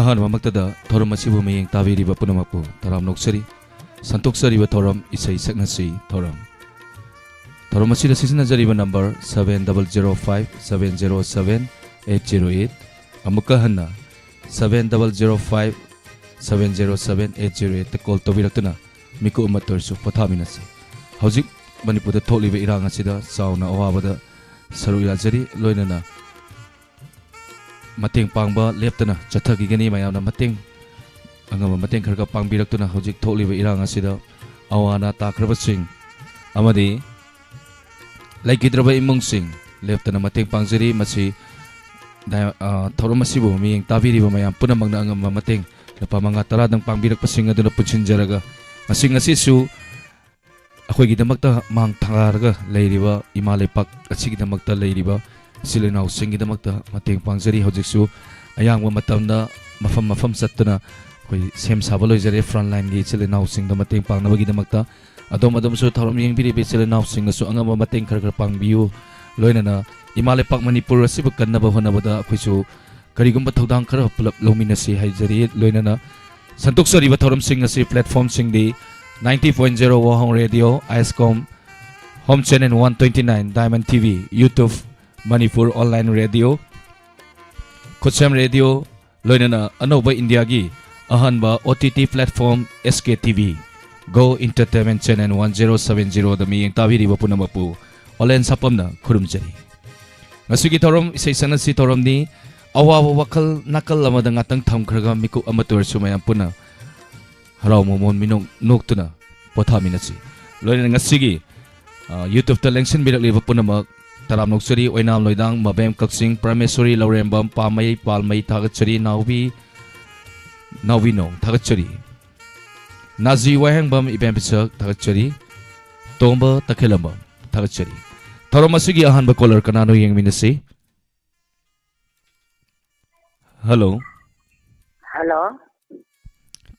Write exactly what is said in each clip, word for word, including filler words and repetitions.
ꯑꯍꯥꯟꯕꯃꯛꯇꯗ ꯊꯧꯔꯝ ꯑꯁꯤꯕꯨ ꯃꯤꯠꯌꯦꯡ ꯇꯥꯕꯤꯔꯤꯕ ꯄꯨꯝꯅꯃꯛꯄꯨ ꯇꯔꯥꯝꯅ ꯑꯣꯛꯆꯔꯤ꯫ ꯁꯟꯇꯣꯛꯆꯔꯤꯕ ꯊꯧꯔꯝ ꯏꯁꯩ ꯁꯛꯅꯁꯤ ꯊꯧꯔꯝ꯫ ꯊꯧꯔꯝ ꯑꯁꯤꯗ ꯁꯤꯖꯤꯟꯅꯖꯔꯤꯕ number seven double zero five seven zero seven eight zero eight꯫ ꯑꯃꯨꯛꯀ ꯍꯟꯅ seven double zero five seven zero seven eight zero eight call ꯇꯧꯕꯤꯔꯛꯇꯨꯅ ꯃꯤꯀꯨꯞ ꯑꯃꯠꯇ ꯑꯣꯏꯔꯁꯨ ꯄꯣꯊꯥꯃꯤꯟꯅꯁꯤ꯫ ꯍꯧꯖꯤꯛ ꯃꯅꯤꯄꯨꯔꯗ ꯊꯣꯛꯂꯤꯕ ꯏꯔꯥꯡ ꯑꯁꯤꯗ ꯆꯥꯎꯅ ꯑꯋꯥꯕꯗ ꯁꯔꯨꯛ ꯌꯥꯖꯔꯤ꯫ ꯂꯣꯏꯅꯅ ꯃꯇꯦꯡ ꯄꯥꯡꯕ ꯂꯦꯞꯇꯅ ꯆꯠꯊꯈꯤꯒꯅꯤ꯫ ꯃꯌꯥꯝꯅ ꯃꯇꯦꯡ, ꯑꯉꯝꯕ ꯃꯇꯦꯡ ꯈꯔ ꯈꯔ ꯄꯥꯡꯕꯤꯔꯛꯇꯨꯅ ꯍꯧꯖꯤꯛ ꯊꯣꯛꯂꯤꯕ ꯏꯔꯥꯡ ꯑꯁꯤꯗ ꯑꯋꯥ ꯑꯅꯥ ꯇꯥꯈ꯭ꯔꯕꯁꯤꯡ ꯑꯃꯗꯤ ꯂꯩꯈꯤꯗ꯭ꯔꯕ ꯏꯃꯨꯡꯁꯤꯡ ꯂꯦꯞꯇꯅ ꯃꯇꯦꯡ ꯄꯥꯡꯖꯔꯤ꯫ ꯃꯁꯤ ꯗꯥꯏ-, ꯑ, ꯊꯧꯔꯝ ꯑꯁꯤꯕꯨ ꯃꯤꯠꯌꯦꯡ ꯇꯥꯕꯤꯔꯤꯕ ꯃꯌꯥꯝ ꯄꯨꯝꯅꯃꯛꯅ ꯑꯉꯝꯕ ꯃꯇꯦꯡ ꯂꯨꯄꯥ ꯃꯉꯥ ꯇꯔꯥꯗꯪ ꯄꯥꯡꯕꯤꯔꯛꯄꯁꯤꯡ ꯑꯗꯨꯅ ꯄꯨꯟꯁꯤꯟꯖꯔꯒ ꯉꯁꯤ, ꯉꯁꯤꯁꯨ ꯑꯩꯈꯣꯏꯒꯤꯗꯃꯛꯇ ꯃꯥꯡ ꯊꯥꯔꯒ ꯂꯩꯔꯤꯕ ꯏꯃꯥ ꯂꯩꯄꯥꯛ ꯑꯁꯤꯒꯤꯗꯃꯛꯇ ꯂꯩꯔꯤꯕ ꯏꯆꯤꯜ ꯏꯅꯥꯎꯁꯤꯡꯒꯤꯗꯃꯛꯇ ꯃꯇꯦꯡ ꯄꯥꯡꯖꯔꯤ꯫ ꯍꯧꯖꯤꯛꯁꯨ ꯑꯌꯥꯡꯕ ꯃꯇꯝꯗ ꯃꯐꯝ ꯃꯐꯝ ꯆꯠꯇꯨꯅ ꯑꯩꯈꯣꯏ ꯁꯦꯝ ꯁꯥꯕ ꯂꯣꯏꯖꯔꯦ꯫ Front lineꯒꯤ ꯏꯆꯤꯜ ꯏꯅꯥꯎꯁꯤꯡꯗ ꯃꯇꯦꯡ ꯄꯥꯡꯅꯕꯒꯤꯗꯃꯛꯇ ꯑꯗꯣꯝ ꯑꯗꯣꯝꯁꯨ ꯊꯧꯔꯝ ꯌꯦꯡꯕꯤꯔꯤꯕ ꯏꯆꯤꯜ ꯏꯅꯥꯎꯁꯤꯡꯅꯁꯨ ꯑꯉꯝꯕ ꯃꯇꯦꯡ ꯈꯔ ꯈꯔ ꯄꯥꯡꯕꯤꯌꯨ꯫ ꯂꯣꯏꯅꯅ ꯏꯃꯥ ꯂꯩꯄꯥꯛ ꯃꯅꯤꯄꯨꯔ ꯑꯁꯤꯕꯨ ꯀꯟꯅꯕ ꯍꯣꯠꯅꯕꯗ ꯑꯩꯈꯣꯏꯁꯨ ꯀꯔꯤꯒꯨꯝꯕ ꯊꯧꯗꯥꯡ ꯈꯔ ꯄꯨꯂꯞ ꯂꯧꯃꯤꯟꯅꯁꯤ ꯍꯥꯏꯖꯔꯤ꯫ ꯂꯣꯏꯅꯅ ꯁꯟꯗꯣꯛꯆꯔꯤꯕ ꯊꯧꯔꯝꯁꯤꯡ ꯑꯁꯤ platformꯁꯤꯡꯗꯤ ninety point zero Wahong Radio, ISCOM, Home Channel one twenty nine, Diamond TV, YouTube, Manipur Online Radio, ꯈꯨꯠꯁꯦꯝ ꯔꯦꯗꯤꯑꯣ, ꯂꯣꯏꯅꯅ ꯑꯅꯧꯕ ꯏꯟꯗꯤꯌꯥꯒꯤ ꯑꯍꯥꯟꯕ OTT platform SKTV, Go Entertainment Channel one zero seven zeroꯗ ꯃꯤꯠꯌꯦꯡ ꯇꯥꯕꯤꯔꯤꯕ ꯄꯨꯝꯅꯃꯛꯄꯨ ꯑꯣꯂꯦꯟ ꯁꯥꯄꯝꯅ ꯈꯨꯔꯨꯝꯖꯔꯤ꯫ ꯉꯁꯤꯒꯤ ꯊꯧꯔꯝ ꯏꯁꯩ ꯁꯛꯅꯁꯤ ꯊꯧꯔꯝꯅꯤ꯫ ꯑꯋꯥꯕ ꯋꯥꯈꯜ ꯅꯥꯀꯜ ꯑꯃꯗ ꯉꯥꯛꯇꯪ ꯊꯝꯈ꯭ꯔꯒ ꯃꯤꯀꯨꯞ ꯑꯃꯠꯇ ꯑꯣꯏꯔꯁꯨ ꯃꯌꯥꯝ ꯄꯨꯟꯅ ꯍꯔꯥꯎ ꯃꯃꯣꯟ ꯃꯤꯅꯣꯛ ꯅꯣꯛꯇꯨꯅ ꯄꯣꯊꯥꯃꯤꯟꯅꯁꯤ꯫ ꯂꯣꯏꯅꯅ ꯉꯁꯤꯒꯤ, ꯑ, YouTubeꯇ ꯂꯦꯡꯁꯤꯟꯕꯤꯔꯛꯂꯤꯕ ꯄꯨꯝꯅꯃꯛ ꯇꯔꯥꯝꯅ ꯑꯣꯛꯆꯔꯤ꯫ ꯑꯣꯏꯅꯥꯝ ꯂꯣꯏꯗꯥꯡ, ꯃꯕꯦꯝ ꯀꯛꯆꯤꯡ, ꯄ꯭ꯔꯃꯦꯁꯣꯔꯤ ꯂꯧꯔꯦꯝꯕꯝ, ꯄꯥꯝꯃꯩ, ꯄꯥꯜꯃꯩ ꯊꯥꯒꯠꯆꯔꯤ꯫ ꯅꯥꯎꯕꯤ, ꯅꯥꯎꯕꯤꯅꯣꯡ ꯊꯥꯒꯠꯆꯔꯤ꯫ ꯅꯥꯖꯤ ꯋꯥꯍꯦꯡꯕꯝ, ꯏꯕꯦꯝ ꯄꯤꯁꯛ ꯊꯥꯒꯠꯆꯔꯤ꯫ ꯇꯣꯝꯕ ꯇꯈꯦꯂꯝꯕꯝ ꯊꯥꯒꯠꯆꯔꯤ꯫ ꯊꯧꯔꯝ ꯑꯁꯤꯒꯤ ꯑꯍꯥꯟꯕ caller ꯀꯅꯥꯅꯣ ꯌꯦꯡꯃꯤꯟꯅꯁꯤ꯫ Hello꯫ Hello꯫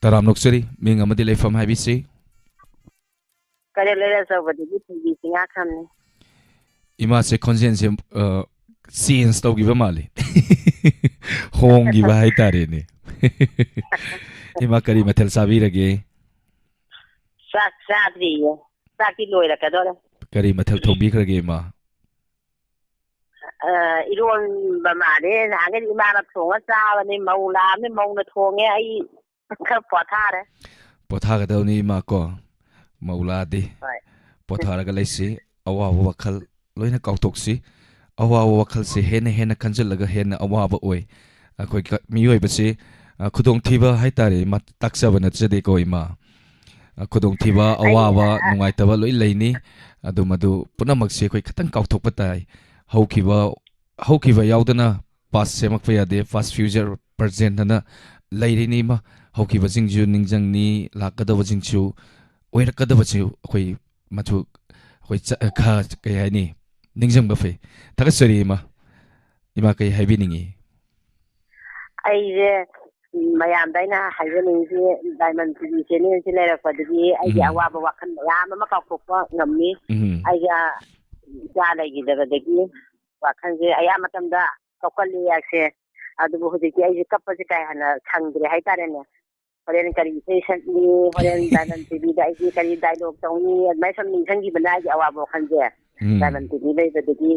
ꯇꯔꯥꯝꯅ ꯑꯣꯛꯆꯔꯤ, ꯃꯤꯡ ꯑꯃꯗꯤ ꯂꯩꯐꯝ ꯍꯥꯏꯕꯤꯁꯤ꯫ ꯀꯩꯔꯣꯜ ꯂꯩꯔꯛ ꯑꯆꯧꯕꯗꯒꯤ ꯊꯣꯏꯕꯤ ꯆꯤꯡꯉꯥꯈꯝꯅꯤ꯫ ꯏꯃꯥꯁꯦ ꯈꯣꯟꯖꯦꯜꯁꯦ, ꯑ, ꯆꯦꯟꯖ ꯇꯧꯈꯤꯕ ꯃꯥꯜꯂꯤ꯫ ꯍꯣꯡꯈꯤꯕ ꯍꯥꯏꯇꯥꯔꯦꯅꯦ꯫ ꯏꯃꯥ, ꯀꯔꯤ ꯃꯊꯦꯜ ꯆꯥꯕꯤꯔꯒꯦ? ꯆꯥꯛ ꯆꯥꯗ꯭ꯔꯤꯌꯦ꯫ ꯆꯥꯛꯇꯤ ꯂꯣꯏꯔꯛꯀꯗꯧꯔꯦ꯫ ꯀꯔꯤ ꯃꯊꯦꯜ ꯊꯣꯡꯕꯤꯈ꯭ꯔꯒꯦ, ꯏꯃꯥ? ꯑ, ꯏꯔꯣꯟꯕ ꯃꯥꯜꯂꯦ꯫ ꯅꯍꯥꯟꯒꯩꯗꯤ ꯏꯃꯥꯅ ꯊꯣꯡꯉ ꯆꯥꯕꯅꯤ꯫ ꯃꯧ ꯂꯥꯛꯑꯝꯅꯤ, ꯃꯧꯅ ꯊꯣꯡꯉꯦ꯫ ꯑꯩ ꯈꯔ ꯄꯣꯊꯥꯔꯦ꯫ ꯄꯣꯊꯥꯒꯗꯕꯅꯤ, ꯏꯃꯥ ꯀꯣ꯫ ꯃꯧ ꯂꯥꯛꯑꯗꯤ ꯍꯣꯏ꯫ ꯄꯣꯊꯥꯔꯒ ꯂꯩꯁꯤ꯫ ꯑꯋꯥꯕ ꯋꯥꯈꯜ ꯂꯣꯏꯅ ꯀꯥꯎꯊꯣꯛꯁꯤ꯫ ꯑꯋꯥꯕ ꯋꯥꯈꯜꯁꯦ ꯍꯦꯟꯅ ꯍꯦꯟꯅ ꯈꯟꯖꯤꯜꯂꯒ ꯍꯦꯟꯅ ꯑꯋꯥꯕ ꯑꯣꯏ꯫ ꯑꯩꯈꯣꯏ ꯀ-, ꯃꯤꯑꯣꯏꯕꯁꯤ, ꯑ, ꯈꯨꯗꯣꯡꯊꯤꯕ ꯍꯥꯏꯇꯥꯔꯦ, ꯏꯃꯥ, ꯇꯥꯛꯆꯕ ꯅꯠꯆꯗꯦꯀꯣ, ꯏꯃꯥ꯫ ꯑ, ꯈꯨꯗꯣꯡꯊꯤꯕ, ꯑꯩ, ꯑꯋꯥꯕ, ꯑ, ꯅꯨꯡꯉꯥꯏꯇꯕ ꯂꯣꯏ ꯂꯩꯅꯤ꯫ ꯑꯗꯨ ꯃꯗꯨ ꯄꯨꯝꯅꯃꯛꯁꯤ ꯑꯩꯈꯣꯏ ꯈꯤꯇꯪ ꯀꯥꯎꯊꯣꯛꯄ ꯇꯥꯏ꯫ ꯍꯧꯈꯤꯕ, ꯍꯧꯈꯤꯕ ꯌꯥꯎꯗꯅ past ꯁꯦꯝꯃꯛꯄ ꯌꯥꯗꯦ꯫ Past, future, present ꯑꯅ ꯂꯩꯔꯤꯅꯤ, ꯏꯃꯥ꯫ ꯍꯧꯈꯤꯕꯁꯤꯡꯁꯨ ꯅꯤꯡꯁꯤꯡꯅꯤ, ꯂꯥꯛꯀꯗꯕꯁꯤꯡꯁꯨ, ꯑꯣꯏꯔꯛꯀꯗꯕꯁꯨ ꯑꯩꯈꯣꯏ ꯃꯆꯨ, ꯑꯩꯈꯣꯏ ꯆ-, ꯈ-, ꯀꯩ ꯍꯥꯏꯅꯤ, ꯅꯤꯡꯁꯤꯡꯕ ꯐꯩ꯫ ꯊꯥꯒꯠꯆꯔꯤ, ꯏꯃꯥ꯫ ꯏꯃꯥ, ꯀꯩ ꯍꯥꯏꯕꯤꯅꯤꯡꯉꯤ? ꯑꯩꯁꯦ, ꯎꯝ, ꯃꯌꯥꯝꯗ ꯑꯩꯅ ꯍꯥꯏꯖꯅꯤꯡꯉꯤꯁꯦ, Diamond TV channel ꯁꯦ ꯂꯩꯔꯛꯄꯗꯒꯤ ꯑꯩꯒꯤ ꯎꯝ꯫ ꯑꯋꯥꯕ ꯋꯥꯈꯜ ꯃꯌꯥꯝ ꯑꯃ ꯀꯥꯎꯊꯣꯛꯄ ꯉꯝꯃꯤ꯫ ꯎꯝ꯫ ꯑꯩꯒ ꯏꯆꯥ ꯂꯩꯈꯤꯗꯕꯗꯒꯤ ꯋꯥꯈꯜꯁꯦ ꯑꯌꯥꯝꯕ ꯃꯇꯝꯗ ꯀꯞꯀꯜꯂꯤ ꯑꯩꯁꯦ꯫ ꯑꯗꯨꯕꯨ ꯍꯧꯖꯤꯛꯇꯤ ꯑꯩꯁꯦ ꯀꯞꯄꯁꯦ ꯀꯥ ꯍꯦꯟꯅ ꯁꯪꯗ꯭ꯔꯦ ꯍꯥꯏꯇꯥꯔꯦꯅꯦ꯫ ꯍꯣꯔꯦꯟ ꯀꯔꯤ ꯏꯁꯩ ꯁꯛꯅꯤ, ꯍꯣꯔꯦꯟ Diamond TV ꯗ ꯑꯩꯒꯤ ꯀꯔꯤ dialogue ꯇꯧꯅꯤ, ꯑꯗꯨꯃꯥꯏꯅ ꯁꯨꯝ ꯅꯤꯡꯁꯤꯡꯈꯤꯕꯅ ꯑꯩꯒꯤ ꯑꯋꯥꯕ ꯋꯥꯈꯜꯁꯦ꯫ ꯎꯝ꯫ Diamond TV ꯂꯩꯕꯗꯒꯤ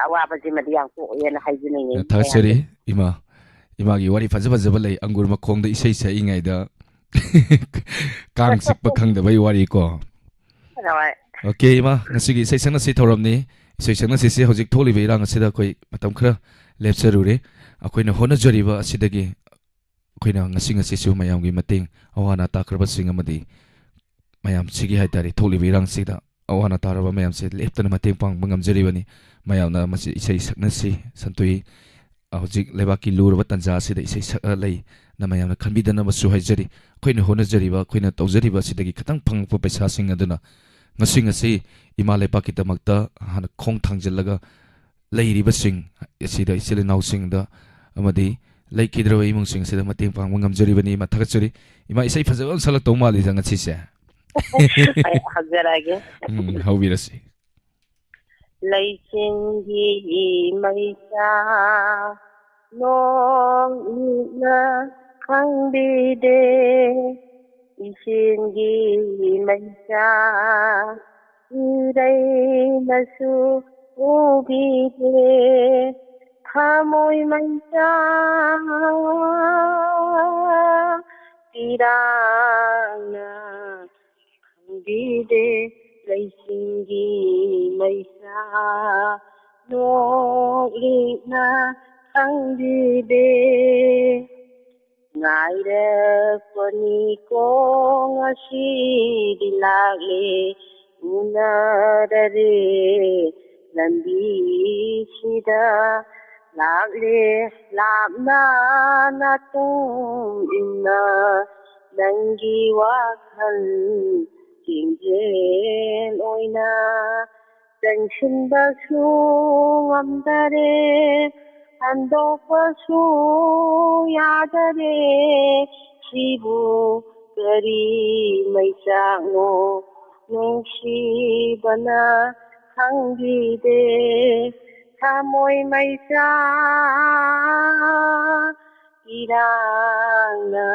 ꯑꯋꯥꯕꯁꯤꯃꯗꯤ ꯌꯥꯝ ꯀꯣꯛꯑꯦꯅ ꯍꯥꯏꯖꯅꯤꯡꯉꯤ ꯊꯥꯒꯠꯆꯔꯤ, ꯃꯌꯥꯝꯗ꯫ ꯏꯃꯥ꯫ ꯏꯃꯥꯒꯤ ꯋꯥꯔꯤ ꯐꯖ ꯐꯖꯕ ꯂꯩ, ꯑꯪꯒꯨꯔ ꯃꯈꯣꯡꯗ ꯏꯁꯩ ꯁꯛꯏꯉꯩꯗ ꯀꯥꯡ ꯆꯤꯛꯄ ꯈꯪꯗꯕꯩ ꯋꯥꯔꯤ ꯀꯣ꯫ ꯍꯣꯏ꯫ OK, ꯏꯃꯥ, ꯉꯁꯤꯒꯤ ꯏꯁꯩ ꯁꯛꯅꯁꯤ ꯊꯧꯔꯝꯅꯤ꯫ ꯏꯁꯩ ꯁꯛꯅꯁꯤꯁꯦ ꯍꯧꯖꯤꯛ ꯊꯣꯛꯂꯤꯕ ꯏꯔꯥꯡ ꯑꯁꯤꯗ ꯑꯩꯈꯣꯏ ꯃꯇꯝ ꯈꯔ ꯂꯦꯞꯆꯔꯨꯔꯦ꯫ ꯑꯩꯈꯣꯏꯅ ꯍꯣꯠꯅꯖꯔꯤꯕ ꯑꯁꯤꯗꯒꯤ ꯑꯩꯈꯣꯏꯅ ꯉꯁꯤ ꯉꯁꯤꯁꯨ ꯃꯌꯥꯝꯒꯤ ꯃꯇꯦꯡ, ꯑꯋꯥ ꯑꯅꯥ ꯇꯥꯈ꯭ꯔꯕꯁꯤꯡ ꯑꯃꯗꯤ ꯃꯌꯥꯝꯁꯤꯒꯤ ꯍꯥꯏꯇꯥꯔꯦ, ꯊꯣꯛꯂꯤꯕ ꯏꯔꯥꯡꯁꯤꯗ ꯑꯋꯥ ꯑꯅꯥ ꯇꯥꯔꯕ ꯃꯌꯥꯝꯁꯦ ꯂꯦꯞꯇꯅ ꯃꯇꯦꯡ ꯄꯥꯡꯕ ꯉꯝꯖꯔꯤꯕꯅꯤ꯫ ꯃꯌꯥꯝꯅ ꯃꯁꯤ ꯏꯁꯩ ꯁꯛꯅꯁꯤ, ꯁꯟꯇꯣꯏ, ꯑ, ꯍꯧꯖꯤꯛ ꯂꯩꯕꯥꯛꯀꯤ ꯂꯨꯔꯕ ꯇꯥꯟꯖꯥ ꯑꯁꯤꯗ ꯏꯁꯩ ꯁꯛꯑ ꯂꯩꯅ ꯃꯌꯥꯝꯅ ꯈꯟꯕꯤꯗꯅꯕꯁꯨ ꯍꯥꯏꯖꯔꯤ꯫ ꯑꯩꯈꯣꯏꯅ ꯍꯣꯠꯅꯖꯔꯤꯕ, ꯑꯩꯈꯣꯏꯅ ꯇꯧꯖꯔꯤꯕ ꯑꯁꯤꯗꯒꯤ ꯈꯤꯇꯪ ꯐꯪꯉꯛꯄ ꯄꯩꯁꯥꯁꯤꯡ ꯑꯗꯨꯅ ꯉꯁꯤ ꯉꯁꯤ ꯏꯃꯥ ꯂꯩꯄꯥꯛꯀꯤꯗꯃꯛꯇ ꯍꯥꯟꯅ ꯈꯣꯡ ꯊꯥꯡꯖꯤꯜꯂꯒ ꯂꯩꯔꯤꯕꯁꯤꯡ ꯑꯁꯤꯗ, ꯏꯆꯤꯜ ꯏꯅꯥꯎꯁꯤꯡꯗ ꯑꯃꯗꯤ ꯂꯩꯈꯤꯗ꯭ꯔꯕ ꯏꯃꯨꯡꯁꯤꯡ ꯑꯁꯤꯗ ꯃꯇꯦꯡ ꯄꯥꯡꯕ ꯉꯝꯖꯔꯤꯕꯅꯤ꯫ ꯏꯃꯥ, ꯊꯥꯒꯠꯆꯔꯤ꯫ ꯏꯃꯥ, ꯏꯁꯩ ꯐꯖꯕ ꯑꯃ ꯁꯛꯂꯛꯇꯧ ꯃꯥꯜꯂꯤꯗ ꯉꯁꯤꯁꯦ꯫ ꯑꯩ ꯍꯧꯖꯔꯛꯑꯒꯦ꯫ ꯎꯝ, ꯍꯧꯕꯤꯔꯁꯤ꯫ ꯂꯩꯆꯤꯟꯒꯤ ꯃꯩꯁꯥ ꯅꯣꯡꯂꯤꯛꯅ ꯈꯪꯕꯤꯗꯦ꯫ ꯏꯁꯤꯡꯒꯤ ꯃꯩꯁꯥ ꯏꯔꯩꯅꯁꯨ ꯎꯕꯤꯗꯦ꯫ ꯊꯃꯣꯏ ꯃꯩꯁꯥ ꯄꯤꯔꯥꯡꯅ ꯈꯪꯕꯤꯗꯦ꯫ ꯂꯩꯆꯤꯟꯒꯤ ꯃꯩꯁꯥ ꯅꯣꯛꯂꯤꯛꯅ ꯈꯪꯕꯤꯗꯦ꯫ ꯉꯥꯏꯔꯛꯄꯅꯤꯀꯣ ꯉꯁꯤꯗꯤ ꯂꯥꯛꯂꯦ ꯎꯅꯔꯔꯦ ꯂꯝꯕꯤꯁꯤꯗ꯫ ꯂꯥꯛꯂꯦ ꯂꯥꯞꯅ ꯅꯇꯨꯡ ꯏꯟꯅ ꯅꯪꯒꯤ ꯋꯥꯈꯜ ꯆꯤꯡꯖꯦꯜ ꯑꯣꯏꯅ꯫ ꯆꯪꯁꯤꯟꯕꯁꯨ ꯉꯝꯗꯔꯦ, ꯍꯟꯗꯣꯛꯄꯁꯨ ꯌꯥꯗꯔꯦ꯫ ꯁꯤꯕꯨ ꯀꯔꯤ ꯃꯩꯆꯥꯛꯅꯣ ꯅꯨꯡꯁꯤꯕꯅ ꯈꯪꯕꯤꯗꯦ꯫ ꯊꯃꯣꯏ ꯃꯩꯆꯥ ꯏꯔꯥꯡꯅ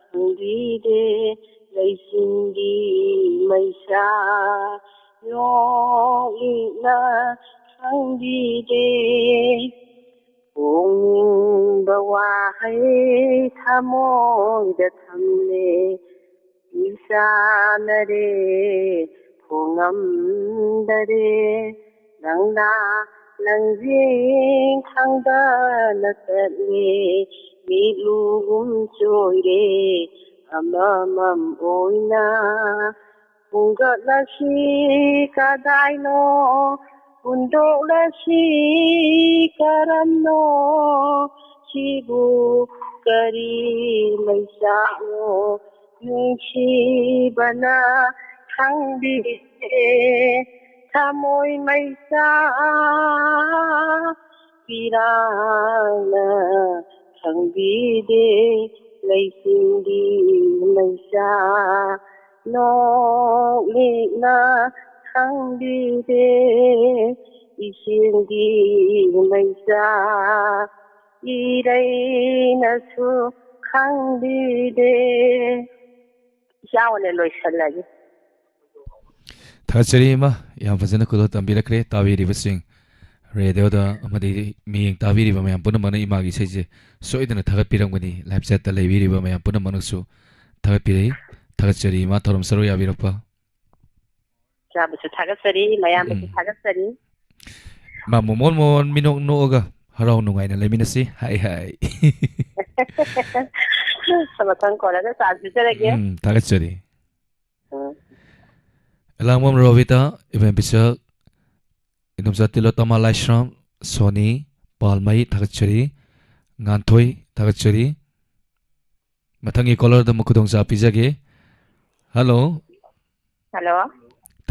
ꯈꯪꯕꯤꯗꯦ꯫ ꯂꯩꯆꯤꯟꯒꯤ ꯃꯩꯁꯥ ꯅꯣꯛꯂꯤꯛꯅ ꯈꯪꯕꯤꯗꯦ꯫ ꯐꯣꯡꯅꯤꯡꯕ ꯋꯥꯍꯩ ꯊꯃꯣꯏꯗ ꯊꯝꯂꯦ꯫ ꯏꯁꯥꯅꯔꯦ ꯐꯣꯡꯉꯝꯗꯔꯦ꯫ ꯅꯪꯅ ꯂꯪꯖꯤꯡ ꯈꯪꯗꯅ ꯆꯠꯂꯦ꯫ ꯃꯤꯠꯂꯨꯒꯨꯝ ꯆꯣꯏꯔꯦ ꯑꯃꯃꯝ ꯑꯣꯏꯅ꯫ ꯍꯨꯡꯒꯠꯂꯁꯤ ꯀꯗꯥꯏꯅꯣ, ꯍꯨꯟꯗꯣꯛꯂꯁꯤ ꯀꯔꯝꯅꯣ? ꯁꯤꯕꯨ ꯀꯔꯤ ꯃꯩꯆꯥꯛꯅꯣ ꯅꯨꯡꯁꯤꯕꯅ ꯈꯪꯕꯤꯗꯦ꯫ ꯊꯃꯣꯏ ꯃꯩꯆꯥ ꯄꯤꯔꯥꯡꯅ ꯈꯪꯕꯤꯗꯦ꯫ ꯂꯩꯆꯤꯟꯒꯤ ꯃꯩꯆꯥ ꯅꯣꯛꯂꯤꯛꯅ ꯈꯪꯕꯤꯗꯦ, ꯏꯆꯦꯜꯒꯤ ꯃꯩꯆꯥ ꯏꯔꯩꯅꯁꯨ ꯈꯪꯕꯤꯗꯦ꯫ ꯏꯆꯥ ꯑꯣꯏꯅ ꯂꯣꯏꯁꯜꯂꯒꯦ꯫ ꯊꯥꯒꯠꯆꯔꯤ ꯏꯃꯥ, ꯌꯥꯝ ꯐꯖꯅ ꯈꯨꯗꯣꯜ ꯇꯝꯕꯤꯔꯛꯈ꯭ꯔꯦ꯫ ꯇꯥꯕꯤꯔꯤꯕꯁꯤꯡ, ꯔꯦꯗꯤꯑꯣꯗ ꯑꯃꯗꯤ ꯃꯤꯌꯦꯡ ꯇꯥꯕꯤꯔꯤꯕ ꯃꯌꯥꯝ ꯄꯨꯝꯅꯃꯛꯅ ꯏꯃꯥꯒꯤ ꯏꯁꯩꯁꯦ ꯁꯣꯏꯗꯅ ꯊꯥꯒꯠꯄꯤꯔꯝꯒꯅꯤ꯫ ꯂꯥꯏꯚ ꯆꯦꯠꯇ ꯂꯩꯕꯤꯔꯤꯕ ꯃꯌꯥꯝ ꯄꯨꯝꯅꯃꯛꯅꯁꯨ ꯊꯥꯒꯠꯄꯤꯔꯛꯏ꯫ ꯊꯥꯒꯠꯆꯔꯤ ꯏꯃꯥ, ꯊꯧꯔꯝ ꯁꯔꯨꯛ ꯌꯥꯕꯤꯔꯛꯄ꯫ ꯏꯆꯥꯕꯨꯁꯨ ꯊꯥꯒꯠꯆꯔꯤ, ꯃꯌꯥꯝꯕꯨꯁꯨ ꯎꯝ꯫ ꯊꯥꯒꯠꯆꯔꯤ꯫ ꯃꯥ ꯃꯣꯃꯣꯟ ꯃꯣꯃꯣꯟ ꯃꯤꯅꯣꯛ ꯅꯣꯛꯑꯒ ꯍꯔꯥꯎ ꯅꯨꯡꯉꯥꯏꯅ ꯂꯩꯃꯤꯟꯅꯁꯤ꯫ ꯍꯥꯏ ꯍꯥꯏ꯫ ꯃꯊꯪ ꯀꯣꯜꯗ ꯆꯥꯟꯁ ꯄꯤꯖꯔꯒꯦ꯫ ꯎꯝ, ꯊꯥꯒꯠꯆꯔꯤ꯫ ꯎꯝ꯫ ꯑꯦꯂꯥꯡꯕꯝ ꯔꯣꯕꯤꯇꯥ, ꯏꯕꯦꯝ ꯄꯤꯁꯛ, ꯏꯗꯣꯝꯆꯥ ꯇꯤꯂꯣꯇꯃꯥ ꯂꯥꯏꯁ꯭ꯔꯝ, ꯁꯣꯅꯤ, ꯄꯥꯜꯃꯩ ꯊꯥꯒꯠꯆꯔꯤ, ꯉꯥꯟꯊꯣꯏ ꯊꯥꯒꯠꯆꯔꯤ꯫ ꯃꯊꯪꯒꯤ ꯀꯣꯂꯔꯗ ꯑꯃꯨꯛ ꯈꯨꯗꯣꯡꯆꯥꯕ ꯄꯤꯖꯒꯦ꯫ ꯍꯜꯂꯣ꯫ ꯍꯜꯂꯣ꯫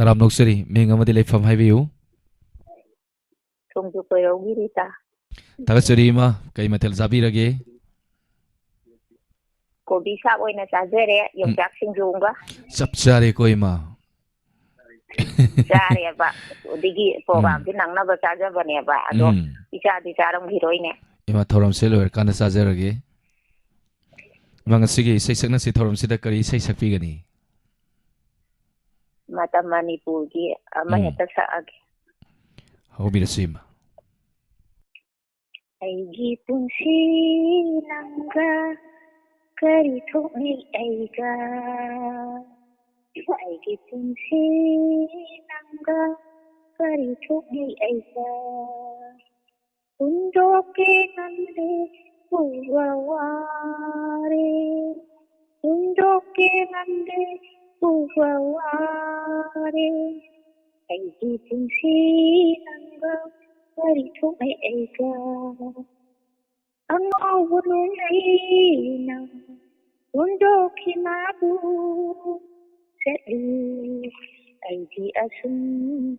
ꯇꯔꯥꯝꯅ ꯑꯣꯛꯆꯔꯤ, ꯃꯤꯡ ꯑꯃꯗꯤ ꯂꯩꯐꯝ ꯍꯥꯏꯕꯤꯌꯨ꯫ ꯊꯣꯡꯖꯨ ꯀꯣꯏꯔꯧꯒꯤ ꯔꯤꯇꯥ꯫ ꯊꯥꯒꯠꯆꯔꯤ ꯏꯃꯥ, ꯀꯩ ꯃꯊꯦꯜ ꯆꯥꯕꯤꯔꯒꯦ? ꯀꯣꯕꯤ ꯁꯥꯛ ꯑꯣꯏꯅ ꯆꯥꯖꯔꯦ, ꯎꯝ꯫ ꯌꯣꯡꯆꯥꯛ ꯁꯤꯡꯖꯨ ꯑꯃꯒ꯫ ꯆꯞ ꯆꯥꯔꯦꯀꯣ ꯏꯃꯥ꯫ ꯆꯥꯔꯦꯕ꯫ ꯑꯗꯒꯤ ꯎꯝ꯫ ꯄ꯭ꯔꯣꯒ꯭ꯔꯥꯝꯗꯤ ꯅꯪꯅꯕ ꯆꯥꯖꯕꯅꯦꯕ꯫ ꯑꯗꯣ ꯎꯝ꯫ ꯏꯆꯥꯗꯤ ꯆꯥꯔꯝꯈꯤꯔꯣꯏꯅꯦ꯫ ꯏꯃꯥ, ꯊꯧꯔꯝꯁꯦ ꯂꯣꯏꯔꯀꯥꯟꯗ ꯆꯥꯖꯔꯒꯦ꯫ ꯏꯃꯥ, ꯉꯁꯤꯒꯤ ꯏꯁꯩ ꯁꯛꯅꯁꯤ ꯊꯧꯔꯝꯁꯤꯗ ꯀꯔꯤ ꯏꯁꯩ ꯁꯛꯄꯤꯒꯅꯤ? ꯃꯇꯝ ꯃꯅꯤꯄꯨꯔꯒꯤ ꯑꯃ ꯎꯝ꯫ ꯍꯦꯛꯇ ꯁꯛꯑꯒꯦ꯫ ꯍꯧꯕꯤꯔꯁꯤ ꯏꯃꯥ꯫ ꯑꯩꯒꯤ ꯄꯨꯟꯁꯤ ꯅꯪꯒ ꯀꯔꯤ ꯊꯣꯛꯅꯩ ꯑꯩꯒ? ꯑꯩꯒꯤ ꯄꯨꯟꯁꯤ ꯅꯪꯒ ꯀꯔꯤ ꯊꯣꯛꯅꯩ ꯑꯩꯒ? ꯍꯨꯟꯗꯣꯛꯀꯦ ꯉꯝꯗꯦ ꯄꯨꯕ ꯋꯥꯔꯦ, ꯍꯨꯟꯗꯣꯛꯀꯦ ꯉꯝꯗꯦ ꯄꯨꯕ ꯋꯥꯔꯦ꯫ ꯑꯩꯒꯤ ꯄꯨꯟꯁꯤ ꯅꯪꯒ ꯀꯔꯤ ꯊꯣꯛꯅꯩ ꯑꯩꯒ? ꯑꯉꯥꯎꯕ ꯅꯣꯡꯂꯩꯅ ꯍꯨꯟꯗꯣꯛꯈꯤ ꯃꯥꯕꯨ ꯆꯠꯂꯤ, ꯑꯩꯗꯤ ꯑꯁꯨꯝ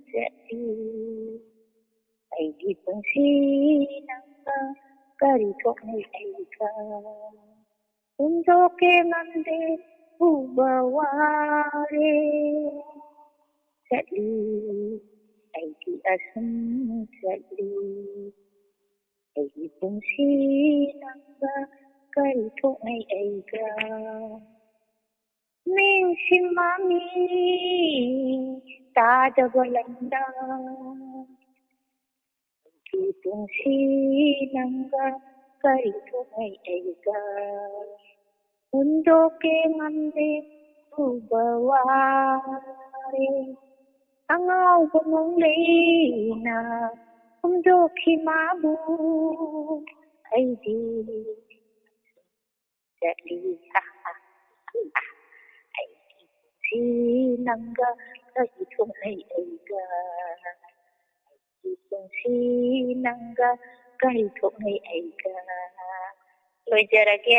ꯆꯠꯂꯤ꯫ ꯑꯩꯒꯤ ꯄꯨꯟꯁꯤ ꯅꯪꯒ ꯀꯔꯤ ꯊꯣꯛꯅꯩ ꯑꯩꯒ? ꯍꯨꯟꯗꯣꯛꯀꯦ ꯉꯝꯗꯦ ꯄꯨꯕ ꯋꯥꯔꯦ꯫ ꯆꯠꯂꯤ, ꯑꯩꯗꯤ ꯑꯁꯨꯝ ꯆꯠꯂꯤ꯫ ꯑꯩꯒꯤ ꯄꯨꯟꯁꯤ ꯅꯪꯒ ꯀꯔꯤ ꯊꯣꯛꯅꯩ ꯑꯩꯒ? ꯃꯤꯡꯁꯤ ꯃꯃꯤ ꯇꯥꯗꯕ ꯂꯝꯗ꯫ ꯑꯩꯒꯤ ꯄꯨꯟꯁꯤ ꯅꯪꯒ ꯀꯔꯤ ꯊꯣꯛꯅꯩ ꯑꯩꯒ? ꯍꯨꯟꯗꯣꯛꯀꯦ ꯉꯝꯗꯦ ꯎꯕ ꯋꯥꯔꯦ꯫ ꯑꯉꯥꯎꯕ ꯅꯣꯡꯂꯩꯅ ꯍꯨꯝꯗꯣꯛꯈꯤ ꯃꯥꯕꯨ꯫ ꯑꯩꯗꯤ ꯆꯠꯂꯤ꯫ ꯑꯩꯒꯤ ꯄꯨꯟꯁꯤ ꯅꯪꯒ ꯀꯔꯤ ꯊꯣꯛꯅꯩ ꯑꯩꯒ? ꯑꯩꯒꯤ ꯄꯨꯟꯁꯤ ꯅꯪꯒ ꯀꯔꯤ ꯊꯣꯛꯅꯩ ꯑꯩꯒ? ꯂꯣꯏꯖꯔꯒꯦ꯫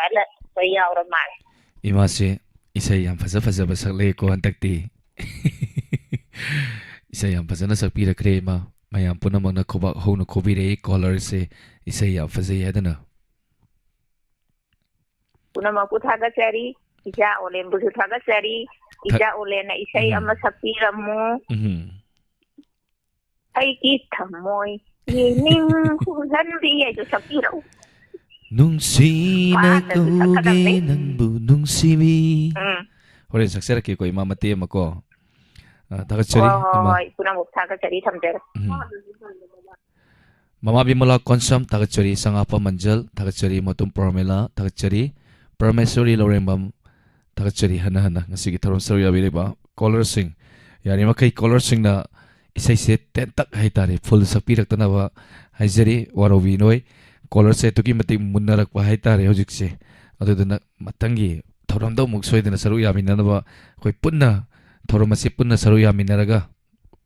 ꯑꯂ, ꯂꯣꯏ ꯌꯥꯎꯔ ꯃꯥꯜꯂꯦ꯫ ꯏꯃꯥꯁꯦ ꯏꯁꯩ ꯌꯥꯝ ꯐꯖ ꯐꯖꯕ ꯁꯛꯂꯛꯑꯦꯀꯣ ꯍꯟꯗꯛꯇꯤ꯫ ꯏꯁꯩ ꯌꯥꯝ ꯐꯖꯅ ꯁꯛꯄꯤꯔꯛꯈ꯭ꯔꯦ ꯏꯃꯥ꯫ ꯃꯌꯥꯝ ꯄꯨꯝꯅꯃꯛꯅ ꯈꯨꯕꯥꯛ ꯍꯧꯅ ꯈꯨꯕꯤꯔꯛꯏ ꯀꯣꯂꯔꯁꯦ ꯏꯁꯩ ꯌꯥꯝ ꯐꯖꯩ ꯍꯥꯏꯗꯅ꯫ ꯄꯨꯝꯅꯃꯛꯄꯨ ꯊꯥꯒꯠꯆꯔꯤ꯫ ꯏꯆꯥ ꯑꯣꯂꯦꯟꯕꯨꯁꯨ ꯊꯥꯒꯠꯆꯔꯤ꯫ ꯊꯥ- ꯏꯆꯥ ꯑꯣꯂꯦꯟꯅ ꯏꯁꯩ ꯎꯝ꯫ ꯑꯃ ꯁꯛꯄꯤꯔꯝꯃꯨ꯫ ꯎꯝ꯫ ꯑꯩꯒꯤ ꯊꯃꯣꯏ ꯌꯦꯡꯅꯤꯡ ꯍꯨꯍꯟꯕꯤ ꯍꯥꯏꯗꯣ ꯁꯛꯄꯤꯔꯛꯎ꯫ ꯅꯨꯡꯁꯤꯅ ꯄꯥꯗꯁꯨ ꯀꯧꯒꯦ ꯁꯛꯀꯗꯕꯅꯦ꯫ ꯅꯪꯕꯨ ꯅꯨꯡꯁꯤꯕꯤ꯫ ꯎꯝ꯫ ꯍꯣꯔꯦꯟ ꯁꯛꯆꯔꯛꯀꯦꯀꯣ ꯏꯃꯥ ꯃꯇꯦꯛ ꯑꯃꯀꯣ꯫ ꯑ, ꯊꯥꯒꯠꯆꯔꯤ ꯍꯣꯏ, ꯍꯣꯏ, ꯏꯃꯥ꯫ ꯍꯣꯏ꯫ ꯄꯨꯝꯅꯃꯛ ꯊꯥꯒꯠꯆꯔꯤ, ꯊꯝꯖꯔꯦ꯫ ꯎꯝ꯫ ꯃꯃꯥ ꯕꯤꯃꯂꯥ ꯀꯣꯟꯁꯝ ꯊꯥꯒꯠꯆꯔꯤ, ꯁꯉꯥꯄꯝ ꯃꯟꯖꯜ ꯊꯥꯒꯠꯆꯔꯤ, ꯃꯣꯇꯨꯝ ꯄ꯭ꯔꯣꯃꯤꯂꯥ ꯊꯥꯒꯠꯆꯔꯤ, ꯄ꯭ꯔꯃꯦꯁꯣꯔꯤ ꯂꯧꯔꯦꯝꯕꯝ ꯊꯥꯒꯠꯆꯔꯤ꯫ ꯍꯟꯅ ꯍꯟꯅ ꯉꯁꯤꯒꯤ ꯊꯧꯔꯝ ꯁꯔꯨꯛ ꯌꯥꯕꯤꯔꯤꯕ ꯀꯣꯂꯔꯁꯤꯡ, ꯌꯥꯔꯤꯃꯈꯩ ꯀꯣꯂꯔꯁꯤꯡꯅ ꯏꯁꯩꯁꯦ ꯇꯦꯟꯇꯛ ꯍꯥꯏꯇꯥꯔꯦ, ꯐꯨꯜ ꯁꯛꯄꯤꯔꯛꯇꯅꯕ ꯍꯥꯏꯖꯔꯤ꯫ ꯋꯥꯔꯧꯕꯤꯅꯣꯏ, ꯀꯣꯂꯔꯁꯦ ꯑꯗꯨꯛꯀꯤ ꯃꯇꯤꯛ ꯃꯨꯟꯅꯔꯛꯄ ꯍꯥꯏꯇꯥꯔꯦ ꯍꯧꯖꯤꯛꯁꯦ꯫ ꯑꯗꯨꯗꯨꯅ ꯃꯊꯪꯒꯤ ꯊꯧꯔꯝꯗ ꯑꯃꯨꯛ ꯁꯣꯏꯗꯅ ꯁꯔꯨꯛ ꯌꯥꯃꯤꯟꯅꯅꯕ ꯑꯩꯈꯣꯏ ꯄꯨꯟꯅ ꯊꯧꯔꯝ ꯑꯁꯤ ꯄꯨꯟꯅ ꯁꯔꯨꯛ ꯌꯥꯃꯤꯟꯅꯔꯒ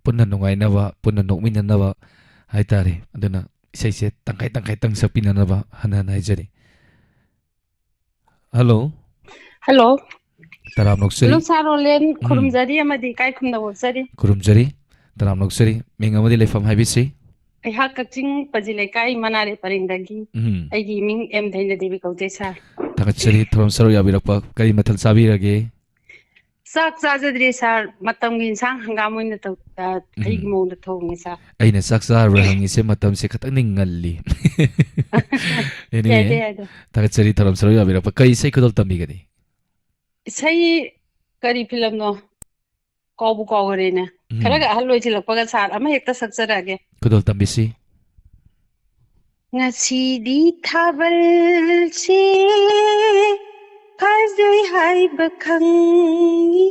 ꯄꯨꯟꯅ ꯅꯨꯡꯉꯥꯏꯅꯕ, ꯄꯨꯟꯅ ꯅꯣꯛꯃꯤꯟꯅꯅꯕ ꯍꯥꯏꯇꯥꯔꯦ꯫ ꯑꯗꯨꯅ ꯏꯁꯩꯁꯦ ꯇꯪꯈꯥꯏ ꯇꯪꯈꯥꯏꯇꯪ ꯁꯛꯄꯤꯅꯅꯕ ꯍꯟꯅ ꯍꯟꯅ ꯍꯥꯏꯖꯔꯤ꯫ ꯍꯜꯂꯣ꯫ ꯍꯜꯂꯣ꯫ ꯇꯔꯥꯝꯅ ꯑꯣꯛꯆꯔꯤ꯫ ꯍꯜꯂꯣ, ꯁꯥꯔ ꯔꯣꯂꯦꯟ꯫ ꯎꯝ꯫ ꯈꯨꯔꯨꯝꯖꯔꯤ ꯑꯃꯗꯤ ꯏꯀꯥꯏ ꯈꯨꯝꯅꯕ ꯎꯠꯆꯔꯤ꯫ ꯈꯨꯔꯨꯝꯖꯔꯤ꯫ ꯇꯔꯥꯝꯅ ꯑꯣꯛꯆꯔꯤ꯫ ꯃꯤꯡ ꯑꯃꯗꯤ ꯂꯩꯐꯝ ꯍꯥꯏꯕꯤꯁꯤ꯫ ꯑꯩꯍꯥꯛ ꯀꯛꯆꯤꯡ ꯄꯖꯤ ꯂꯩꯀꯥꯏ ꯃꯅꯥꯔꯦ ꯄꯔꯦꯡꯗꯒꯤ꯫ ꯎꯝ꯫ ꯑꯩꯒꯤ ꯃꯤꯡ ꯑꯦꯝ ꯙꯩꯅꯗꯦꯕꯤ ꯀꯧꯖꯩ, ꯁꯥꯔ꯫ ꯊꯥꯒꯠꯆꯔꯤ꯫ ꯊꯧꯔꯝ ꯁꯔꯨꯛ ꯌꯥꯕꯤꯔꯛꯄ꯫ ꯀꯔꯤ ꯃꯊꯦꯜ ꯆꯥꯕꯤꯔꯒꯦ? ꯆꯥꯛ ꯆꯥꯖꯗ꯭ꯔꯤ ꯁꯥꯔ, ꯃꯇꯝꯒꯤ ꯏꯟꯁꯥꯡ ꯍꯪꯒꯥꯝ ꯑꯣꯏꯅ ꯇꯧ-, ꯑ, ꯑꯩꯒꯤ ꯎꯝ꯫ ꯃꯑꯣꯡꯗ ꯊꯣꯡꯉꯦ ꯁꯥꯔ꯫ ꯑꯩꯅ ꯆꯥꯛ ꯆꯥꯔꯕ꯭ꯔꯥ ꯍꯪꯉꯤꯁꯦ ꯃꯇꯝꯁꯦ ꯈꯇꯪꯗꯤ ꯉꯜꯂꯤ꯫ Anyway, ꯌꯥꯗꯦ, ꯌꯥꯗꯦ꯫ ꯊꯥꯒꯠꯆꯔꯤ ꯊꯧꯔꯝ ꯁꯔꯨꯛ ꯌꯥꯕꯤꯔꯛꯄ꯫ ꯀꯩ ꯏꯁꯩ ꯈꯨꯗꯣꯜ ꯇꯝꯕꯤꯒꯅꯤ? ꯏꯁꯩ ꯀꯔꯤ ꯐꯤꯂꯝꯅꯣ? ꯀꯥꯎꯕꯨ ꯀꯥꯎꯒꯔꯦꯅꯦ꯫ ꯎꯝ꯫ ꯈꯔꯒ ꯑꯍꯜ ꯑꯣꯏꯁꯤꯜꯂꯛꯄꯒ ꯁꯥꯔ ꯑꯃ ꯍꯦꯛꯇ ꯁꯛꯆꯔꯛꯑꯒꯦ꯫ ꯈꯨꯗꯣꯜ ꯇꯝꯕꯤꯁꯤ꯫ ꯉꯁꯤꯗꯤ ꯊꯥꯕꯜꯁꯦ ꯐꯖꯩ ꯍꯥꯏꯕ ꯈꯪꯉꯤ,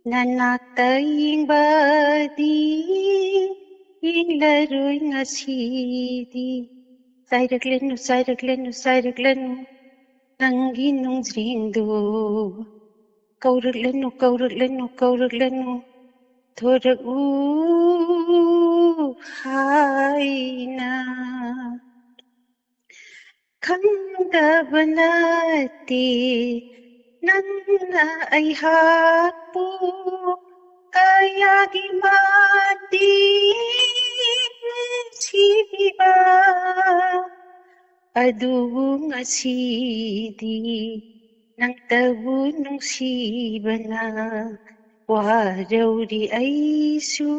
ꯅꯅꯥꯛꯇ ꯌꯦꯡꯕꯗꯤ ꯌꯦꯡꯂꯔꯣꯏ ꯉꯁꯤꯗꯤ꯫ ꯆꯥꯏꯔꯛꯂꯅꯨ, ꯆꯥꯏꯔꯛꯂꯅꯨ, ꯆꯥꯏꯔꯛꯂꯅꯨ, ꯅꯪꯒꯤ ꯅꯨꯡꯖ꯭ꯔꯦꯡꯗꯣ꯫ ꯀꯧꯔꯛꯂꯅꯨ, ꯀꯧꯔꯛꯂꯅꯨ, ꯀꯧꯔꯛꯂꯅꯨ, ꯊꯣꯔꯛꯎ ꯍꯥꯏꯅ꯫ ꯈꯪꯗꯕ ꯅꯠꯇꯦ ꯅꯪꯅ ꯑꯩꯍꯥꯛꯄꯨ ꯀꯌꯥꯒꯤ ꯃꯇꯤꯛ ꯅꯨꯡꯁꯤꯕꯤꯕ꯫ ꯑꯗꯨꯕꯨ ꯉꯁꯤꯗꯤ ꯅꯪꯇꯕꯨ ꯅꯨꯡꯁꯤꯕꯅ ꯋꯥꯔꯧꯔꯤ ꯑꯩꯁꯨ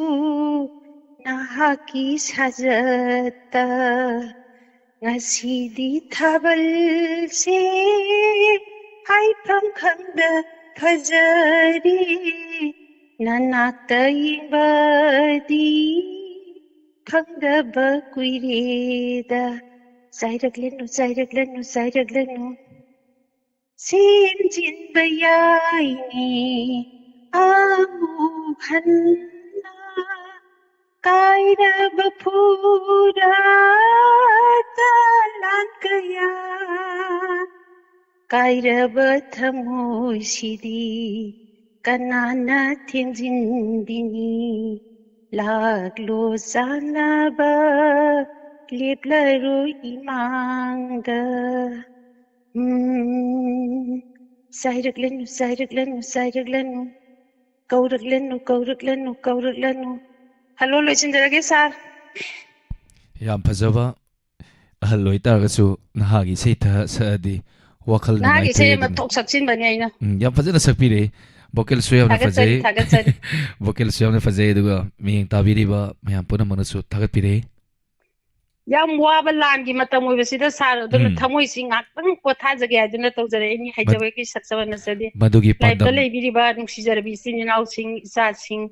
ꯅꯍꯥꯛꯀꯤ ꯁꯥꯖꯠꯇ꯫ ꯉꯁꯤꯗꯤ ꯊꯥꯕꯜꯁꯦ ꯍꯥꯏꯐꯝ ꯈꯪꯗ ꯐꯖꯔꯤ, ꯅꯅꯥꯛꯇ ꯌꯦꯡꯕꯗꯤ ꯐꯪꯗꯕ ꯀꯨꯏꯔꯦꯗ꯫ ꯆꯥꯏꯔꯛꯂꯅꯨ, ꯆꯥꯏꯔꯛꯂꯅꯨ, ꯆꯥꯏꯔꯛꯂꯅꯨ꯫ ꯁꯦꯝꯖꯤꯟꯕ ꯌꯥꯏꯅꯦ ꯑꯃꯨꯛ ꯍꯟꯅ꯫ ꯀꯥꯏꯔꯕ ꯐꯨꯔꯥ ꯀꯂꯥꯟ ꯀꯌꯥ꯫ ꯀꯥꯏꯔꯕ ꯊꯃꯣꯏꯁꯤꯗꯤ ꯀꯅꯥꯅ ꯊꯦꯝꯖꯤꯟꯕꯤꯅꯤ? ꯂꯥꯛꯂꯣ ꯆꯥꯅꯕ ꯂꯦꯞꯂꯔꯣꯏ ꯏꯃꯥꯡꯗ꯫ ꯎꯝ, ꯆꯥꯏꯔꯛꯂꯅꯨ, ꯆꯥꯏꯔꯛꯂꯅꯨ, ꯆꯥꯏꯔꯛꯂꯅꯨ꯫ ꯀꯧꯔꯛꯂꯅꯨ, ꯀꯧꯔꯛꯂꯅꯨ, ꯀꯧꯔꯛꯂꯅꯨ꯫ ꯍꯜꯂꯣ, ꯂꯣꯏꯁꯤꯟꯖꯔꯒꯦ ꯁꯥꯔ꯫ ꯌꯥꯝ ꯐꯖꯕ꯫ ꯑꯍꯜ ꯑꯣꯏꯇꯥꯔꯒꯁꯨ ꯅꯍꯥꯒꯤ ꯏꯁꯩ ꯊ-, ꯁꯛꯑꯗꯤ ꯋꯥꯈꯜ ꯅꯍꯥꯛꯀꯤ ꯏꯁꯩ ꯅꯨꯡꯉꯥꯏꯊꯣꯛꯑꯦ ꯑꯃ ꯑꯗꯨꯅ꯫ ꯊꯣꯛ ꯁꯛꯆꯤꯟꯕꯅꯤ ꯑꯩꯅ꯫ ꯎꯝ, ꯌꯥꯝ ꯐꯖꯅ ꯁꯛꯄꯤꯔꯦ꯫ ꯚꯣꯀꯦꯜꯁꯨ ꯌꯥꯝꯅ ꯊꯥꯒꯠꯆꯔꯤ, ꯐꯖꯩ꯫ ꯊꯥꯒꯠꯆꯔꯤ꯫ ꯚꯣꯀꯦꯜꯁꯨ ꯌꯥꯝꯅ ꯐꯖꯩ, ꯑꯗꯨꯒ ꯃꯤꯠꯌꯦꯡ ꯇꯥꯕꯤꯔꯤꯕ ꯃꯌꯥꯝ ꯄꯨꯝꯅꯃꯛꯅꯁꯨ ꯊꯥꯒꯠꯄꯤꯔꯦ꯫ ꯌꯥꯝ ꯋꯥꯕ ꯂꯥꯟꯒꯤ ꯃꯇꯝ ꯑꯣꯏꯕꯁꯤꯗ ꯁꯥꯔ ꯑꯗꯨꯅ ꯎꯝ꯫ ꯊꯃꯣꯏꯁꯤ ꯉꯥꯛꯇꯪ ꯄꯣꯊꯥꯖꯒꯦ ꯍꯥꯏꯗꯨꯅ ꯇꯧꯖꯔꯛꯏꯅꯤ꯫ ꯃ-, ꯍꯩꯖꯕꯒꯤ ꯁꯛꯆꯕ ꯅꯠꯆꯗꯦ꯫ ꯃꯗꯨꯒꯤ ꯂꯥꯏꯐꯇ ꯄꯥꯟꯗꯝ ꯂꯩꯕꯤꯔꯤꯕ ꯅꯨꯡꯁꯤꯖꯔꯕꯤ ꯏꯆꯤꯟ ꯏꯅꯥꯎꯁꯤꯡ, ꯏꯆꯥꯁꯤꯡ,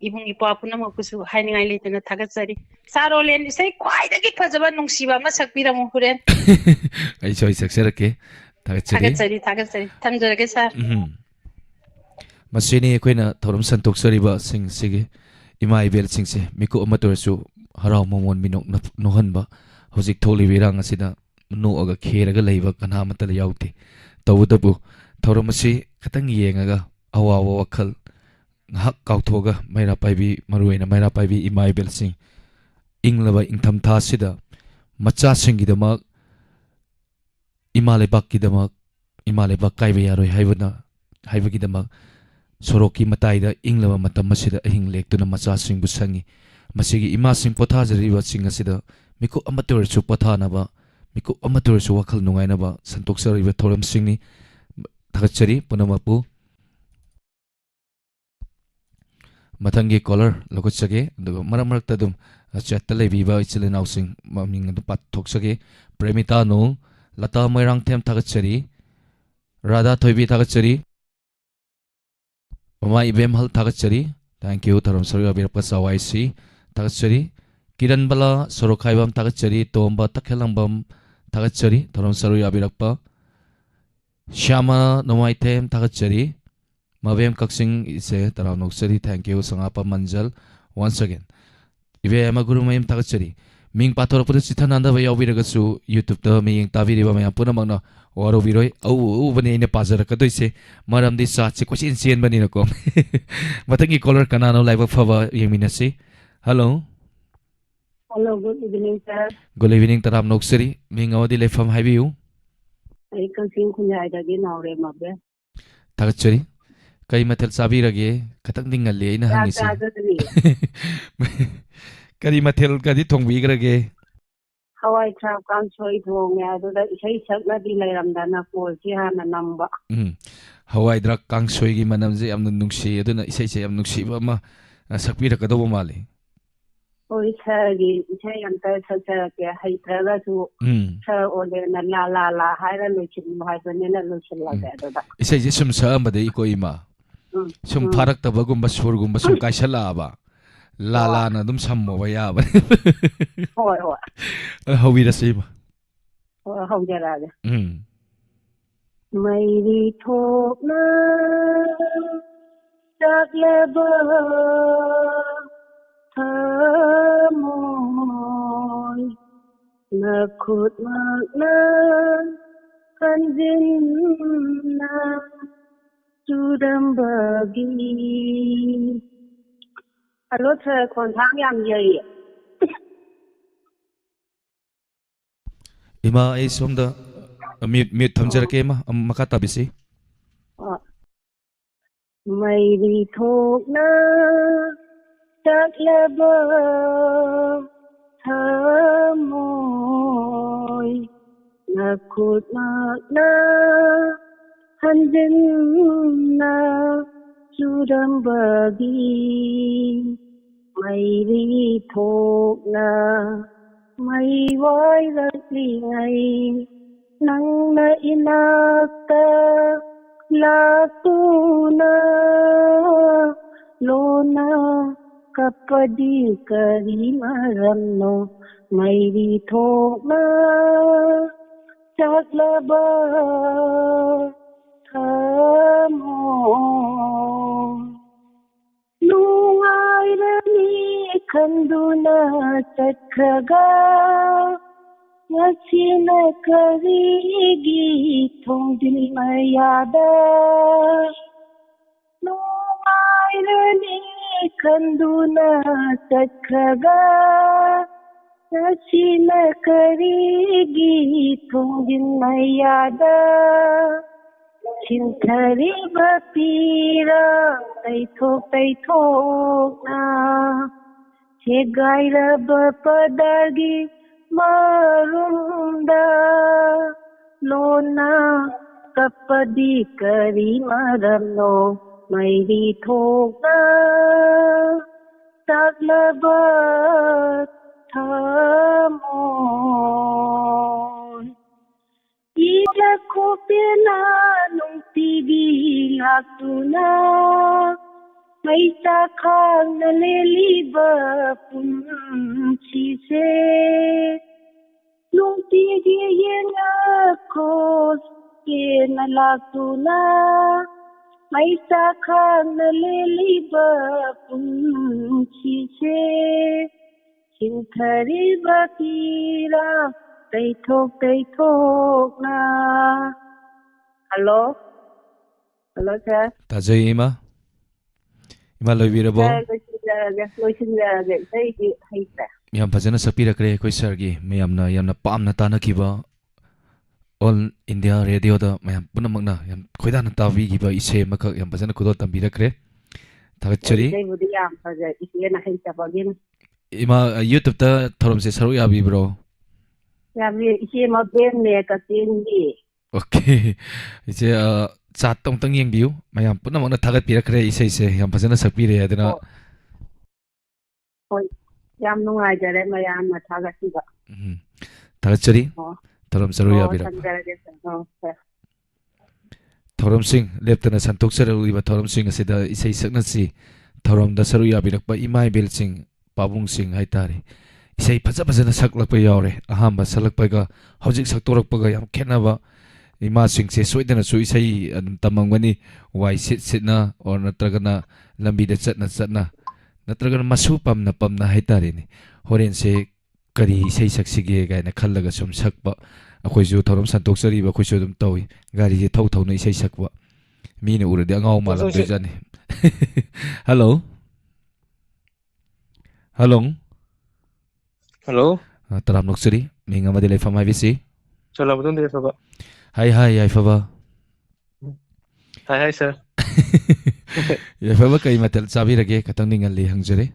ꯏꯕꯨꯡ ꯏꯄ꯭ꯋꯥ ꯄꯨꯝꯅꯃꯛꯄꯨꯁꯨ ꯍꯥꯏꯅꯤꯡꯉꯥꯏ ꯂꯩꯇꯅ ꯊꯥꯒꯠꯆꯔꯤ꯫ ꯁꯥꯔ ꯔꯣꯂꯦꯟ, ꯏꯁꯩ ꯈ꯭ꯋꯥꯏꯗꯒꯤ ꯐꯖꯕ ꯅꯨꯡꯁꯤꯕ ꯑꯃ ꯁꯛꯄꯤꯔꯝꯃꯨ ꯍꯣꯔꯦꯟ꯫ ꯑꯩꯁꯨ ꯑꯩ ꯁꯛꯆꯔꯛꯀꯦ꯫ ꯊꯥꯒꯠꯆꯔꯤ꯫ ꯊꯥꯒꯠꯆꯔꯤ, ꯊꯥꯒꯠꯆꯔꯤ꯫ ꯊꯝꯖꯔꯒꯦ, ꯁꯥꯔ꯫ ꯎꯝ꯫ ꯃꯁꯤꯅꯤ ꯑꯩꯈꯣꯏꯅ ꯊꯧꯔꯝ ꯁꯟꯗꯣꯛꯆꯔꯤꯕꯁꯤꯡꯁꯤꯒꯤ ꯏꯃꯥ ꯏꯕꯦꯜꯁꯤꯡꯁꯦ ꯃꯤꯀꯨꯞ ꯑꯃꯇ ꯑꯣꯏꯔꯁꯨ ꯍꯔꯥꯎ ꯃꯃꯣꯟ ꯃꯤꯅꯣꯛ ꯅ-, ꯅꯣꯛꯍꯟꯕ꯫ ꯍꯧꯖꯤꯛ ꯊꯣꯛꯂꯤꯕ ꯏꯔꯥꯡ ꯑꯁꯤꯗ ꯅꯣꯛꯑꯒ ꯈꯦꯔꯒ ꯂꯩꯕ ꯀꯅꯥ ꯑꯃꯠꯇ ꯌꯥꯎꯗꯦ꯫ ꯇꯧꯕꯇꯕꯨ ꯊꯧꯔꯝ ꯑꯁꯤ ꯈꯤꯇꯪ ꯌꯦꯡꯉꯒ ꯑꯋꯥꯕ ꯋꯥꯈꯜ ꯉꯥꯏꯍꯥꯛ ꯀꯥꯎꯊꯣꯛꯑꯒ ꯃꯩꯔꯥ ꯄꯥꯏꯕꯤ, ꯃꯔꯨꯑꯣꯏꯅ ꯃꯩꯔꯥ ꯄꯥꯏꯕꯤ ꯏꯃꯥ ꯏꯕꯦꯜꯁꯤꯡ, ꯏꯪꯂꯕ ꯏꯪꯊꯝꯊꯥꯁꯤꯗ ꯃꯆꯥꯁꯤꯡꯒꯤꯗꯃꯛ, ꯏꯃꯥ ꯂꯩꯕꯥꯛꯀꯤꯗꯃꯛ, ꯏꯃꯥ ꯂꯩꯕꯥꯛ ꯀꯥꯏꯕ ꯌꯥꯔꯣꯏ ꯍꯥꯏꯕꯅ, ꯍꯥꯏꯕꯒꯤꯗꯃꯛ ꯁꯣꯔꯣꯛꯀꯤ ꯃꯇꯥꯏꯗ ꯏꯪꯂꯕ ꯃꯇꯝ ꯑꯁꯤꯗ ꯑꯍꯤꯡ ꯂꯦꯛꯇꯨꯅ ꯃꯆꯥꯁꯤꯡꯕꯨ ꯁꯪꯉꯤ꯫ ꯃꯁꯤꯒꯤ ꯏꯃꯥꯁꯤꯡ ꯄꯣꯊꯥꯖꯔꯤꯕꯁꯤꯡ ꯑꯁꯤꯗ ꯃꯤꯀꯨꯞ ꯑꯃꯠꯇ ꯑꯣꯏꯔꯁꯨ ꯄꯣꯊꯥꯅꯕ, ꯃꯤꯀꯨꯞ ꯑꯃꯠꯇ ꯑꯣꯏꯔꯁꯨ ꯋꯥꯈꯜ ꯅꯨꯡꯉꯥꯏꯅꯕ ꯁꯟꯗꯣꯛꯆꯔꯤꯕ ꯊꯧꯔꯝꯁꯤꯡꯅꯤ꯫ ꯊꯥꯒꯠꯆꯔꯤ ꯄꯨꯝꯅꯃꯛꯄꯨ꯫ ꯃꯊꯪꯒꯤ ꯀꯣꯂꯔ ꯂꯧꯈꯠꯆꯒꯦ, ꯑꯗꯨꯒ ꯃꯔꯛ ꯃꯔꯛꯇ ꯑꯗꯨꯝ, ꯑ, ꯆꯦꯠꯇ ꯂꯩꯕꯤꯕ ꯏꯆꯤꯜ ꯏꯅꯥꯎꯁꯤꯡ ꯃꯃꯤꯡ ꯑꯗꯨ ꯄꯥꯊꯣꯛꯆꯒꯦ꯫ ꯄ꯭ꯔꯦꯃꯤꯇꯥ ꯅꯣꯡ, ꯂꯇꯥ ꯃꯣꯏꯔꯥꯡꯊꯦꯝ ꯊꯥꯒꯠꯆꯔꯤ, ꯔꯥꯙꯥ ꯊꯣꯏꯕꯤ ꯊꯥꯒꯠꯆꯔꯤ, ꯃꯃꯥ ꯏꯕꯦꯝꯍꯜ ꯊꯥꯒꯠꯆꯔꯤ, thank you, ꯊꯧꯔꯝ ꯁꯔꯨꯛ ꯌꯥꯕꯤꯔꯛꯄ ꯆꯥꯋꯥꯏꯁꯤ ꯊꯥꯒꯠꯆꯔꯤ, ꯀꯤꯔꯟ ꯕꯂꯥ ꯁꯣꯔꯣꯛꯈꯥꯏꯕꯝ ꯊꯥꯒꯠꯆꯔꯤ, ꯇꯣꯝꯕ ꯇꯈꯦꯜꯂꯝꯕꯝ ꯊꯥꯒꯠꯆꯔꯤ, ꯊꯧꯔꯝ ꯁꯔꯨꯛ ꯌꯥꯕꯤꯔꯛꯄ ꯁ꯭ꯌꯥꯃ ꯅꯣꯡꯃꯥꯏꯊꯦꯝ ꯊꯥꯒꯠꯆꯔꯤ꯫ ꯃꯕꯦꯝ ꯀꯛꯆꯤꯡ ꯏꯆꯦ ꯇꯔꯥꯝꯅ ꯑꯣꯛꯆꯔꯤ꯫ Thank you, ꯁꯉꯥꯄꯝ ꯃꯟꯖꯜ, once again꯫ ꯏꯕꯦꯝꯃ ꯒꯨꯔꯨꯃꯌꯨꯝ ꯊꯥꯒꯠꯆꯔꯤ꯫ ꯃꯤꯡ ꯄꯥꯊꯣꯔꯛꯄꯗ ꯆꯤꯊ ꯅꯥꯟꯗꯕ ꯌꯥꯎꯕꯤꯔꯒꯁꯨ YouTube-ꯇ ꯃꯤꯠꯌꯦꯡ ꯇꯥꯕꯤꯔꯤꯕ ꯃꯌꯥꯝ ꯄꯨꯝꯅꯃꯛꯅ ꯋꯥꯔꯧꯕꯤꯔꯣꯏ꯫ ꯑꯎ ꯑꯎꯕꯅꯤ ꯑꯩꯅ ꯄꯥꯖꯔꯛꯀꯗꯣꯏꯁꯦ꯫ ꯃꯔꯝꯗꯤ ꯆꯥꯠꯁꯦ ꯀꯣꯏꯆꯦꯟ ꯆꯦꯟꯕꯅꯤꯅꯀꯣ꯫ ꯃꯊꯪꯒꯤ ꯀꯣꯂꯔ ꯀꯅꯥꯅꯣ ꯂꯥꯏꯕꯛ ꯐꯕ ꯌꯦꯡꯃꯤꯟꯅꯁꯤ꯫ Hello. Hello, good evening, sir꯫ Good evening, ꯇꯔꯥꯝꯅ ꯑꯣꯛꯆꯔꯤ꯫ ꯃꯤꯡ ꯑꯃꯗꯤ ꯂꯩꯐꯝ ꯍꯥꯏꯕꯤꯌꯨ꯫ ꯑꯩ ꯀꯛꯆꯤꯡ ꯈꯨꯟꯌꯥꯏꯗꯒꯤ ꯅꯥꯎꯔꯦꯝ ꯃꯕꯦꯝ꯫ ꯊꯥꯒꯠꯆꯔꯤ꯫ ꯀꯔꯤ ꯃꯊꯦꯜ ꯆꯥꯕꯤꯔꯒꯦ? ꯈꯇꯪꯗꯤ ꯉꯜꯂꯤ ꯑꯩꯅ ꯆꯥꯛ ꯍꯪꯉꯤꯁꯦ꯫ ꯆꯥꯖꯗ꯭ꯔꯤ꯫ ꯀꯔꯤ ꯃꯊꯦꯜꯒꯗꯤ ꯊꯣꯡꯕꯤꯈ꯭ꯔꯒꯦ? ꯍꯋꯥꯏ ꯊ꯭ꯔꯥꯛ ꯀꯥꯡꯁꯣꯏ ꯊꯣꯡꯉꯦ, ꯑꯗꯨꯗ ꯏꯁꯩ ꯁꯛꯅꯗꯤ ꯂꯩꯔꯝꯗꯅ ꯀꯣꯜꯁꯤ ꯍꯥꯟꯅ ꯅꯝꯕ꯫ ꯎꯝ, ꯍꯋꯥꯏ ꯊ꯭ꯔꯥꯛ ꯀꯥꯡꯁꯣꯏꯒꯤ ꯃꯅꯝꯁꯦ ꯌꯥꯝꯅ ꯅꯨꯡꯁꯤ, ꯑꯗꯨꯅ ꯏꯁꯩꯁꯦ ꯌꯥꯝ ꯅꯨꯡꯁꯤꯕ ꯑꯃ, ꯑ, ꯁꯛꯄꯤꯔꯛꯀꯗꯧꯕ ꯃꯥꯜꯂꯤ꯫ ꯍꯣꯏ, ꯁꯥꯔꯒꯤ ꯏꯁꯩ ꯑꯝꯇ ꯁꯛꯆꯔꯛꯀꯦ, ꯍꯩꯇ꯭ꯔꯒꯁꯨ꯫ ꯎꯝ, ꯁꯥꯔ ꯑꯣꯂꯦꯅ "ꯂꯥ ꯂꯥ ꯂꯥ" ꯍꯥꯏꯔ ꯂꯣꯏꯁꯤꯜꯂꯨ ꯍꯥꯏꯕꯅꯤꯅ ꯂꯣꯏꯁꯤꯜꯂꯒꯦ꯫ ꯎꯝ꯫ ꯑꯗꯨꯗ ꯏꯁꯩꯁꯦ ꯁꯨꯝ ꯁꯛꯑꯝꯕꯗꯒꯤ ꯏꯀꯣ ꯏꯃꯥ, ꯎꯝ, ꯁꯨꯝ ꯎꯝ, ꯐꯥꯔꯛꯇꯕꯒꯨꯝꯕ, ꯁꯨꯔꯒꯨꯝꯕ ꯁꯨꯝ ꯀꯥꯏꯁꯜꯂꯛꯑꯕ, ꯂꯥ ꯍꯣꯏ꯫ ꯂꯥꯅ ꯑꯗꯨꯝ ꯁꯝꯃꯣꯕ ꯌꯥꯕꯅꯤ꯫ ꯍꯣꯏ, ꯍꯣꯏ꯫ ꯑ, ꯍꯧꯕꯤꯔꯁꯤ ꯏꯃꯥ꯫ ꯍꯣꯏ, ꯍꯧꯖꯔꯛꯑꯒꯦ꯫ ꯎꯝ꯫ ꯃꯩꯔꯤ ꯊꯣꯛꯅ ꯆꯥꯛꯂꯕ ꯊꯃꯣꯏ, ꯅꯈꯨꯠꯃꯛꯅ ꯍꯟꯖꯤꯟꯅ ꯆꯨꯔꯝꯕꯒꯤ꯫ ꯍꯜꯂꯣ ꯁꯥꯔ, ꯈꯣꯟꯊꯥꯡ ꯌꯥꯝ ꯌꯩꯌꯦ꯫ ꯏꯃꯥ, ꯑꯩ ꯁꯣꯝꯗ ꯃ꯭ꯌꯨꯠ, ꯃ꯭ꯌꯨꯠ ꯊꯝꯖꯔꯛꯀꯦ ꯏꯃꯥ, ꯑꯃꯨꯛ ꯃꯈꯥ ꯇꯥꯕꯤꯁꯤ꯫ ꯑ, ꯃꯩꯔꯤ ꯊꯣꯛꯅ ꯆꯥꯛꯂꯕ ꯊꯃꯣꯏ, ꯅꯈꯨꯠꯃꯛꯅ ꯍꯟꯖꯤꯟꯅ ꯆꯨꯔꯝꯕꯒꯤ ꯃꯩꯔꯤ ꯊꯣꯛꯅ ꯃꯩ ꯋꯥꯏꯔꯛꯂꯤꯉꯩ, ꯅꯪꯅ ꯏꯅꯥꯛꯇ ꯂꯥꯛꯇꯨꯅ ꯂꯣꯟꯅ ꯀꯞꯄꯗꯤ ꯀꯔꯤ ꯃꯔꯝꯅꯣ? ꯃꯩꯔꯤ ꯊꯣꯛꯅ ꯆꯥꯛꯂꯕ ꯊꯃꯣꯏ, ꯅꯨꯡꯉꯥꯏꯔꯅꯤ ꯈꯟꯗꯨꯅ ꯆꯠꯈ꯭ꯔꯒ, ꯉꯁꯤꯅ ꯀꯔꯤꯒꯤ ꯊꯣꯡꯖꯤꯟ ꯃꯌꯥꯗ? ꯅꯨꯡꯉꯥꯏꯔꯅꯤ ꯈꯟꯗꯨꯅ ꯆꯠꯈ꯭ꯔꯒ, ꯉꯁꯤꯅ ꯀꯔꯤꯒꯤ ꯊꯣꯡꯖꯤꯟ ꯃꯌꯥꯗ ꯁꯤꯟꯊꯔꯤꯕ ꯄꯤꯔꯥꯡ ꯇꯩꯊꯣꯛ ꯇꯩꯊꯣꯛꯅ, ꯁꯦꯒꯥꯏꯔꯕ ꯄꯗꯔꯒꯤ ꯃꯔꯨꯝꯗ ꯂꯣꯟꯅ ꯀꯞꯄꯗꯤ ꯀꯔꯤ ꯃꯔꯝꯅꯣ? ꯃꯩꯔꯤ ꯊꯣꯛꯅ ꯆꯥꯛꯂꯕ ꯊꯃꯣꯏ꯫ ꯏꯂ ꯈꯣꯄꯦꯅ ꯅꯨꯡꯇꯤꯒꯤ ꯂꯥꯛꯇꯨꯅ ꯃꯩꯁꯥ ꯈꯥꯡꯅ ꯂꯦꯜꯂꯤꯕ ꯄꯨꯟꯁꯤꯁꯦ꯫ ꯅꯨꯡꯇꯤꯒꯤ ꯌꯦꯡꯉꯛꯈꯣ ꯄꯦꯟꯅ ꯂꯥꯛꯇꯨꯅ ꯃꯩꯁꯥ ꯈꯥꯡꯅ ꯂꯦꯜꯂꯤꯕ ꯄꯨꯟꯁꯤꯁꯦ꯫ ꯁꯤꯟꯊꯔꯤꯕ ꯄꯤꯔꯥ ꯇꯩꯊꯣꯛ ꯇꯩꯊꯣꯛꯅ꯫ ꯍꯜꯂꯣ꯫ ꯍꯜꯂꯣ, ꯁꯥꯔ꯫ ꯇꯥꯖꯩ, ꯏꯃꯥ꯫ ꯏꯃꯥ, ꯂꯣꯏꯕꯤꯔꯕꯣ? ꯁꯥꯔ, ꯂꯣꯏꯁꯤꯟꯖꯔꯒꯦ, ꯂꯣꯏꯁꯤꯟꯖꯔꯒꯦ꯫ ꯏꯁꯩꯗꯤ ꯍꯩꯇ꯭ꯔꯦ꯫ ꯌꯥꯝ ꯐꯖꯅ ꯁꯛꯄꯤꯔꯛꯈ꯭ꯔꯦ ꯑꯩꯈꯣꯏ ꯁꯥꯔꯒꯤ꯫ ꯃꯌꯥꯝꯅ ꯌꯥꯝꯅ ꯄꯥꯝꯅ ꯇꯥꯅꯈꯤꯕ All India Radio ꯗ ꯃꯌꯥꯝ ꯄꯨꯝꯅꯃꯛꯅ ꯌꯥꯝ ꯈꯣꯏꯗꯥꯅ ꯇꯥꯕꯤꯈꯤꯕ ꯏꯁꯩ ꯑꯃꯈꯛ ꯌꯥꯝ ꯐꯖꯅ ꯈꯨꯗꯣꯜ ꯇꯝꯕꯤꯔꯛꯈ꯭ꯔꯦ꯫ ꯊꯥꯒꯠꯆꯔꯤ꯫ ꯏꯁꯩꯕꯨꯗꯤ ꯌꯥꯝ ꯐꯖꯩ, ꯏꯆꯦꯅ ꯍꯩꯇꯕꯒꯤꯅꯤ꯫ ꯏꯃꯥ, YouTube ꯇ ꯊꯧꯔꯝꯁꯦ ꯁꯔꯨꯛ ꯌꯥꯕꯤꯕ꯭ꯔꯣ? ꯌꯥꯕꯤ, ꯏꯆꯦ ꯃꯕꯦꯝꯅꯦ, ꯀꯛꯆꯤꯡꯒꯤ꯫ OK꯫ ꯏꯆꯦ, ꯑ, chart ꯇꯣ ꯑꯃꯨꯛꯇꯪ ꯌꯦꯡꯕꯤꯌꯨ꯫ ꯃꯌꯥꯝ ꯄꯨꯝꯅꯃꯛꯅ ꯊꯥꯒꯠꯄꯤꯔꯛꯈ꯭ꯔꯦ ꯏꯁꯩꯁꯦ꯫ ꯌꯥꯝ ꯐꯖꯅ ꯁꯛꯄꯤꯔꯦ ꯍꯥꯏꯗꯅ꯫ ꯍꯣꯏ꯫ ꯍꯣꯏ꯫ ꯌꯥꯝ ꯅꯨꯡꯉꯥꯏꯖꯔꯦ ꯃꯌꯥꯝꯅ ꯊꯥꯒꯠꯄꯤꯕ꯫ ꯎꯝ꯫ ꯊꯥꯒꯠꯆꯔꯤ꯫ ꯑꯣ꯫ ꯊꯧꯔꯝ ꯁꯔꯨꯛ ꯑꯣ, ꯌꯥꯕꯤꯔꯛꯄ꯫ ꯊꯝꯖꯔꯒꯦ, ꯁꯥꯔ꯫ ꯑꯣ, ꯁꯥꯔ꯫ ꯊꯧꯔꯝꯁꯤꯡ, ꯂꯦꯞꯇꯅ ꯁꯟꯗꯣꯛꯆꯔꯛꯂꯤꯕ ꯊꯧꯔꯝꯁꯤꯡ ꯑꯁꯤꯗ ꯏꯁꯩ ꯁꯛꯅꯁꯤ꯫ ꯊꯧꯔꯝꯗ ꯁꯔꯨꯛ ꯌꯥꯕꯤꯔꯛꯄ ꯏꯃꯥ ꯏꯕꯦꯜꯁꯤꯡ, ꯄꯥꯕꯨꯡꯁꯤꯡ ꯍꯥꯏꯇꯥꯔꯦ꯫ ꯏꯁꯩ ꯐꯖ ꯐꯖꯅ ꯁꯛꯂꯛꯄ ꯌꯥꯎꯔꯦ꯫ ꯑꯍꯥꯟꯕ ꯁꯛꯂꯛꯄꯒ ꯍꯧꯖꯤꯛ ꯁꯛꯇꯣꯔꯛꯄꯒ ꯌꯥꯝ ꯈꯦꯠꯅꯕ꯫ ꯏꯃꯥꯁꯤꯡꯁꯦ ꯁꯣꯏꯗꯅꯁꯨ ꯏꯁꯩ ꯑꯗꯨꯝ ꯇꯝꯃꯝꯒꯅꯤ꯫ ꯋꯥꯏ ꯁꯤꯠ ꯁꯤꯠꯅ, or ꯅꯠꯇ꯭ꯔꯒꯅ ꯂꯝꯕꯤꯗ ꯆꯠꯅ ꯆꯠꯅ, ꯅꯠꯇ꯭ꯔꯒꯅ ꯃꯁꯨ ꯄꯝꯅ ꯄꯝꯅ ꯍꯥꯏꯇꯥꯔꯦꯅꯦ꯫ ꯍꯣꯔꯦꯟꯁꯦ ꯀꯔꯤ ꯏꯁꯩ ꯁꯛꯁꯤꯒꯦ ꯀꯥꯏꯅ ꯈꯜꯂꯒ ꯁꯨꯝ ꯁꯛꯄ꯫ ꯑꯩꯈꯣꯏꯁꯨ ꯊꯧꯔꯝ ꯁꯟꯗꯣꯛꯆꯔꯤꯕ, ꯑꯩꯈꯣꯏꯁꯨ ꯑꯗꯨꯝ ꯇꯧꯏ꯫ ꯒꯥꯔꯤꯁꯦ ꯊꯧ ꯊꯧꯅ ꯏꯁꯩ ꯁꯛꯄ꯫ ꯃꯤꯅ ꯎꯔꯗꯤ ꯑꯉꯥꯎ ꯃꯥꯜꯂꯝꯗꯣꯏꯖꯥꯠꯅꯤ꯫ ꯍꯜꯂꯣ꯫ ꯍꯜꯂꯣ꯫ ꯍꯜꯂꯣ꯫ ꯑ, ꯇꯔꯥꯝ ꯅꯣꯛꯆꯔꯤ꯫ ꯃꯤꯡ ꯑꯃꯗꯤ ꯂꯩꯐꯝ ꯍꯥꯏꯕꯤꯁꯤ꯫ ꯆꯨꯔꯥꯆꯥꯟꯄꯨꯔꯗꯒꯤ ꯌꯥꯏꯐꯕ꯫ ꯍꯥꯏ, ꯍꯥꯏ, ꯌꯥꯏꯐꯕ꯫ ꯍꯥꯏ, ꯍꯥꯏ, ꯁꯥꯔ꯫ ꯌꯥꯏꯐꯕ, ꯀꯔꯤ ꯃꯊꯦꯜ ꯆꯥꯕꯤꯔꯒꯦ? ꯈꯇꯪꯗꯤ ꯉꯜꯂꯤ, ꯍꯪꯖꯔꯦ꯫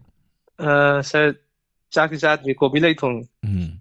ꯑ, ꯁꯥꯔ, ꯆꯥꯛꯇꯤ ꯆꯥꯗ꯭ꯔꯤ, ꯀꯣꯕꯤ ꯂꯩ ꯊꯣꯡꯉꯤ꯫ ꯎꯝ꯫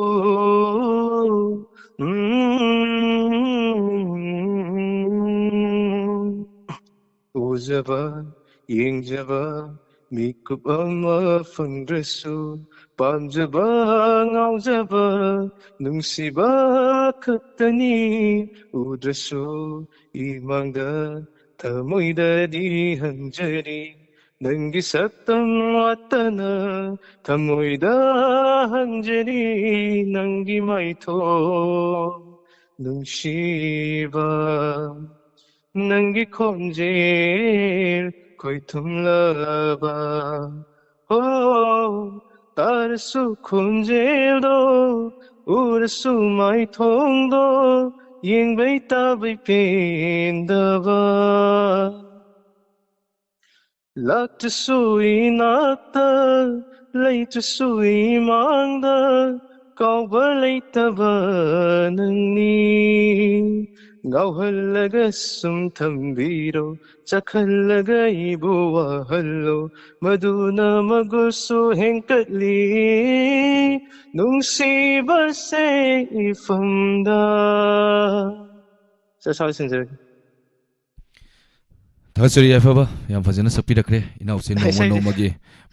ꯎꯖꯕ, ꯌꯦꯡꯖꯕ ꯃꯤꯀꯨꯞ ꯑꯃ ꯐꯪꯗ꯭ꯔꯁꯨ, ꯄꯥꯝꯖꯕ, ꯉꯥꯎꯖꯕ, ꯅꯨꯡꯁꯤꯕ ꯈꯛꯇꯅꯤ꯫ ꯎꯗ꯭ꯔꯁꯨ ꯏꯃꯥꯡꯗ ꯊꯃꯣꯏꯗꯗꯤ ꯍꯟꯖꯔꯤ, ꯅꯪꯒꯤ ꯁꯛꯇꯝ ꯋꯥꯠꯇꯅ ꯊꯃꯣꯏꯗ ꯍꯟꯖꯔꯤ, ꯅꯪꯒꯤ ꯃꯥꯏꯊꯣꯡ ꯅꯨꯡꯁꯤꯕ, ꯅꯪꯒꯤ ꯈꯣꯟꯖꯦꯜ ꯈꯣꯏꯊꯨꯝꯂꯕ꯫ ꯍꯣ, ꯇꯥꯔꯁꯨ ꯈꯣꯟꯖꯦꯜꯗꯣ, ꯎꯔꯁꯨ ꯃꯥꯏꯊꯣꯡꯗꯣ, ꯌꯦꯡꯕꯩ ꯇꯥꯕꯩ ꯄꯦꯟꯗꯕ꯫ ꯂꯥꯛꯇ꯭ꯔꯁꯨ ꯏꯅꯥꯛꯇ, ꯂꯩꯇ꯭ꯔꯁꯨ ꯏꯃꯥꯡꯗ, ꯀꯥꯎꯕ ꯂꯩꯇꯕ ꯅꯪꯅꯤ꯫ ꯉꯥꯎꯍꯜꯂꯒ ꯁꯨꯝ ꯊꯝꯕꯤꯔꯣ, ꯆꯥꯛꯍꯜꯂꯒ ꯑꯩꯕꯨ ꯋꯥꯍꯜꯂꯣ, ꯃꯗꯨꯅ ꯃꯒꯨꯟꯁꯨ ꯍꯦꯟꯀꯠꯂꯤ, ꯅꯨꯡꯁꯤꯕꯁꯦ ꯏꯐꯝꯗ꯫ ꯁꯥꯔ, ꯁꯥꯔ, ꯁꯤꯟꯖꯔꯒꯦ꯫ ꯊꯥꯒꯠꯆꯔꯤ, ꯌꯥꯏꯐꯕ, ꯌꯥꯝ ꯐꯖꯅ ꯁꯛꯄꯤꯔꯛꯈ꯭ꯔꯦ꯫ ꯏꯅꯥꯎꯁꯦ ꯅꯣꯡꯃ ꯏꯁꯩꯁꯦ ꯅꯣꯡꯃꯒꯤ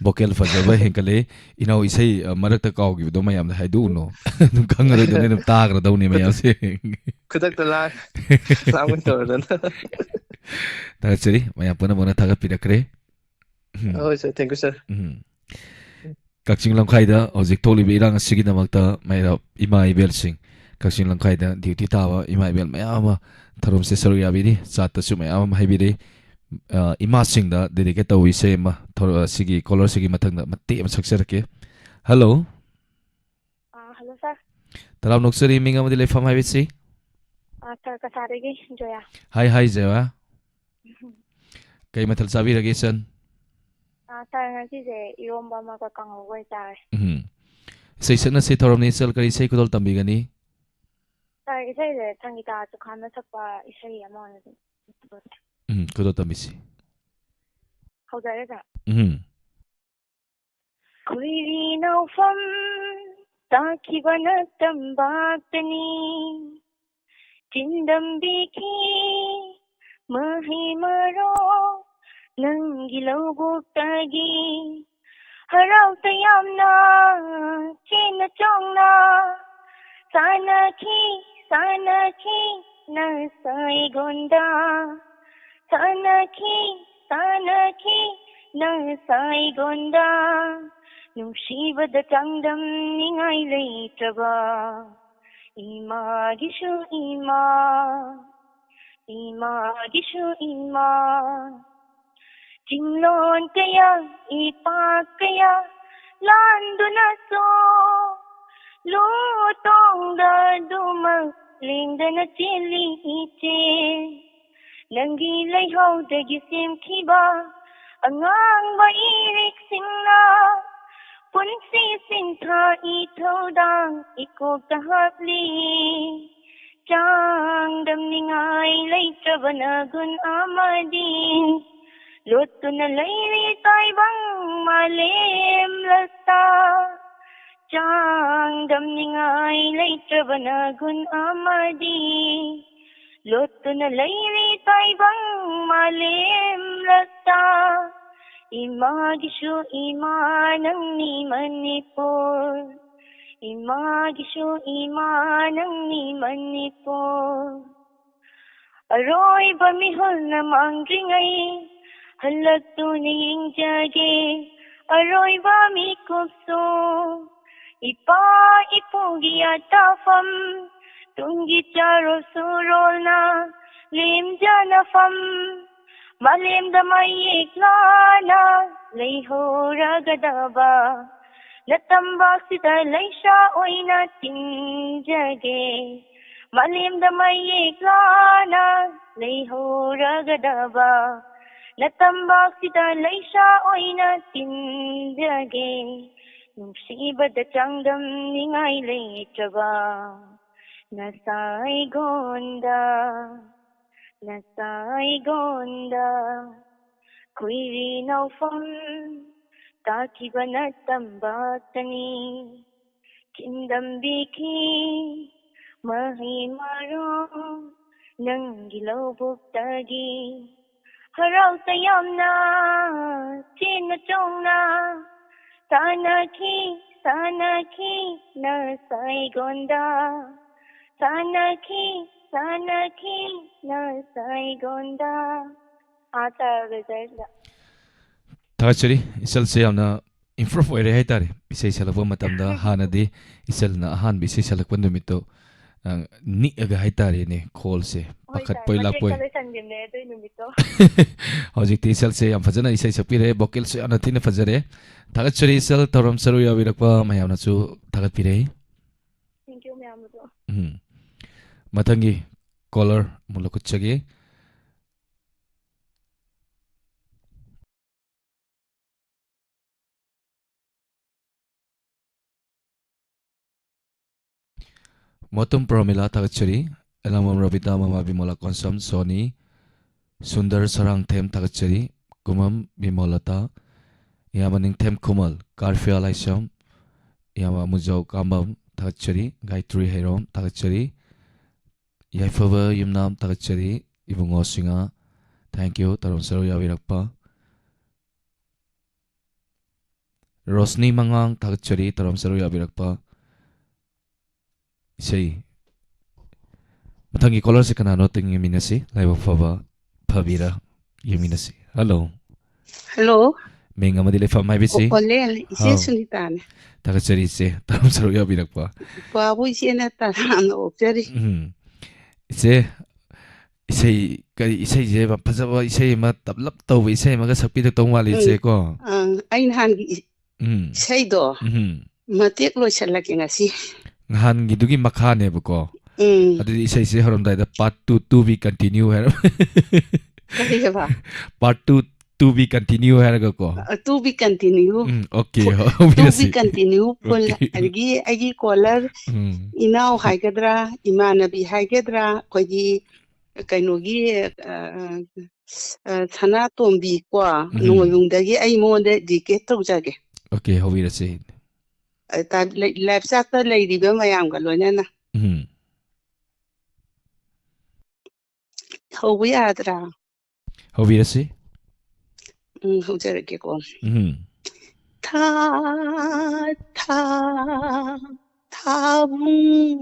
ꯚꯣꯀꯦꯜ ꯐꯖꯕ ꯍꯦꯟꯒꯠꯂꯛꯏ꯫ ꯏꯅꯥꯎ ꯏꯁꯩ, ꯑ, ꯃꯔꯛꯇ ꯀꯥꯎꯈꯤꯕꯗꯣ ꯃꯌꯥꯝꯗ ꯍꯥꯏꯗꯣꯛꯎꯅꯣ꯫ ꯑꯗꯨꯝ ꯈꯪꯉꯔꯣꯏꯗꯕꯅꯤ, ꯑꯗꯨꯝ ꯇꯥꯈ꯭ꯔꯗꯧꯅꯤ ꯃꯌꯥꯝꯁꯦ꯫ ꯈꯨꯗꯛꯇ ꯂꯥꯡ-, ꯂꯥꯡꯕꯩ ꯇꯧꯔꯗꯅ꯫ ꯊꯥꯒꯠꯆꯔꯤ, ꯃꯌꯥꯝ ꯄꯨꯝꯅꯃꯛꯅ ꯊꯥꯒꯠꯄꯤꯔꯛꯈ꯭ꯔꯦ꯫ ꯎꯝ꯫ ꯍꯣꯏ, ꯁꯥꯔ, thank you, ꯁꯥꯔ꯫ ꯎꯝ꯫ ꯀꯛꯆꯤꯡ ꯂꯝꯈꯥꯏꯗ ꯍꯧꯖꯤꯛ ꯊꯣꯛꯂꯤꯕ ꯏꯔꯥꯡ ꯑꯁꯤꯒꯤꯗꯃꯛꯇ ꯃꯌꯥꯝ ꯏꯃꯥ ꯏꯕꯦꯜꯁꯤꯡ, ꯀꯛꯆꯤꯡ ꯂꯝꯈꯥꯏꯗ ꯗ꯭ꯌꯨꯇꯤ ꯇꯥꯕ ꯏꯃꯥ ꯏꯕꯦꯜ ꯃꯌꯥꯝ ꯑꯃ ꯊꯧꯔꯝꯁꯦ ꯁꯔꯨꯛ ꯌꯥꯕꯤꯔꯤ꯫ ꯆꯥꯠꯇꯁꯨ ꯃꯌꯥꯝ ꯑꯃ ꯍꯥꯏꯕꯤꯔꯤ꯫ ꯑ, ꯏꯃꯥꯁꯤꯡꯗ dedicate ꯇꯧꯕ ꯏꯁꯩ ꯑꯃ ꯊꯧꯔ-, ꯁꯤꯒꯤ caller ꯁꯤꯒꯤ ꯃꯊꯪꯗ ꯃꯇꯦꯛ ꯑꯃ ꯁꯛꯆꯔꯛꯀꯦ꯫ ꯍꯜꯂꯣ꯫ ꯑꯥ, ꯍꯜꯂꯣ, ꯁꯥꯔ꯫ ꯇꯔꯥꯝꯅ ꯑꯣꯛꯆꯔꯤ, ꯃꯤꯡ ꯑꯃꯗꯤ ꯂꯩꯐꯝ ꯍꯥꯏꯕꯤꯁꯤ? ꯑꯥ, ꯁꯥꯔ, ꯀꯁꯥꯔꯗꯒꯤ ꯖꯣꯌꯥ꯫ ꯍꯥꯏ, ꯍꯥꯏ, ꯖꯣꯌꯥ꯫ ꯀꯩ ꯃꯊꯦꯜ ꯆꯥꯕꯤꯔꯒꯦ, ꯏꯆꯟ? ꯑꯥ, ꯁꯥꯔ, ꯉꯁꯤꯁꯦ ꯏꯔꯣꯝꯕ ꯑꯃꯒ ꯀꯥꯡꯍꯧꯒ ꯑꯣꯏ ꯆꯥꯔꯦ꯫ ꯎꯝ꯫ ꯏꯁꯩ ꯁꯛꯅꯁꯤ ꯊꯧꯔꯝꯅꯤ, ꯏꯆꯜ꯫ ꯀꯔꯤ ꯏꯁꯩ ꯈꯨꯗꯣꯜ ꯇꯝꯕꯤꯒꯅꯤ? ꯁꯥꯔ, ꯏꯁꯩꯁꯦ ꯁꯪꯒꯤꯇꯥ ꯆꯨꯈꯥꯝꯅ ꯁꯛꯄ ꯏꯁꯩ ꯑꯃ ꯑꯣꯏꯅ ꯑꯗꯨꯝ ꯎꯝ, ꯈꯨꯗꯣꯜ ꯇꯝꯕꯤꯁꯤ꯫ ꯍꯧꯖꯔꯦ, ꯁꯥꯔ꯫ ꯎꯝ꯫ ꯈꯣꯏꯔꯤ ꯅꯥꯎꯐꯝ ꯇꯥꯈꯤꯕꯅ ꯇꯝꯕꯥꯛꯇꯅꯤ, ꯆꯤꯟꯗꯝꯕꯤꯒꯤ ꯃꯍꯩ ꯃꯔꯣꯡ ꯅꯪꯒꯤ ꯂꯧꯕꯨꯛꯇꯒꯤ ꯍꯔꯥꯎ ꯇꯌꯥꯝꯅ ꯆꯦꯟꯅ ꯆꯣꯡꯅ ꯁꯥꯟꯅꯈꯤ, ꯁꯥꯟꯅꯈꯤ ꯅꯁꯥꯏꯒꯣꯟꯗ꯫ ꯁꯥꯟꯅꯈꯤ, ꯁꯥꯟꯅꯈꯤ ꯅꯁꯥꯏꯒꯣꯟꯗ꯫ ꯅꯨꯡꯁꯤꯕꯗ ꯆꯥꯡꯗꯝꯅꯤꯡꯉꯥꯏ ꯂꯩꯇ꯭ꯔꯕ ꯏꯃꯥꯒꯤꯁꯨ ꯏꯃꯥ, ꯏꯃꯥꯒꯤꯁꯨ ꯏꯃꯥ꯫ ꯆꯤꯡꯂꯣꯟ ꯀꯌꯥ, ꯏꯄꯥꯛ ꯀꯌꯥ ꯂꯥꯟꯗꯨꯅꯁꯨ, ꯂꯨ ꯇꯣꯡꯗ ꯑꯗꯨꯃꯛ ꯂꯦꯡꯗꯅ ꯆꯦꯜꯂꯤ ꯏꯆꯦ꯫ ꯅꯪꯒꯤ ꯂꯩꯍꯧꯗꯒꯤ ꯁꯦꯝꯈꯤꯕ ꯑꯉꯥꯡꯕ ꯏꯔꯤꯛꯁꯤꯡꯅ ꯄꯨꯟꯁꯤ ꯁꯤꯡꯊꯥ ꯏꯊꯧꯗꯥꯡ ꯏꯀꯣꯛꯇ ꯍꯥꯞꯂꯤ꯫ ꯆꯥꯡꯗꯝꯅꯤꯡꯉꯥꯏ ꯂꯩꯇ꯭ꯔꯕ ꯅꯒꯨꯟ ꯑꯃꯗꯤ ꯂꯣꯠꯇꯨꯅ ꯂꯩꯔꯤ ꯇꯥꯏꯕꯪ ꯃꯥꯂꯦꯝ ꯂꯛꯇ꯫ ꯆꯥꯡꯗꯝꯅꯤꯡꯉꯥꯏ ꯂꯩꯇ꯭ꯔꯕ ꯅꯒꯨꯟ ꯑꯃꯗꯤ ꯂꯣꯠꯇꯨꯅ ꯂꯩꯔꯤ ꯇꯥꯏꯕꯪ ꯃꯥꯂꯦꯝ ꯂꯛꯇ꯫ ꯏꯃꯥꯒꯤꯁꯨ ꯏꯃꯥ ꯅꯪꯅꯤ ꯃꯅꯤꯄꯨꯔ, ꯏꯃꯥꯒꯤꯁꯨ ꯏꯃꯥ ꯅꯪꯅꯤ ꯃꯅꯤꯄꯨꯔ꯫ ꯑꯔꯣꯏꯕ ꯃꯤꯍꯨꯜꯅ ꯃꯥꯡꯗ꯭ꯔꯤꯉꯩ ꯍꯜꯂꯛꯇꯨꯅ ꯌꯦꯡꯖꯒꯦ ꯑꯔꯣꯏꯕ ꯃꯤꯀꯨꯞꯁꯨ꯫ ꯏꯄꯥ ꯏꯄꯨꯒꯤ ꯑꯇꯥꯐꯝ, ꯇꯨꯡꯒꯤ ꯆꯥꯔꯣꯜ ꯁꯨꯔꯣꯜꯅ ꯂꯦꯝꯖꯅꯐꯝ, ꯃꯥꯂꯦꯝꯗ ꯃꯌꯦꯛ ꯂꯥꯅ ꯂꯩꯍꯧꯔꯒꯗꯕ ꯅꯇꯝꯕꯥꯛꯁꯤꯗ ꯂꯩꯁꯥ ꯑꯣꯏꯅ ꯇꯤꯟꯖꯒꯦ꯫ ꯃꯥꯂꯦꯝꯗ ꯃꯌꯦꯛ ꯂꯥꯅ ꯂꯩꯍꯧꯔꯒꯗꯕ ꯅꯇꯝꯕꯥꯛꯁꯤꯗ ꯂꯩꯁꯥ ꯑꯣꯏꯅ ꯇꯤꯟꯖꯒꯦ꯫ ꯅꯨꯡꯁꯤꯕꯗ ꯆꯥꯡꯗꯝꯅꯤꯡꯉꯥꯏ ꯂꯩꯇ꯭ꯔꯕ ꯅꯁꯥꯏꯒꯣꯟꯗ, ꯅꯁꯥꯏꯒꯣꯟꯗ ꯈꯨꯏꯔꯤ ꯅꯧꯐꯝ ꯇꯥꯈꯤꯕ ꯅꯇꯝꯕꯥꯛꯇꯅꯤ꯫ ꯈꯤꯟꯗꯝꯕꯤꯈꯤ ꯃꯍꯩ ꯃꯔꯣꯡ ꯅꯪꯒꯤ ꯂꯧꯕꯨꯛꯇꯒꯤ꯫ ꯍꯔꯥꯎ ꯇꯌꯥꯝꯅ ꯆꯦꯟꯅ ꯆꯣꯡꯅ ꯁꯥꯟꯅꯈꯤ, ꯁꯥꯟꯅꯈꯤ ꯅꯁꯥꯏꯒꯣꯟꯗ꯫ ꯁꯥꯟꯅꯈꯤ, ꯁꯥꯟꯅꯈꯤ ꯅꯁꯥꯏꯒꯣꯟꯗ꯫ ꯑꯥ ꯇꯥꯔꯒ ꯖꯔꯗ꯫ ꯊꯥꯒꯠꯆꯔꯤ꯫ ꯏꯆꯜꯁꯦ ꯌꯥꯝꯅ improve ꯑꯣꯏꯔꯦ ꯍꯥꯏꯇꯥꯔꯦ꯫ ꯏꯁꯩ ꯁꯛꯂꯛꯄ ꯃꯇꯝꯗ ꯍꯥꯟꯅꯗꯤ ꯏꯆꯜꯅ ꯑꯍꯥꯟꯕ ꯏꯁꯩ ꯁꯛꯂꯛꯄ ꯅꯨꯃꯤꯠꯇꯣ, ꯑ, ꯅꯤꯛꯑꯒ ꯍꯥꯏꯇꯥꯔꯦꯅꯦ, ꯈꯣꯜꯁꯦ ꯍꯣꯏ, ꯄꯥꯈꯠꯄꯣꯏ ꯇꯥꯏ꯫ ꯂꯥꯛꯄꯣꯏ꯫ ꯃꯊꯦꯛꯇ ꯂꯣꯏꯁꯟꯈꯤꯕꯅꯦ ꯑꯗꯨꯏ ꯅꯨꯃꯤꯠꯇꯣ꯫ ꯍꯧꯖꯤꯛꯇꯤ ꯏꯆꯜꯁꯦ ꯌꯥꯝ ꯐꯖꯅ ꯏꯁꯩ ꯁꯛꯄꯤꯔꯦ, vocalꯁꯨ ꯌꯥꯝꯅ ꯊꯤꯅ ꯐꯖꯔꯦ꯫ ꯊꯥꯒꯠꯆꯔꯤ ꯏꯆꯜ, ꯊꯧꯔꯝ ꯁꯔꯨꯛ ꯌꯥꯕꯤꯔꯛꯄ ꯃꯌꯥꯝꯅꯁꯨ ꯊꯥꯒꯠꯄꯤꯔꯦ꯫ Thank you ꯃꯌꯥꯝꯕꯗꯣ꯫ ꯎꯝ꯫ ꯃꯊꯪꯒꯤ caller ꯑꯃꯨꯛ ꯂꯧꯈꯠꯆꯒꯦ꯫ ꯃꯣꯇꯨꯝ ꯄ꯭ꯔꯣꯃꯤꯂꯥ ꯊꯥꯒꯠꯆꯔꯤ꯫ ꯑꯦꯂꯥꯡꯕꯝ ꯔꯣꯕꯤꯇꯥ, ꯃꯃꯥ ꯕꯤꯃꯣꯂꯥ ꯀꯣꯟꯁꯝ, ꯁꯣꯅꯤ, ꯁꯨꯟꯗꯔ ꯁꯔꯥꯡꯊꯦꯝ ꯊꯥꯒꯠꯆꯔꯤ꯫ ꯀꯨꯃꯝ ꯕꯤꯃꯣꯂꯇꯥ, ꯏꯌꯥꯝꯕ ꯅꯤꯡꯊꯦꯝ ꯈꯨꯃꯜ, ꯀꯥꯔꯐꯤꯌꯥ ꯂꯥꯏꯁ꯭ꯔꯝ, ꯏꯌꯥꯝꯕ ꯑꯃꯨꯖꯥꯎ ꯀꯥꯝꯕꯝ ꯊꯥꯒꯠꯆꯔꯤ꯫ ꯒꯥꯌꯇ꯭ꯔꯤ ꯍꯩꯔꯣꯝ ꯊꯥꯒꯠꯆꯔꯤ꯫ ꯌꯥꯏꯐꯕ ꯌꯨꯝꯅꯥꯝ ꯊꯥꯒꯠꯆꯔꯤ꯫ ꯏꯕꯨꯡꯉꯣ ꯁꯤꯡꯍ, thank you, ꯊꯧꯔꯝ ꯁꯔꯨꯛ ꯌꯥꯕꯤꯔꯛꯄ꯫ ꯔꯣꯁꯅꯤ ꯃꯉꯥꯡ ꯊꯥꯒꯠꯆꯔꯤ, ꯊꯧꯔꯝ ꯁꯔꯨꯛ ꯌꯥꯕꯤꯔꯛꯄ꯫ ꯏꯁꯩ ꯃꯊꯪꯒꯤ callerꯁꯦ ꯀꯅꯥꯅꯣ? ꯇꯤꯡ ꯌꯦꯡꯃꯤꯟꯅꯁꯤ꯫ ꯂꯥꯏꯕꯛ ꯐꯕ ꯐꯕꯤꯔ ꯌꯦꯡꯃꯤꯟꯅꯁꯤ꯫ Hello꯫ Hello꯫ ꯃꯤꯡ ꯑꯃꯗꯤ ꯂꯩꯐꯝ ꯍꯥꯏꯕꯤꯁꯤ꯫ ꯑꯣ, ꯑꯣꯂꯦ, ꯏꯆꯦ ꯍꯥꯎ꯫ ꯁꯨꯅꯤꯇꯥꯅꯦ꯫ ꯊꯥꯒꯠꯆꯔꯤ ꯏꯆꯦ, ꯊꯧꯔꯝ ꯁꯔꯨꯛ ꯌꯥꯕꯤꯔꯛꯄ꯫ ꯏꯄ꯭ꯋꯥꯕꯨ ꯏꯆꯦꯅ ꯇꯔꯥꯝꯅ ꯑꯣꯛꯆꯔꯤ꯫ ꯎꯝ꯫ ꯏꯆꯦ, ꯏꯁꯩ, ꯀꯔꯤ ꯏꯁꯩꯁꯦ ꯐꯖꯕ ꯏꯁꯩ ꯑꯃ ꯇꯞꯂꯞ ꯇꯧꯕ ꯏꯁꯩ ꯑꯃꯒ ꯁꯛꯄꯤꯔꯛꯇꯧ ꯃꯥꯜꯂꯤ ꯎꯝ꯫ ꯏꯆꯦ ꯀꯣ꯫ ꯑꯪ, ꯑꯩ ꯅꯍꯥꯟꯒꯤ ꯏ-, ꯎꯝ꯫ ꯏꯁꯩꯗꯣ ꯎꯝ꯫ ꯃꯇꯦꯛ ꯂꯣꯏꯁꯜꯂꯛꯀꯦ ꯉꯁꯤ꯫ ꯅꯍꯥꯟꯒꯤꯗꯨꯒꯤ ꯃꯈꯥꯅꯦꯕꯀꯣ꯫ ꯎꯝ꯫ ꯑꯗꯨꯗꯤ ꯏꯁꯩꯁꯦ ꯍꯧꯔꯝꯗꯥꯏꯗ part two, to be continue ꯍꯥꯏꯔ-, ꯀꯔꯤꯑꯕ? Part two, to be continue ꯍꯥꯏꯔꯒꯀꯣ꯫ ꯑ, to be continue꯫ Um, okay, ꯐꯨ-, ꯍꯧꯕꯤꯔꯁꯤ꯫ To be continue full꯫ Okay꯫ ꯑꯗꯒꯤ ꯑꯩꯒꯤ caller ꯎꯝ꯫ ꯏꯅꯥꯎ ꯍꯥꯏꯒꯗ꯭ꯔꯥ, ꯏꯃꯥꯟꯅꯕꯤ ꯍꯥꯏꯒꯗ꯭ꯔꯥ, ꯑꯩꯈꯣꯏꯒꯤ ꯀꯩꯅꯣꯒꯤ, ꯑ, ꯑ, ꯁꯅꯥꯇꯣꯝꯕꯤ ꯀꯣ, ꯎꯝ꯫ ꯅꯣꯡꯃꯌꯨꯡꯗꯒꯤ ꯑꯩ ꯃꯉꯣꯟꯗ dedicate ꯇꯧꯖꯒꯦ꯫ Okay, ꯍꯧꯕꯤꯔꯁꯤ꯫ ꯑ, ꯇ-, ꯂꯩ-, live chatꯇ ꯂꯩꯔꯤꯕ ꯃꯌꯥꯝꯒ ꯂꯣꯏꯅꯅ꯫ ꯎꯝ꯫ ꯍꯧꯕ ꯌꯥꯗ꯭ꯔꯥ? ꯍꯧꯕꯤꯔꯁꯤ꯫ ꯎꯝ, ꯍꯧꯖꯔꯛꯀꯦꯀꯣ꯫ ꯎꯝ꯫ ꯊꯥ, ꯊꯥ, ꯊꯥꯕꯨꯡꯗꯣ,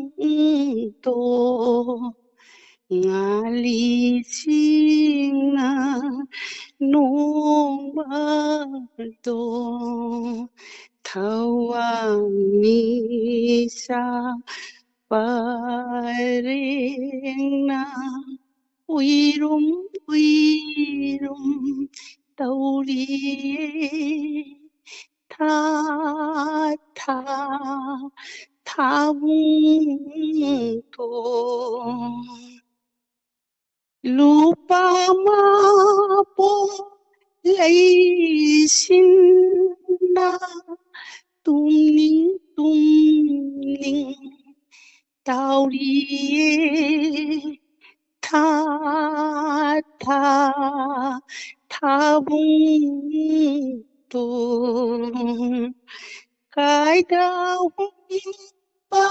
ꯉꯥꯂꯤꯁꯤꯡꯅ ꯅꯣꯡꯃꯗꯣ ꯊꯋꯥꯟꯃꯤꯆꯥꯛ ꯄꯔꯦꯡꯅ ꯎꯏꯔꯨꯝ ꯎꯏꯔꯨꯝ ꯇꯧꯔꯤꯌꯦ꯫ ꯊꯥ, ꯊꯥ, ꯊꯥꯕꯨꯡꯗꯣ, ꯂꯨꯄꯥ ꯃꯥꯄꯣ ꯂꯩꯁꯤꯟꯅ ꯇꯨꯝꯅꯤꯡ ꯇꯨꯝꯅꯤꯡ ꯇꯥꯎꯔꯤꯌꯦ꯫ ꯊꯥ, ꯊꯥ, ꯊꯥꯕꯨꯡꯗꯣ, ꯀꯥꯏꯗ ꯍꯨꯝꯕ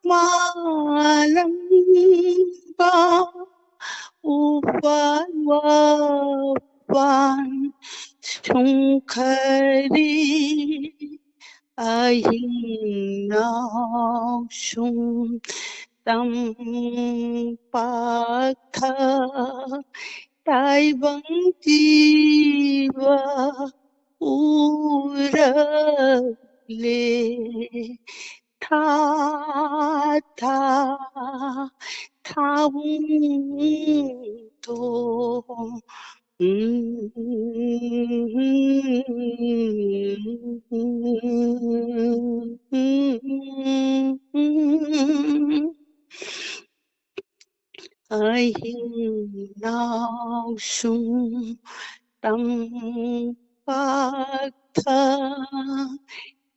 ꯃꯥꯂꯪꯕ ꯎꯄꯥꯜ ꯋꯥꯄꯥꯜ ꯁꯨꯝꯈꯔꯤ꯫ ꯑꯍꯤꯡ ꯅꯥꯎꯁꯨꯝ ꯇꯝꯄꯥꯛꯊ ꯇꯥꯏꯕꯪ ꯊꯤꯕ ꯎꯔꯛꯂꯦ꯫ ꯊꯥ, ꯊꯥ, ꯊꯥꯕꯨꯡꯗꯣ, ꯑꯍꯤꯡ ꯅꯥꯎꯁꯨꯝ ꯇꯝꯄꯥꯛꯊ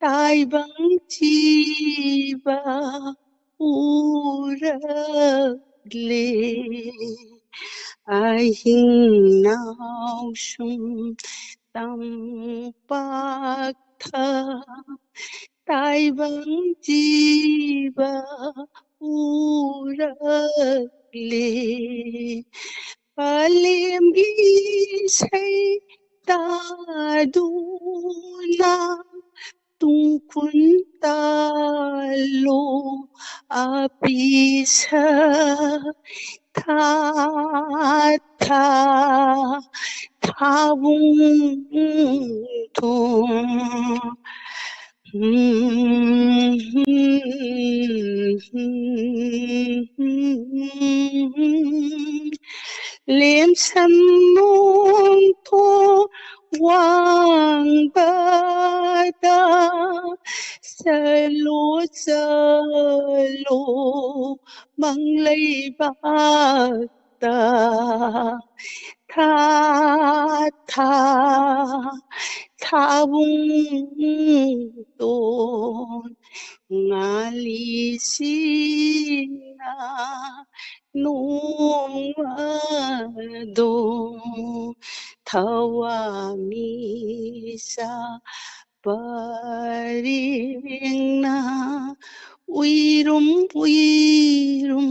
ꯇꯥꯏꯕꯪ ꯊꯤꯕ ꯎꯔꯛꯂꯦ꯫ ꯑꯍꯤꯡ ꯅꯥꯎꯁꯨꯝ ꯇꯝꯄꯥꯛꯊ ꯇꯥꯏꯕꯪ ꯊꯤꯕ ꯎꯔꯛꯂꯦ꯫ ꯀꯥꯂꯦꯝꯒꯤ ꯏꯁꯩ ꯇꯥꯗꯨꯅ ꯇꯨꯡ ꯈꯨꯟ ꯇꯥꯜꯂꯣ, ꯑꯄꯤꯁꯛ ꯊꯥ ꯊꯥ ꯊꯥꯕꯨꯡ ꯊꯣꯡ꯫ ꯂꯦꯝꯁꯝ ꯅꯣꯡꯊꯣꯡ ꯋꯥꯡꯕꯗ ꯆꯠꯂꯣ ꯆꯠꯂꯣ ꯃꯪꯂꯩꯕꯥꯛꯇ ꯊꯥ ꯊꯥ ꯊꯥꯕꯨꯡ ꯇꯣꯟ ꯉꯥꯜꯂꯤꯁꯤꯅ ꯅꯣꯡꯃꯗꯣ ꯊꯋꯥꯟꯃꯤꯆꯥꯛ ꯄꯔꯦꯡꯅ ꯎꯏꯔꯨꯝ ꯎꯏꯔꯨꯝ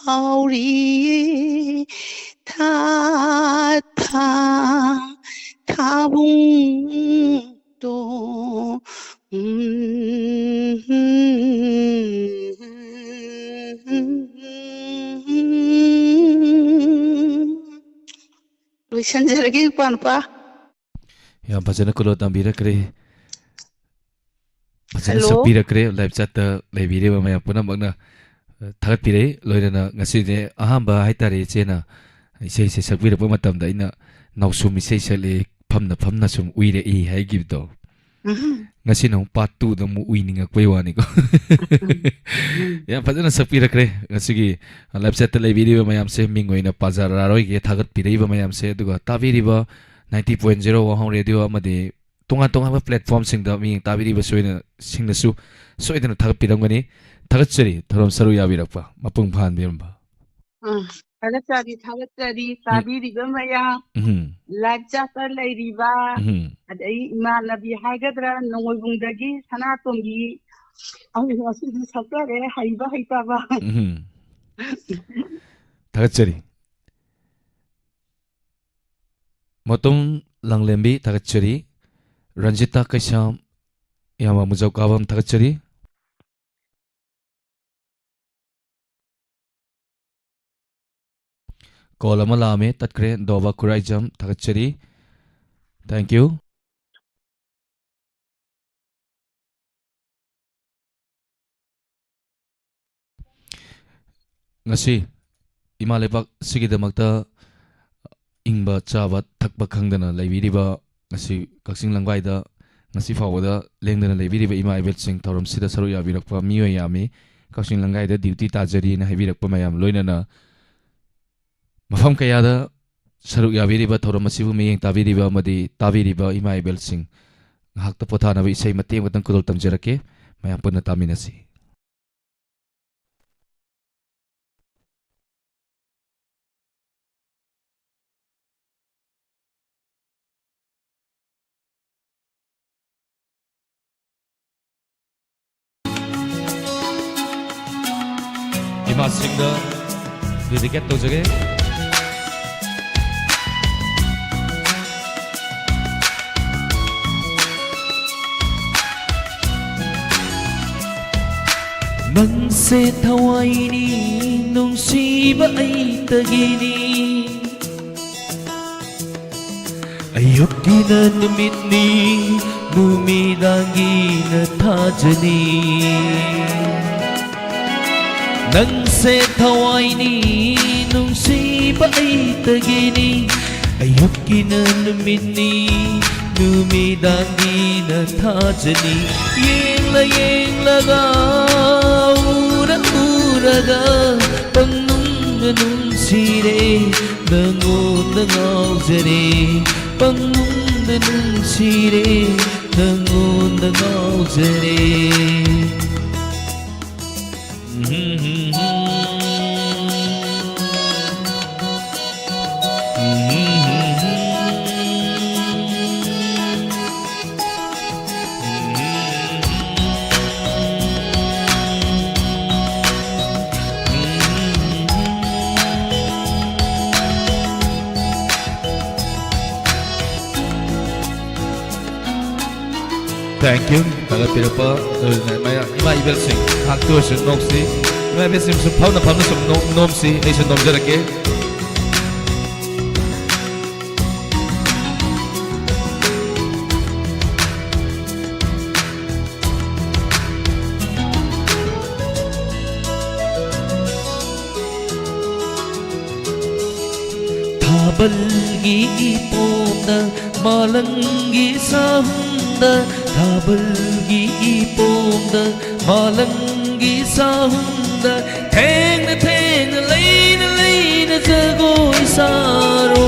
ꯂꯥꯎꯔꯤꯌꯦ ꯊꯥ ꯊꯥ ꯊꯥꯕꯨꯡꯗꯣ꯫ ꯂꯣꯏꯁꯟꯖꯔꯒꯦ, ꯏꯄ꯭ꯋꯥ ꯅꯨꯄꯥ꯫ ꯌꯥꯝ ꯐꯖꯅ ꯀꯨꯂꯣ ꯇꯝꯕꯤꯔꯛꯈ꯭ꯔꯦ, ꯐꯖꯅ ꯍꯜꯂꯣ꯫ ꯁꯛꯄꯤꯔꯛꯈ꯭ꯔꯦ, ꯂꯥꯏꯞ ꯆꯥꯠꯇ ꯂꯩꯕꯤꯔꯤꯕ ꯃꯌꯥꯝ ꯄꯨꯝꯅꯃꯛꯅ, ꯑ, ꯊꯥꯒꯠꯄꯤꯔꯛꯏ꯫ ꯂꯣꯏꯅꯅ ꯉꯁꯤꯗꯤ ꯑꯍꯥꯟꯕ ꯍꯥꯏꯇꯥꯔꯦ, ꯏꯆꯦꯅ ꯏꯁꯩꯁꯦ ꯁꯛꯄꯤꯔꯛꯄ ꯃꯇꯝꯗ ꯑꯩꯅ ꯅꯥꯎꯁꯨꯝ ꯏꯁꯩ ꯁꯛꯂꯛꯑꯦ, ꯐꯝꯅ ꯐꯝꯅ ꯁꯨꯝ ꯎꯏꯔꯛꯏ ꯍꯥꯏꯈꯤꯕꯗꯣ꯫ ꯎꯝ꯫ ꯉꯁꯤꯅ ꯑꯃꯨꯛ ꯄꯥꯔꯠ ꯇꯨꯗ ꯑꯃꯨꯛ ꯎꯏꯅꯤꯡꯉꯛꯄꯩ ꯋꯥꯅꯤꯀꯣ꯫ ꯎꯝ꯫ ꯌꯥꯝ ꯐꯖꯅ ꯁꯛꯄꯤꯔꯛꯈ꯭ꯔꯦ꯫ ꯉꯁꯤꯒꯤ, ꯑ, ꯂꯥꯏꯞ ꯆꯥꯠꯇ ꯂꯩꯕꯤꯔꯤꯕ ꯃꯌꯥꯝꯁꯦ ꯃꯤꯡ ꯑꯣꯏꯅ ꯄꯥꯖꯔꯛꯑꯔꯣꯏꯒꯦ, ꯊꯥꯒꯠꯄꯤꯔꯛꯏꯕ ꯃꯌꯥꯝꯁꯦ꯫ ꯑꯗꯨꯒ ꯇꯥꯕꯤꯔꯤꯕ ꯅꯥꯏꯟꯇꯤ ꯄꯣꯏꯟ ꯖꯤꯔꯣ ꯋꯥꯍꯪ ꯔꯦꯗꯤꯑꯣ ꯑꯃꯗꯤ ꯇꯣꯉꯥꯟ ꯇꯣꯉꯥꯟꯕ ꯄ꯭ꯂꯦꯠꯐꯣꯝꯁꯤꯡꯗ ꯃꯤ ꯇꯥꯕꯤꯔꯤꯕ ꯁꯣꯏꯗꯅ, ꯁꯤꯡꯅꯁꯨ ꯁꯣꯏꯗꯅ ꯊꯥꯒꯠꯄꯤꯔꯝꯒꯅꯤ꯫ ꯊꯥꯒꯠꯆꯔꯤ, ꯊꯧꯔꯝ ꯁꯔꯨꯛ ꯌꯥꯕꯤꯔꯛꯄ, ꯃꯄꯨꯡ ꯐꯥꯍꯟꯕꯤꯔꯝꯕ꯫ ꯑꯥ, ꯊꯥꯒꯠꯆꯔꯤ, ꯊꯥꯒꯠꯆꯔꯤ, ꯎꯝ꯫ ꯇꯥꯕꯤꯔꯤꯕ ꯃꯌꯥꯝ, ꯎꯝ꯫ ꯂꯥꯏꯞ ꯆꯥꯠꯇ ꯂꯩꯔꯤꯕ, ꯎꯝ꯫ ꯑꯗꯩ ꯏꯃꯥꯟꯅꯕꯤ ꯍꯥꯏꯒꯗ꯭ꯔꯥ, ꯅꯣꯡꯃꯩꯕꯨꯡꯗꯒꯤ ꯁꯅꯥꯇꯣꯝꯕꯤ, ꯑꯩ ꯉꯁꯤꯗꯤ ꯁꯛꯆꯔꯦ, ꯍꯩꯕ ꯍꯩꯇꯕ꯫ ꯎꯝ꯫ ꯊꯥꯒꯠꯆꯔꯤ꯫ ꯃꯣꯇꯨꯝ ꯂꯥꯡꯂꯦꯝꯕꯤ, ꯊꯥꯒꯠꯆꯔꯤ꯫ ꯔꯟꯖꯤꯇꯥ ꯀꯩꯁꯥꯝ, ꯏꯌꯥꯝꯕ ꯃꯨꯖꯧ ꯀꯥꯕꯝ, ꯊꯥꯒꯠꯆꯔꯤ꯫ ꯀꯣꯜ ꯑꯃ ꯂꯥꯛꯑꯝꯃꯦ, ꯇꯠꯈ꯭ꯔꯦ꯫ ꯗꯣꯕꯥ ꯈꯨꯔꯥꯏꯖꯝ, ꯊꯥꯒꯠꯆꯔꯤ꯫ Thank you꯫ ꯉꯁꯤ ꯏꯃꯥ ꯂꯩꯕꯥꯛ ꯑꯁꯤꯒꯤꯗꯃꯛꯇ ꯏꯪꯕ ꯆꯥꯕ ꯊꯛꯄ ꯈꯪꯗꯅ ꯂꯩꯕꯤꯔꯤꯕ, ꯉꯁꯤ ꯀꯛꯆꯤꯡ ꯂꯝꯈꯥꯏꯗ ꯉꯁꯤ ꯐꯥꯎꯕꯗ ꯂꯦꯡꯗꯅ ꯂꯩꯕꯤꯔꯤꯕ ꯏꯃꯥ ꯏꯕꯦꯜꯁꯤꯡ, ꯊꯧꯔꯝꯁꯤꯗ ꯁꯔꯨꯛ ꯌꯥꯕꯤꯔꯛꯄ ꯃꯤꯑꯣꯏ ꯌꯥꯝꯃꯤ꯫ ꯀꯛꯆꯤꯡ ꯂꯝꯈꯥꯏꯗ ꯗ꯭ꯌꯨꯇꯤ ꯇꯥꯖꯔꯤꯅ ꯍꯥꯏꯕꯤꯔꯛꯄ ꯃꯌꯥꯝ, ꯂꯣꯏꯅꯅ ꯃꯐꯝ ꯀꯌꯥꯗ ꯁꯔꯨꯛ ꯌꯥꯕꯤꯔꯤꯕ, ꯊꯧꯔꯝ ꯑꯁꯤꯕꯨ ꯃꯤꯠꯌꯦꯡ ꯇꯥꯕꯤꯔꯤꯕ ꯑꯃꯗꯤ ꯇꯥꯕꯤꯔꯤꯕ ꯏꯃꯥ ꯏꯕꯦꯜꯁꯤꯡ, ꯉꯥꯏꯍꯥꯛꯇ ꯄꯣꯊꯥꯅꯕ ꯏꯁꯩ ꯃꯇꯦꯛ ꯑꯃꯇꯪ ꯈꯨꯗꯣꯜ ꯇꯝꯖꯔꯛꯀꯦ꯫ ꯃꯌꯥꯝ ꯄꯨꯟꯅ ꯇꯥꯃꯤꯟꯅꯁꯤ꯫ ꯏꯃꯥꯁꯤꯡꯗ dedicate ꯇꯧꯖꯒꯦ꯫ ꯅꯪꯁꯦ ꯊꯋꯥꯏꯅꯤ, ꯅꯨꯡꯁꯤꯕ ꯑꯩꯇꯒꯤꯅꯤ꯫ ꯑꯌꯨꯛꯀꯤꯅ ꯅꯨꯃꯤꯠꯅꯤ, ꯅꯨꯃꯤꯗꯥꯡꯒꯤꯅ ꯊꯥꯖꯅꯤ꯫ ꯅꯪꯁꯦ ꯊꯋꯥꯏꯅꯤ, ꯅꯨꯡꯁꯤꯕ ꯑꯩꯇꯒꯤꯅꯤ꯫ ꯑꯌꯨꯛꯀꯤꯅ ꯅꯨꯃꯤꯠꯅꯤ, ꯅꯨꯃꯤꯗꯥꯡꯒꯤꯅ ꯊꯥꯖꯅꯤ꯫ ꯌꯦꯡꯂ ꯌꯦꯡꯂꯒ, ꯎꯔ ꯎꯔꯒ, ꯄꯪꯅꯨꯡꯗ ꯅꯨꯡꯁꯤꯔꯦ, ꯅꯪꯉꯣꯟꯗ ꯉꯥꯎꯖꯔꯦ꯫ ꯄꯪꯅꯨꯡꯗ ꯅꯨꯡꯁꯤꯔꯦ, ꯅꯪꯉꯣꯟꯗ ꯉꯥꯎꯖꯔꯦ꯫ Thank you. ꯊꯥꯒꯠꯄꯤꯔꯛꯄ, ꯑꯗꯨꯅ ꯏꯃꯥ, ꯏꯃꯥ ꯏꯕꯦꯜꯁꯤꯡ ꯉꯥꯏꯍꯥꯛꯇ ꯑꯣꯏꯔꯁꯨ ꯅꯣꯛꯁꯤ꯫ ꯏꯃꯥ ꯏꯕꯦꯜꯁꯤꯡ ꯁꯨꯝ ꯐꯝꯅ ꯐꯝꯅ ꯁꯨꯝ ꯅꯣꯝ-, ꯅꯣꯝꯁꯤ꯫ ꯑꯩꯁꯨ ꯅꯣꯝꯖꯔꯛꯀꯦ꯫ ꯊꯥꯕꯜꯒꯤ ꯏꯄꯣꯝꯗ, ꯃꯥꯂꯪꯒꯤ ꯁꯥꯍꯨꯝꯗ, ꯊꯥꯕꯜꯒꯤ ꯏꯄꯣꯝꯗ, ꯃꯥꯂꯪꯒꯤ ꯁꯥꯍꯨꯝꯗ, ꯊꯦꯡꯅ ꯊꯦꯡꯅ, ꯂꯩꯅ ꯂꯩꯅ ꯖꯒꯣꯏ ꯁꯥꯔꯣ꯫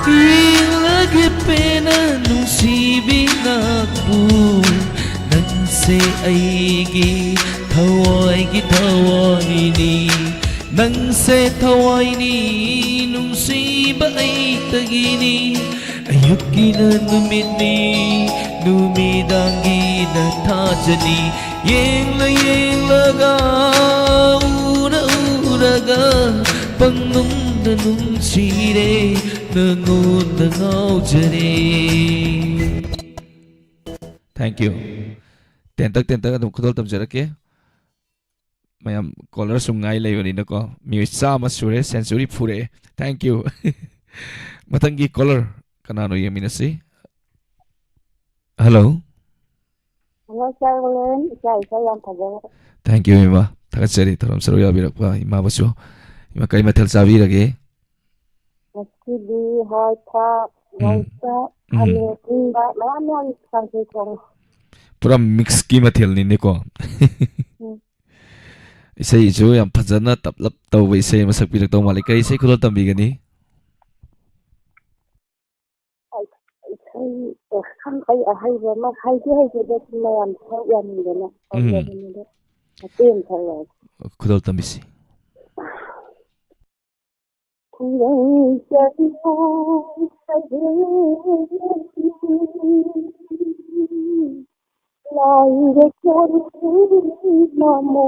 ꯌꯦꯡꯂꯒꯦ ꯄꯦꯟꯅ ꯅꯨꯡꯁꯤꯕꯤ ꯅꯪꯕꯨ, ꯅꯪꯁꯦ ꯑꯩꯒꯤ ꯊꯋꯥꯏꯒꯤ ꯊꯋꯥꯏꯅꯤ, ꯅꯪꯁꯦ ꯊꯋꯥꯏꯅꯤ, ꯅꯨꯡꯁꯤꯕ ꯑꯩꯇꯒꯤꯅꯤ꯫ ꯑꯌꯨꯛꯀꯤꯅ ꯅꯨꯃꯤꯠꯅꯤ, ꯅꯨꯃꯤꯗꯥꯡꯒꯤꯅ ꯊꯥꯖꯅꯤ꯫ ꯌꯦꯡꯂ ꯌꯦꯡꯂꯒ, ꯎꯔ ꯎꯔꯒ, ꯄꯪꯅꯨꯡꯗ ꯅꯨꯡꯁꯤꯔꯦ, ꯅꯉꯣꯟꯗ ꯉꯥꯎꯖꯔꯦ꯫ Thank you. ꯇꯦꯟꯇꯛ ꯇꯦꯟꯇꯛ ꯑꯗꯨꯝ ꯈꯨꯗꯣꯜ ꯇꯝꯖꯔꯛꯀꯦ꯫ ꯃꯌꯥꯝ caller ꯁꯨ ꯉꯥꯏ ꯂꯩꯕꯅꯤꯅꯀꯣ, ꯃꯤꯑꯣꯏ ꯆꯥꯝꯃ ꯁꯨꯔꯦ, century ꯐꯨꯔꯛꯑꯦ꯫ Thank you. ꯃꯊꯪꯒꯤ caller ꯀꯅꯥꯅꯣ ꯌꯦꯡꯃꯤꯟꯅꯁꯤ꯫ Hello꯫ Hello, sir William. ꯏꯆꯥ, ꯏꯆꯥ ꯌꯥꯝ ꯐꯖꯔꯦ꯫ Thank you, ꯏꯃꯥ꯫ ꯊꯥꯒꯠꯆꯔꯤ ꯊꯧꯔꯝ ꯁꯔꯨꯛ ꯌꯥꯕꯤꯔꯛꯄ ꯏꯃꯥꯕꯨꯁꯨ꯫ ꯏꯃꯥ, ꯀꯔꯤ ꯃꯊꯦꯜ ꯆꯥꯕꯤꯔꯒꯦ? ꯉꯁꯤꯗꯤ ꯍꯋꯥꯏ ꯊ꯭ꯔꯥꯛ, ꯎꯝ꯫ ꯌꯣꯡꯆꯥꯛ, ꯎꯝ꯫ ꯈꯥꯃꯦꯟ ꯑꯁꯤꯟꯕ, ꯃꯌꯥꯝ ꯃꯌꯥꯝ ꯀꯥꯡꯁꯣꯏ ꯊꯣꯡꯉꯦ꯫ ꯄꯨꯔꯥ mix ꯀꯤ ꯃꯊꯦꯜꯅꯤꯅꯦꯀꯣ꯫ ꯎꯝ꯫ ꯏꯁꯩꯁꯨ ꯌꯥꯝ ꯐꯖꯅ ꯇꯞꯂꯞ ꯇꯧꯕ ꯏꯁꯩ ꯑꯃ ꯁꯛꯄꯤꯔꯛꯇꯧ ꯃꯥꯜꯂꯤ꯫ ꯀꯔꯤ ꯏꯁꯩ ꯈꯨꯗꯣꯜ ꯇꯝꯕꯤꯒꯅꯤ? ꯏꯁꯩ, ꯑꯦ, ꯈꯪ-, ꯑꯩ ꯑꯍꯩꯕ ꯑꯃ ꯍꯩꯗꯤ ꯍꯩꯖꯗꯦ, ꯁꯨꯝ ꯃꯌꯥꯝ ꯁꯔꯨꯛ ꯌꯥꯅꯤꯡꯗꯅ ꯎꯝ꯫ ꯇꯧꯖꯕꯅꯤꯗ꯫ ꯃꯇꯦꯛ ꯑꯃ ꯁꯛꯂꯛꯑꯒꯦ꯫ ꯈꯨꯗꯣꯜ ꯇꯝꯕꯤꯁꯤ꯫ ꯈꯨꯔꯧ ꯆꯠꯂꯣ ꯁꯖꯤꯟ, ꯂꯥꯏꯔ ꯆꯣꯟ ꯃꯃꯣ꯫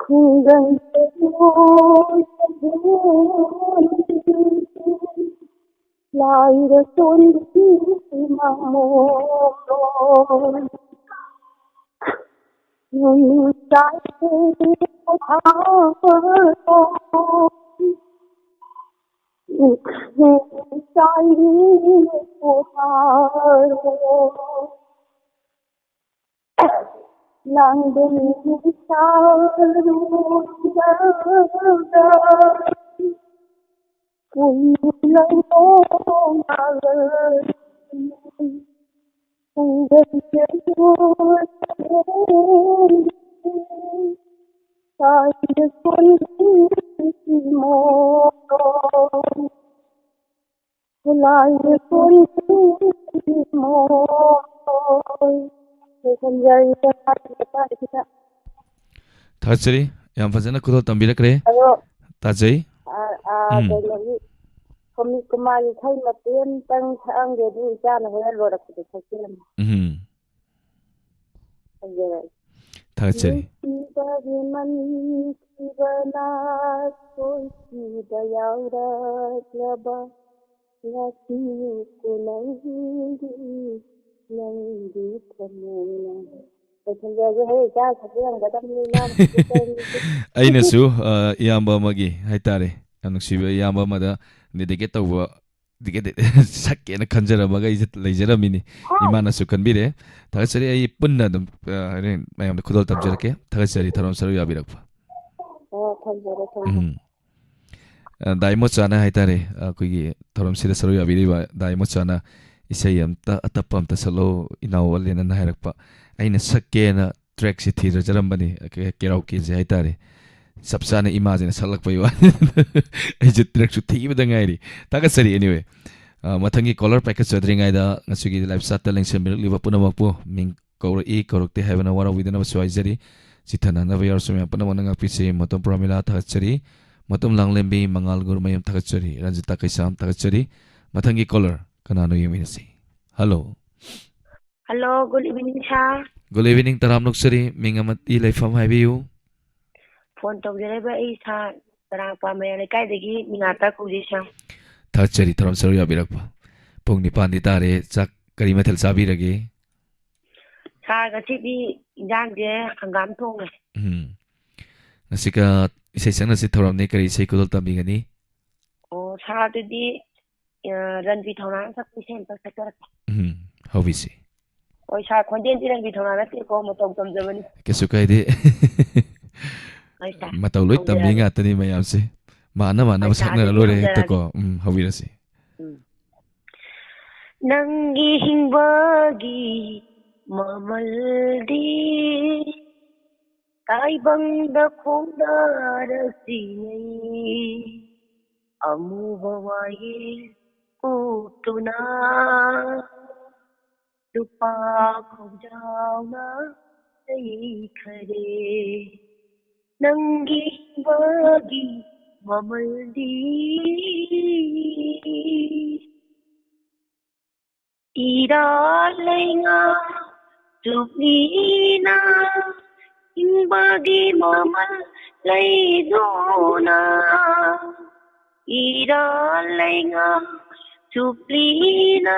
ꯈꯨꯡꯒꯪ ꯆꯠꯂꯣꯏ ꯂꯥꯏꯔ ꯆꯣꯟꯕꯤ ꯃꯃꯣꯟ ꯅꯨꯃꯤꯠ ꯆꯥꯏꯔꯦ ꯄꯣꯊꯥꯔꯣ ꯅꯨꯃꯤꯠ ꯆꯥꯏꯔꯦ ꯄꯣꯊꯥꯔꯣ ꯂꯥꯡꯕꯅꯤ ꯁꯥꯔꯨꯗ ꯀꯨꯏꯅ ꯉꯥꯡꯂꯕꯤ ꯈꯨꯡꯒꯪ ꯆꯠꯂꯨꯔꯦ ꯁꯥꯏꯗ ꯁꯣꯟꯕꯤ ꯃꯣꯔꯣꯛ ꯈꯨꯂꯥꯏꯅ ꯀꯣꯟꯕꯤ ꯃꯣꯏ꯫ ꯂꯣꯏꯁꯤꯟꯖꯔꯒꯦ꯫ ꯊꯥꯒꯠꯆꯔꯤ꯫ ꯌꯥꯝ ꯐꯖꯅ ꯈꯨꯗꯣꯜ ꯇꯝꯕꯤꯔꯛꯈ꯭ꯔꯦ꯫ ꯑꯗꯣ ꯇꯥꯖꯩ꯫ ꯑꯥ, ꯑꯥ, ꯎꯝ꯫ ꯀꯩꯅꯣꯒꯤ ꯀꯨꯃꯤ-, ꯀꯨꯃꯥꯔꯤ ꯏꯁꯩ ꯃꯇꯦꯛ ꯑꯃꯇꯪ ꯁꯛꯑꯝꯒꯦ, ꯑꯗꯨ ꯏꯆꯥꯅ ꯍꯣꯔꯦꯟ ꯂꯣꯏꯔꯛꯄꯗ ꯁꯛꯆꯔꯝꯃꯣ꯫ ꯎꯝ꯫ ꯐꯖꯔꯦ꯫ ꯊꯥꯒꯠꯆꯔꯤ꯫ ꯅꯨꯡꯁꯤꯕꯒꯤ ꯃꯟꯈꯤꯕ ꯅꯥꯁꯣꯏꯈꯤꯕ ꯌꯥꯎꯔꯛꯂꯕ ꯉꯁꯤ ꯅꯪꯒꯤ, ꯅꯪꯒꯤ ꯊꯃꯣꯏꯅ꯫ ꯂꯣꯏꯁꯤꯟꯖꯔꯒꯦ, ꯍꯌꯦꯡ ꯏꯆꯥ ꯁꯛꯆꯔꯝꯒꯗꯕꯅꯤ, ꯏꯅꯥꯎ ꯅꯨꯄꯤꯁꯦ꯫ ꯑꯩꯅꯁꯨ ꯑ, ꯏꯌꯥꯝꯕ ꯑꯃꯒꯤ ꯍꯥꯏꯇꯥꯔꯦ, ꯌꯥꯝ ꯅꯨꯡꯁꯤꯕ ꯏꯌꯥꯝꯕ ꯑꯃꯗ dedicate ꯇꯧꯕ, dedicate ꯁꯛꯀꯦꯅ ꯈꯟꯖꯔꯝꯃꯒ ꯑꯩꯁꯦ ꯂꯩꯖꯔꯝꯃꯤꯅꯤ꯫ ꯏꯃꯥꯅꯁꯨ ꯈꯟꯕꯤꯔꯦ꯫ ꯊꯥꯒꯠꯆꯔꯤ꯫ ꯑꯩ ꯄꯨꯟꯅ ꯑꯗꯨꯝ ꯑ, ꯍꯣꯔꯦꯟ ꯃꯌꯥꯝꯗ ꯈꯨꯗꯣꯜ ꯇꯝꯖꯔꯛꯀꯦ꯫ ꯊꯥꯒꯠꯆꯔꯤ ꯊꯧꯔꯝ ꯁꯔꯨꯛ ꯌꯥꯕꯤꯔꯛꯄ꯫ ꯑꯣ, ꯊꯝꯖꯔꯦ, ꯊꯝꯖꯔꯦ꯫ ꯎꯝ꯫ ꯑ, ꯗꯥꯏ ꯃꯣꯆꯥꯅ ꯍꯥꯏꯇꯥꯔꯦ, ꯑꯩꯈꯣꯏꯒꯤ ꯊꯧꯔꯝꯁꯤꯗ ꯁꯔꯨꯛ ꯌꯥꯕꯤꯔꯤꯕ ꯗꯥꯏ ꯃꯣꯆꯥꯅ ꯏꯁꯩ ꯑꯝꯇ ꯑꯇꯞꯄ ꯑꯝꯇ ꯁꯛꯂꯛꯑꯣ ꯏꯅꯥꯎ ꯑꯂꯦꯟ ꯑꯅ ꯍꯥꯏꯔꯛꯄ꯫ ꯑꯩꯅ ꯁꯛꯀꯦꯅ trackꯁꯤ ꯊꯤꯖꯔꯝꯕꯅꯤ, ꯀꯦ-, karaokeꯁꯦ ꯍꯥꯏꯇꯥꯔꯦ꯫ ꯆꯞ ꯆꯥꯅ ꯏꯃꯥꯁꯤꯅ ꯁꯛꯂꯛꯄꯒꯤ ꯋꯥꯅꯤ꯫ ꯑꯩꯁꯨ trackꯁꯨ ꯊꯤꯕꯗ ꯉꯥꯏꯔꯤ꯫ ꯊꯥꯒꯠꯆꯔꯤ anyway꯫ ꯑ, ꯃꯊꯪꯒꯤ caller ꯄꯥꯏꯈꯠꯆꯗ꯭ꯔꯤꯉꯩꯗ ꯉꯁꯤꯒꯤ live chatꯇ ꯂꯦꯡꯁꯤꯟꯕꯤꯔꯛꯂꯤꯕ ꯄꯨꯝꯅꯃꯛꯄꯨ ꯃꯤꯡ ꯀꯧꯔꯛꯏ, ꯀꯧꯔꯛꯇꯦ ꯍꯥꯏꯕꯅ ꯋꯥꯔꯧꯕꯤꯗꯅꯕꯁꯨ ꯍꯥꯏꯖꯔꯤ꯫ ꯆꯤꯊꯅꯅꯕ ꯌꯥꯎꯔꯁꯨ ꯃꯌꯥꯝ ꯄꯨꯝꯅꯃꯛꯅ ꯉꯥꯛꯄꯤꯁꯦ꯫ ꯃꯇꯣꯝ ꯄ꯭ꯔꯃꯤꯂꯥ ꯊꯥꯒꯠꯆꯔꯤ꯫ ꯃꯇꯣꯝ ꯂꯥꯡꯂꯦꯝꯕꯤ, ꯃꯉꯥꯜ ꯒꯨꯔꯨꯃꯌꯨꯝ ꯊꯥꯒꯠꯆꯔꯤ꯫ ꯔꯟꯖꯤꯇꯥ ꯀꯩꯁꯥꯝ ꯊꯥꯒꯠꯆꯔꯤ꯫ ꯃꯊꯪꯒꯤ caller ꯀꯅꯥꯅꯣ ꯌꯦꯡꯃꯤꯟꯅꯁꯤ꯫ Hello꯫ Hello, good evening, sir꯫ Good evening, ꯇꯔꯥꯝ ꯅꯣꯛꯆꯔꯤ꯫ ꯃꯤꯡ ꯑꯃꯗꯤ ꯂꯩꯐꯝ ꯍꯥꯏꯕꯤꯌꯨ꯫ ꯐꯣꯟ ꯇꯧꯖꯔꯛꯏꯕ ꯑꯩ ꯁꯥꯔ ꯆꯔꯥꯡꯄꯥ ꯃꯌꯥꯏ ꯂꯩꯀꯥꯏꯗꯒꯤ ꯃꯤꯉꯥꯇ ꯀꯧꯖꯩ ꯁꯥꯔ꯫ ꯊꯥꯒꯠꯆꯔꯤ, ꯊꯧꯔꯝ ꯁꯔꯨꯛ ꯌꯥꯕꯤꯔꯛꯄ꯫ ꯄꯨꯡ ꯅꯤꯄꯥꯟꯗꯤ ꯇꯥꯔꯦ꯫ ꯆꯥꯛ ꯀꯔꯤ ꯃꯊꯦꯜ ꯆꯥꯕꯤꯔꯒꯦ? ꯁꯥꯔ, ꯉꯁꯤꯗꯤ ꯏꯟꯖꯥꯡꯁꯦ ꯍꯪꯒꯥꯝ ꯊꯣꯡꯉꯦ꯫ ꯎꯝ꯫ ꯉꯁꯤꯒ ꯏꯁꯩ ꯁꯛꯅꯁꯤ ꯊꯧꯔꯝꯅꯤ꯫ ꯀꯔꯤ ꯏꯁꯩ ꯈꯨꯗꯣꯜ ꯇꯝꯕꯤꯒꯅꯤ? ꯑꯣ ꯁꯥꯔ, ꯑꯗꯨꯗꯤ ꯑ, ꯔꯟꯕꯤꯔ ꯊꯧꯅꯥꯅ ꯁꯛꯄ ꯏꯁꯩ ꯑꯝꯇ ꯁꯛꯆꯔꯛꯀꯦ꯫ ꯎꯝ, ꯍꯧꯕꯤꯁꯤ꯫ ꯍꯣꯏ ꯁꯥꯔ, ꯈꯣꯟꯖꯦꯜꯗꯤ ꯔꯟꯕꯤꯔ ꯊꯧꯅꯥ ꯅꯠꯇꯦꯀꯣ, ꯃꯇꯧ ꯇꯝꯖꯕꯅꯤ꯫ ꯀꯩꯁꯨ ꯀꯥꯏꯗꯦ꯫ ꯍꯣꯏ ꯁꯥꯔ, ꯃꯇꯧ ꯂꯣꯏ ꯇꯝꯕꯤ ꯇꯧꯖꯔꯒꯦ꯫ ꯉꯥꯛꯇꯅꯤ ꯃꯌꯥꯝꯁꯦ꯫ ꯃꯥꯟꯅ ꯃꯥꯟꯅꯕ ꯍꯣꯏ ꯁꯥꯔ, ꯁꯛꯅꯔ ꯑꯗꯨꯗꯤ ꯂꯣꯏꯔꯦ ꯇꯧꯖꯔꯒꯦ꯫ ꯍꯦꯛꯇꯀꯣ꯫ ꯎꯝ, ꯍꯧꯕꯤꯔꯁꯤ꯫ ꯎꯝ꯫ ꯅꯪꯒꯤ ꯍꯤꯡꯕꯒꯤ ꯃꯃꯜꯗꯤ ꯇꯥꯏꯕꯪꯗ ꯈꯣꯡꯗꯥꯔꯛꯇ꯭ꯔꯤꯉꯩ ꯑꯃꯨꯕ ꯋꯥꯌꯦꯜ ꯀꯨꯞꯇꯨꯅ ꯂꯨꯄꯥ ꯈꯣꯡꯖꯥꯎꯅ ꯂꯩꯈꯔꯦ꯫ ꯅꯪꯒꯤ ꯍꯤꯡꯕꯒꯤ ꯃꯃꯜꯗꯤ ꯏꯔꯥꯜ ꯂꯩꯉꯥꯛ ꯆꯨꯞꯂꯤꯅ ꯍꯤꯡꯕꯒꯤ ꯃꯃꯜ ꯂꯩꯗꯨꯅ ꯏꯔꯥꯜ ꯂꯩꯉꯥꯛ ꯆꯨꯞꯂꯤꯅ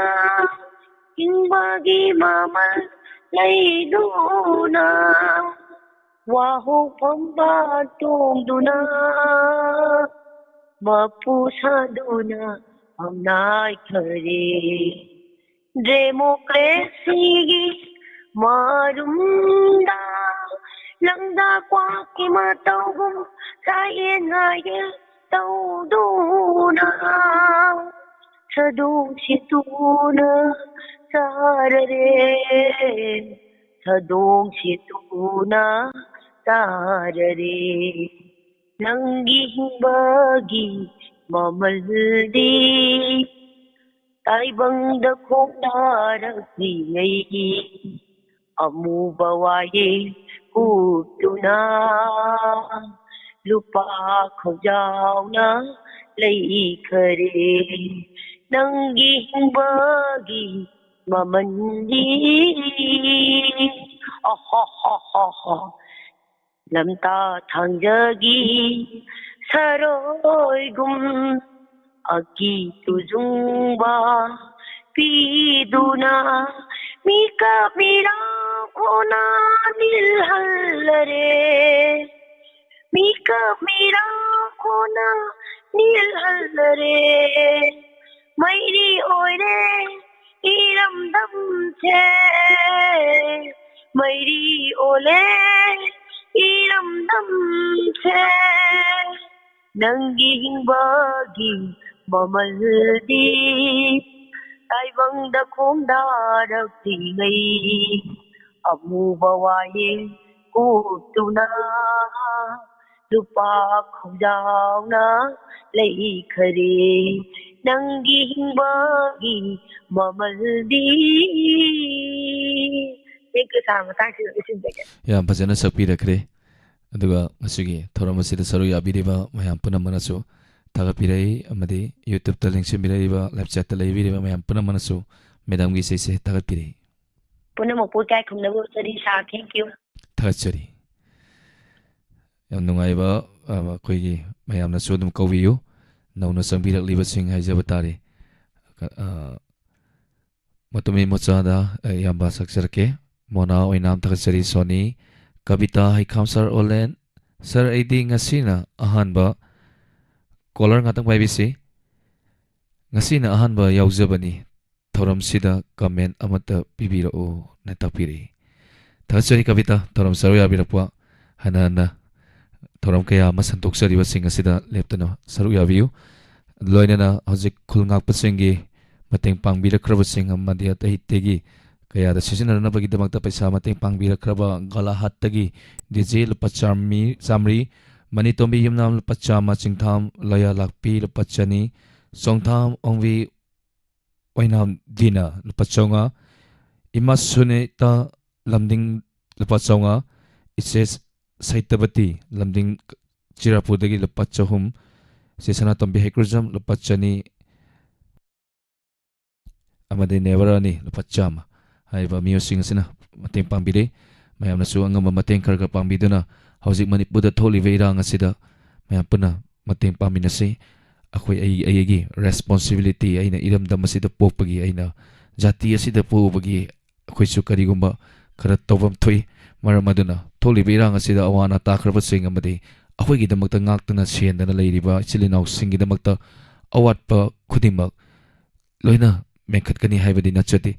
ꯍꯤꯡꯕꯒꯤ ꯃꯃꯜ ꯂꯩꯗꯨꯅ ꯋꯥꯍꯣꯡ ꯐꯝꯕꯥꯜ ꯇꯣꯡꯗꯨꯅ ꯃꯄꯨ ꯁꯥꯗꯨꯅ ꯐꯝꯅꯥꯏꯈꯔꯦ꯫ ꯗꯦꯃꯣꯀ꯭ꯔꯦꯁꯤꯒꯤ ꯃꯔꯨꯝꯗ ꯂꯪꯗꯥ ꯀ꯭ꯋꯥꯛꯀꯤ ꯃꯇꯧꯒꯨꯝ ꯆꯥꯌꯦꯡ ꯉꯥꯌꯦꯡ ꯇꯧꯗꯨꯅ ꯁꯗꯣꯡꯁꯤ ꯇꯨꯅ ꯆꯥꯔꯔꯦ꯫ ꯁꯗꯣꯡꯁꯤ ꯇꯨꯅ ꯆꯥꯔꯔꯦ꯫ ꯅꯪꯒꯤ ꯍꯤꯡꯕꯒꯤ ꯃꯃꯜꯗꯤ ꯇꯥꯏꯕꯪꯗ ꯈꯣꯡꯗꯥꯔꯛꯇ꯭ꯔꯤꯉꯩꯒꯤ ꯑꯃꯨꯕ ꯋꯥꯍꯩ ꯀꯨꯞꯇꯨꯅ ꯂꯨꯄꯥ ꯈꯧꯖꯥꯎꯅ ꯂꯩꯈꯔꯦ꯫ ꯅꯪꯒꯤ ꯍꯤꯡꯕꯒꯤ ꯃꯃꯜꯗꯤ ꯑꯍꯣ ꯍꯣ ꯍꯣ ꯍꯣ꯫ ꯂꯝꯇꯥ ꯊꯥꯡꯖꯒꯤ ꯁꯔꯣꯏꯒꯨꯝ ꯑꯀꯤ ꯇꯨꯖꯨꯡꯕ ꯄꯤꯗꯨꯅ ꯃꯤꯀꯞ ꯃꯤꯔꯥꯡ ꯑꯣꯅ ꯅꯤꯜꯍꯜꯂꯔꯦ꯫ ꯃꯤꯀꯞ ꯃꯤꯔꯥꯡ ꯑꯣꯅ ꯅꯤꯜꯍꯜꯂꯔꯦ꯫ ꯃꯩꯔꯤ ꯑꯣꯏꯔꯦ ꯏꯔꯝꯗꯝꯁꯦ, ꯃꯩꯔꯤ ꯑꯣꯜꯂꯦ ꯏꯔꯝꯗꯝꯁꯦ꯫ ꯅꯪꯒꯤ ꯍꯤꯡꯕꯒꯤ ꯃꯃꯜꯗꯤ ꯇꯥꯏꯕꯪꯗ ꯈꯣꯡꯗꯥꯔꯛꯇ꯭ꯔꯤꯉꯩ ꯑꯃꯨꯕ ꯋꯥꯌꯦꯜ ꯀꯣꯛꯇꯨꯅ ꯂꯨꯄꯥ ꯈꯣꯡꯖꯥꯎꯅ ꯂꯩꯈꯔꯦ ꯅꯪꯒꯤ ꯍꯤꯡꯕꯒꯤ ꯃꯃꯜꯗꯤ꯫ Thank you, sir. ꯃꯇꯥꯡꯁꯤꯗ ꯂꯣꯏꯁꯤꯟꯖꯒꯦ꯫ ꯌꯥꯝ ꯐꯖꯅ ꯁꯛꯄꯤꯔꯛꯈ꯭ꯔꯦ꯫ ꯑꯗꯨꯒ ꯉꯁꯤꯒꯤ ꯊꯧꯔꯝ ꯑꯁꯤꯗ ꯁꯔꯨꯛ ꯌꯥꯕꯤꯔꯤꯕ ꯃꯌꯥꯝ ꯄꯨꯝꯅꯃꯛꯅꯁꯨ ꯊꯥꯒꯠꯄꯤꯔꯛꯏ, ꯑꯃꯗꯤ YouTube-ꯇ ꯂꯦꯡꯁꯤꯟꯕꯤꯔꯛꯏꯕ, live chat-ꯇ ꯂꯩꯕꯤꯔꯤꯕ ꯃꯌꯥꯝ ꯄꯨꯝꯅꯃꯛꯅꯁꯨ madam-ꯒꯤ ꯏꯁꯩꯁꯦ ꯊꯥꯒꯠꯄꯤꯔꯛꯏ꯫ ꯄꯨꯝꯅꯃꯛꯄꯨ ꯏꯀꯥꯏ ꯈꯨꯝꯅꯕ ꯎꯠꯆꯔꯤ, sir. Thank you. ꯊꯥꯒꯠꯆꯔꯤ꯫ ꯌꯥꯝ ꯅꯨꯡꯉꯥꯏꯕ, ꯑ, ꯑꯩꯈꯣꯏꯒꯤ ꯃꯌꯥꯝꯅꯁꯨ ꯑꯗꯨꯝ ꯀꯧꯕꯤꯌꯨ꯫ ꯅꯧꯅ ꯆꯪꯕꯤꯔꯛꯂꯤꯕꯁꯤꯡ ꯍꯥꯏꯖꯕ ꯇꯥꯔꯦ꯫ ꯑ, ꯃꯇꯨꯃꯤ ꯃꯣꯆꯥꯗ, ꯑ, ꯏꯌꯥꯝꯕ ꯁꯛꯆꯔꯛꯀꯦ꯫ ꯃꯣꯅꯥ ꯑꯣꯏꯅꯥꯝ ꯊꯥꯒꯠꯆꯔꯤ, ꯁꯣꯅꯤ꯫ ꯀꯕꯤꯇꯥ ꯍꯩꯈꯥꯝ sir ꯑꯣꯂꯦꯟ꯫ Sir, ꯑꯩꯗꯤ ꯉꯁꯤꯅ ꯑꯍꯥꯟꯕ꯫ Caller ꯉꯥꯛꯇꯪ ꯄꯥꯏꯕꯤꯁꯤ꯫ ꯉꯁꯤꯅ ꯑꯍꯥꯟꯕ ꯌꯥꯎꯖꯕꯅꯤ꯫ ꯊꯧꯔꯝꯁꯤꯗ comment ꯑꯃꯠꯇ ꯄꯤꯕꯤꯔꯛꯎꯅ ꯇꯥꯛꯄꯤꯔꯛꯏ꯫ ꯊꯥꯒꯠꯆꯔꯤ ꯀꯕꯤꯇꯥ, ꯊꯧꯔꯝ ꯁꯔꯨꯛ ꯌꯥꯕꯤꯔꯛꯄ꯫ ꯍꯟꯅ ꯍꯟꯅ ꯊꯧꯔꯝ ꯀꯌꯥ ꯑꯃ ꯁꯟꯗꯣꯛꯆꯔꯤꯕꯁꯤꯡ ꯑꯁꯤꯗ ꯂꯦꯞꯇꯅ ꯁꯔꯨꯛ ꯌꯥꯕꯤꯌꯨ꯫ ꯂꯣꯏꯅꯅ ꯍꯧꯖꯤꯛ ꯈꯨꯜ ꯉꯥꯛꯄꯁꯤꯡꯒꯤ ꯃꯇꯦꯡ ꯄꯥꯡꯕꯤꯔꯛꯈ꯭ꯔꯕꯁꯤꯡ ꯑꯃꯗꯤ ꯑꯇꯩ ꯑꯇꯩꯒꯤ ꯀꯌꯥꯗ ꯁꯤꯖꯤꯟꯅꯅꯕꯒꯤꯗꯃꯛꯇ ꯄꯩꯁꯥ ꯃꯇꯦꯡ ꯄꯥꯡꯕꯤꯔꯛꯈ꯭ꯔꯕ ꯒꯣꯂꯥꯍꯠꯇꯒꯤ ꯗꯤꯖꯦ ꯂꯨꯄꯥ ꯆꯥꯝꯃꯔꯤ, ꯆꯥꯝꯃꯔꯤ, ꯃꯅꯤꯇꯣꯝꯕꯤ ꯌꯨꯝꯅꯥꯝ ꯂꯨꯄꯥ ꯆꯥꯝꯃ, ꯆꯤꯡꯊꯥꯝ ꯂꯣꯌꯥ ꯂꯥꯛꯄꯤ ꯂꯨꯄꯥ ꯆꯅꯤ, ꯆꯣꯡꯊꯥꯝ ꯑꯣꯡꯕꯤ ꯑꯣꯏꯅꯥꯝ ꯗꯤꯅ ꯂꯨꯄꯥ ꯆꯥꯝꯃꯉꯥ, ꯏꯃꯥ ꯁꯨꯅꯤꯇꯥ ꯂꯝꯗꯤꯡ ꯂꯨꯄꯥ ꯆꯥꯝꯃꯉꯥ, ꯏꯆꯦ ꯁꯩꯇꯕꯇꯤ ꯂꯝꯗꯤꯡ ꯆꯤꯔꯥꯄꯨꯔꯗꯒꯤ ꯂꯨꯄꯥ ꯆꯍꯨꯝ, ꯏꯆꯦ ꯁꯅꯥꯇꯣꯝꯕꯤ ꯍꯩꯀ꯭ꯔꯨꯖꯝ ꯂꯨꯄꯥ ꯆꯅꯤ, ꯑꯃꯗꯤ neighbour ꯑꯅꯤ ꯂꯨꯄꯥ ꯆꯥꯝꯃ ꯍꯥꯏꯔꯤꯕ ꯃꯤꯑꯣꯏꯁꯤꯡ ꯑꯁꯤꯅ ꯃꯇꯦꯡ ꯄꯥꯡꯕꯤꯔꯤ꯫ ꯃꯌꯥꯝꯅꯁꯨ ꯑꯉꯝꯕ ꯃꯇꯦꯡ ꯈꯔ ꯈꯔ ꯄꯥꯡꯕꯤꯗꯨꯅ ꯍꯧꯖꯤꯛ ꯃꯅꯤꯄꯨꯔꯗ ꯊꯣꯛꯂꯤꯕ ꯏꯔꯥꯡ ꯑꯁꯤꯗ ꯃꯌꯥꯝ ꯄꯨꯟꯅ ꯃꯇꯦꯡ ꯄꯥꯡꯃꯤꯟꯅꯁꯤ꯫ ꯑꯩꯈꯣꯏ ꯑꯩ ꯑꯩꯒꯤ responsibility, ꯑꯩꯅ ꯏꯔꯝꯗꯝ ꯑꯁꯤꯗ ꯄꯣꯛꯄꯒꯤ, ꯑꯩꯅ ꯖꯥꯇꯤ ꯑꯁꯤꯗ ꯄꯣꯛꯎꯕꯒꯤ ꯑꯩꯈꯣꯏꯁꯨ ꯀꯔꯤꯒꯨꯝꯕ ꯈꯔ ꯇꯧꯐꯝ ꯊꯣꯛꯏ꯫ ꯃꯔꯝ ꯑꯗꯨꯅ ꯊꯣꯛꯂꯤꯕ ꯏꯔꯥꯡ ꯑꯁꯤꯗ ꯑꯋꯥ ꯑꯅꯥ ꯇꯥꯈ꯭ꯔꯕꯁꯤꯡ ꯑꯃꯗꯤ ꯑꯩꯈꯣꯏꯒꯤꯗꯃꯛꯇ ꯉꯥꯛꯇꯨꯅ ꯁꯦꯟꯗꯅ ꯂꯩꯔꯤꯕ ꯏꯆꯤꯜ ꯏꯅꯥꯎꯁꯤꯡꯒꯤꯗꯃꯛꯇ ꯑꯋꯥꯠꯄ ꯈꯨꯗꯤꯡꯃꯛ ꯂꯣꯏꯅ ꯃꯦꯟꯈꯠꯀꯅꯤ ꯍꯥꯏꯕꯗꯤ ꯅꯠꯆꯗꯦ꯫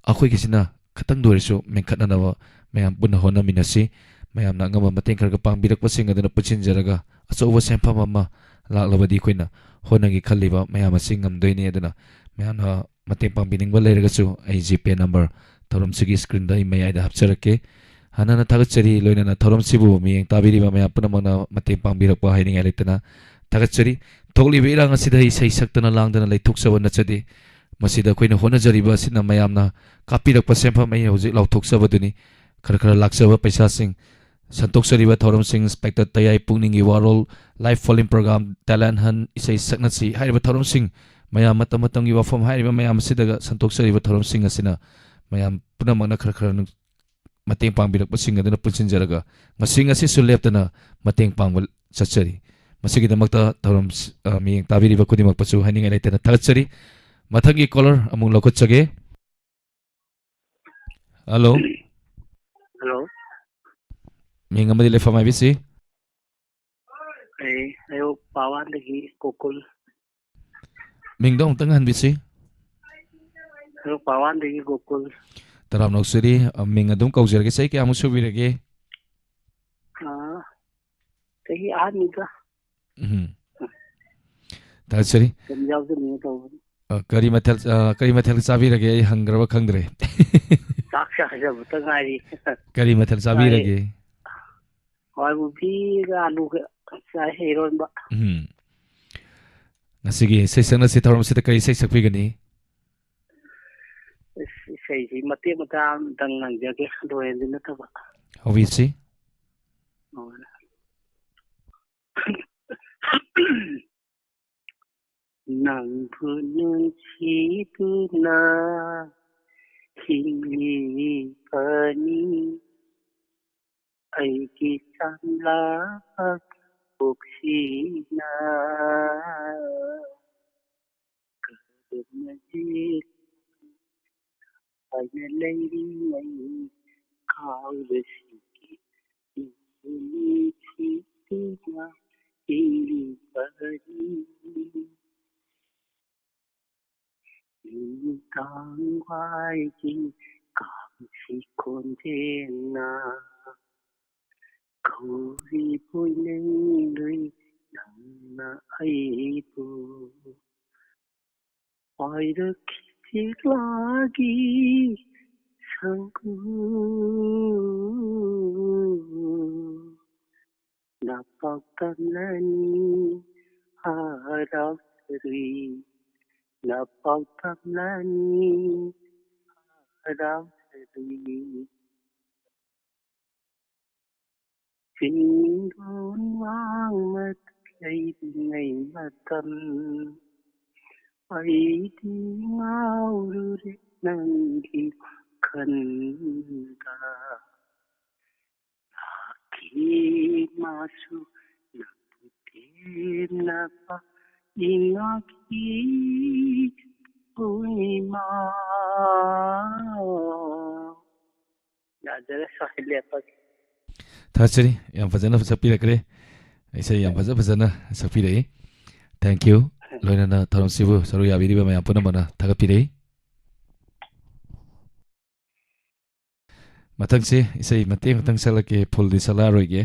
ꯑꯩꯈꯣꯏꯒꯤꯁꯤꯅ ꯈꯇꯪꯗ ꯑꯣꯏꯔꯁꯨ ꯃꯦꯟꯈꯠꯅꯅꯕ ꯃꯌꯥꯝ ꯄꯨꯟꯅ ꯍꯣꯠꯅꯃꯤꯟꯅꯁꯤ꯫ ꯃꯌꯥꯝꯅ ꯑꯉꯝꯕ ꯃꯇꯦꯡ ꯈꯔ ꯈꯔ ꯄꯥꯡꯕꯤꯔꯛꯄꯁꯤꯡ ꯑꯗꯨꯅ ꯄꯨꯟꯁꯤꯟꯖꯔꯒ ꯑꯆꯧꯕ ꯁꯦꯟꯐꯝ ꯑꯃ ꯂꯥꯛꯂꯕꯗꯤ ꯑꯩꯈꯣꯏꯅ ꯍꯣꯠꯅꯒꯦ ꯈꯜꯂꯤꯕ ꯃꯌꯥꯝ ꯑꯁꯤ ꯉꯝꯗꯣꯏꯅꯤ꯫ ꯑꯗꯨꯅ ꯃꯌꯥꯝꯅ ꯃꯇꯦꯡ ꯄꯥꯡꯕꯤꯅꯤꯡꯕ ꯂꯩꯔꯒꯁꯨ ꯑꯩ GPay number ꯊꯧꯔꯝꯁꯤꯒꯤ screenꯗ ꯑꯩ ꯃꯌꯥꯏꯗ ꯍꯥꯞꯆꯔꯛꯀꯦ꯫ ꯍꯥꯟꯅꯅ ꯊꯥꯒꯠꯆꯔꯤ, ꯂꯣꯏꯅꯅ ꯊꯧꯔꯝꯁꯤꯕꯨ ꯃꯤꯠꯌꯦꯡ ꯇꯥꯕꯤꯔꯤꯕ ꯃꯌꯥꯝ ꯄꯨꯝꯅꯃꯛꯅ ꯃꯇꯦꯡ ꯄꯥꯡꯕꯤꯔꯛꯄ ꯍꯥꯏꯅꯤꯡꯉꯥꯏ ꯂꯩꯇꯅ ꯊꯥꯒꯠꯆꯔꯤ꯫ ꯊꯣꯛꯂꯤꯕ ꯏꯔꯥꯡ ꯑꯁꯤꯗ ꯏꯁꯩ ꯁꯛꯇꯅ ꯂꯥꯡꯗꯅ ꯂꯩꯊꯣꯛꯆꯕ ꯅꯠꯆꯗꯦ꯫ ꯃꯁꯤꯗ ꯑꯩꯈꯣꯏꯅ ꯍꯣꯠꯅꯖꯔꯤꯕ ꯑꯁꯤꯅ ꯃꯌꯥꯝꯅ ꯀꯥꯞꯄꯤꯔꯛꯄ ꯁꯦꯟꯐꯝ ꯑꯩ ꯍꯧꯖꯤꯛ ꯂꯥꯎꯊꯣꯛꯆꯕꯗꯨꯅꯤ꯫ ꯈꯔ ꯈꯔ ꯂꯥꯛꯆꯕ ꯄꯩꯁꯥꯁꯤꯡ, ꯁꯟꯗꯣꯛꯆꯔꯤꯕ ꯊꯧꯔꯝꯁꯤꯡ, Inspector ꯇꯌꯥꯏ ꯄꯨꯛꯅꯤꯡꯒꯤ ꯋꯥꯔꯣꯜ, Life Following Program, Talent Hunt, ꯏꯁꯩ ꯁꯛꯅꯁꯤ ꯍꯥꯏꯔꯤꯕ ꯊꯧꯔꯝꯁꯤꯡ, ꯃꯌꯥꯝ ꯃꯇꯝ ꯃꯇꯝꯒꯤ ꯋꯥꯐꯝ ꯍꯥꯏꯔꯤꯕ ꯃꯌꯥꯝ ꯑꯁꯤꯗꯒ ꯁꯟꯗꯣꯛꯆꯔꯤꯕ ꯊꯧꯔꯝꯁꯤꯡ ꯑꯁꯤꯅ ꯃꯌꯥꯝ ꯄꯨꯝꯅꯃꯛꯅ ꯈꯔ ꯈꯔ ꯅꯨꯡ-, ꯃꯇꯦꯡ ꯄꯥꯡꯕꯤꯔꯛꯄꯁꯤꯡ ꯑꯗꯨꯅ ꯄꯨꯟꯁꯤꯟꯖꯔꯒ ꯉꯁꯤ ꯉꯁꯤꯁꯨ ꯂꯦꯞꯇꯅ ꯃꯇꯦꯡ ꯄꯥꯡꯕ ꯆꯠꯆꯔꯤ꯫ ꯃꯁꯤꯒꯤꯗꯃꯛꯇ ꯊꯧꯔꯝ ꯁ-, ꯑ, ꯃꯤꯠꯌꯦꯡ ꯇꯥꯕꯤꯔꯤꯕ ꯈꯨꯗꯤꯡꯃꯛꯄꯨꯁꯨ ꯍꯥꯏꯅꯤꯡꯉꯥꯏ ꯂꯩꯇꯅ ꯊꯥꯒꯠꯆꯔꯤ꯫ ꯃꯊꯪꯒꯤ caller ꯑꯃꯨꯛ ꯂꯧꯈꯠꯆꯒꯦ꯫ ꯍꯜꯂꯣ꯫ ꯍꯜꯂꯣ꯫ ꯃꯤꯡ ꯑꯃꯗꯤ ꯂꯩꯐꯝ ꯍꯥꯏꯕꯤꯁꯤ꯫ ꯑꯩ, ꯑꯩ ꯄꯥꯋꯥꯟꯗꯒꯤ ꯒꯣꯀꯨꯜ꯫ ꯃꯤꯡꯗꯣ ꯑꯃꯨꯛꯇꯪ ꯍꯟꯕꯤꯁꯤ꯫ ꯑꯩ ꯄꯥꯋꯥꯟꯗꯒꯤ ꯒꯣꯀꯨꯜ꯫ ꯇꯔꯥꯝꯅ ꯑꯣꯛꯆꯔꯤ꯫ ꯑ, ꯃꯤꯡ ꯑꯗꯨꯝ ꯀꯧꯖꯔꯒꯦ꯫ ꯆꯍꯤ ꯀꯌꯥꯃꯨꯛ ꯁꯨꯕꯤꯔꯒꯦ? ꯑꯥ, ꯆꯍꯤ ꯑꯍꯟꯅꯤꯗ꯫ ꯎꯝ꯫ ꯊꯥꯒꯠꯆꯔꯤ꯫ ꯁꯨꯝ ꯌꯥꯎꯖꯅꯤꯡꯉꯦ ꯇꯧꯕꯅꯤ꯫ ꯑ, ꯀꯔꯤ ꯃꯊꯦꯜ, ꯑ, ꯀꯔꯤ ꯃꯊꯦꯜ ꯆꯥꯕꯤꯔꯒꯦ? ꯑꯩ ꯍꯪꯈ꯭ꯔꯕ ꯈꯪꯗ꯭ꯔꯦ꯫ ꯆꯥꯛ ꯆꯥꯖꯕꯇ ꯉꯥꯏꯔꯤ꯫ ꯀꯔꯤ ꯃꯊꯦꯜ ꯆꯥꯕꯤꯔꯒꯦ? ꯍꯋꯥꯏ ꯃꯨꯕꯤꯒ ꯑꯂꯨꯒ ꯆꯥꯏ, ꯏꯔꯣꯟꯕ꯫ ꯎꯝ꯫ ꯉꯁꯤꯒꯤ ꯏꯁꯩ ꯁꯛꯅꯁꯤ ꯊꯧꯔꯝꯁꯤꯗ ꯀꯔꯤ ꯏꯁꯩ ꯁꯛꯄꯤꯒꯅꯤ? ꯏꯁ, ꯏꯁꯩꯁꯤ ꯃꯇꯦꯛ ꯃꯆꯥ ꯑꯝꯇꯪ ꯉꯪꯖꯒꯦ, ꯑꯗꯨ ꯍꯦꯟꯗꯤ ꯅꯠꯇꯕ꯫ ꯍꯧꯕꯤꯁꯤ꯫ ꯑꯣ꯫ ꯅꯪꯕꯨ ꯅꯨꯡꯁꯤꯗꯨꯅ ꯍꯤꯡꯂꯤꯕꯅꯤ꯫ ꯑꯩꯒꯤ ꯆꯥꯝꯂꯥꯛ ꯄꯨꯛꯁꯤꯅ ꯀꯔꯝꯅ ꯍꯥꯏꯅ ꯂꯩꯔꯤꯉꯩ ꯀꯥꯎꯕꯁꯤꯡꯒꯤ ꯅꯨꯃꯤꯠꯁꯤꯗ ꯏꯪꯂꯤꯕꯅꯤ꯫ ꯅꯨꯃꯤꯗꯥꯡ ꯋꯥꯏꯒꯤ ꯀꯥꯡꯁꯤ ꯈꯣꯟꯖꯦꯜꯅ ꯀꯧꯔꯤꯕꯣꯏ ꯅꯤꯡꯂꯨꯏ ꯅꯪꯅ ꯑꯩꯕꯨ꯫ ꯄꯥꯏꯔꯛꯈꯤ ꯆꯦꯛꯂꯥꯒꯤ ꯁꯪꯒꯨ꯫ ꯅꯄꯥꯎ ꯇꯝꯂꯅꯤ ꯍꯔꯥꯎꯖꯔꯨꯏ꯫ ꯅꯄꯥꯎ ꯇꯝꯂꯅꯤ ꯍꯔꯥꯎꯖꯔꯨꯏ꯫ ꯆꯤꯡꯗꯣꯟ ꯋꯥꯡꯃꯗ ꯂꯩꯔꯤꯉꯩ ꯃꯇꯝ ꯑꯩꯗꯤ ꯉꯥꯎꯔꯨꯔꯦ ꯅꯪꯒꯤ ꯋꯥꯈꯜꯗ꯫ ꯂꯥꯛꯈꯤ ꯃꯥꯁꯨ ꯅꯪꯕꯨ ꯊꯦꯝꯅꯕ ꯏꯉꯥꯒꯤ ꯄꯨꯔꯅꯤꯃꯥ꯫ ꯌꯥꯖꯔꯦ, ꯁ꯭ꯋꯥꯏ ꯂꯦꯞꯄꯒꯦ꯫ ꯊꯥꯒꯠꯆꯔꯤ, ꯌꯥꯝ ꯐꯖꯅ ꯁꯛꯄꯤꯔꯛꯈ꯭ꯔꯦ꯫ ꯏꯁꯩ ꯌꯥꯝ ꯐꯖ ꯐꯖꯅ ꯁꯛꯄꯤꯔꯛꯏ꯫ Thank you꯫ ꯂꯣꯏꯅꯅ ꯊꯧꯔꯝꯁꯤꯕꯨ ꯁꯔꯨꯛ ꯌꯥꯕꯤꯔꯤꯕ ꯃꯌꯥꯝ ꯄꯨꯝꯅꯃꯛꯅ ꯊꯥꯒꯠꯄꯤꯔꯛꯏ꯫ ꯃꯊꯪꯁꯦ ꯏꯁꯩ ꯃꯇꯦꯛ ꯑꯃꯇꯪ ꯁꯛꯂꯛꯀꯦ, ꯐꯨꯜꯗꯤ ꯁꯛꯂꯛꯑꯔꯣꯏꯒꯦ꯫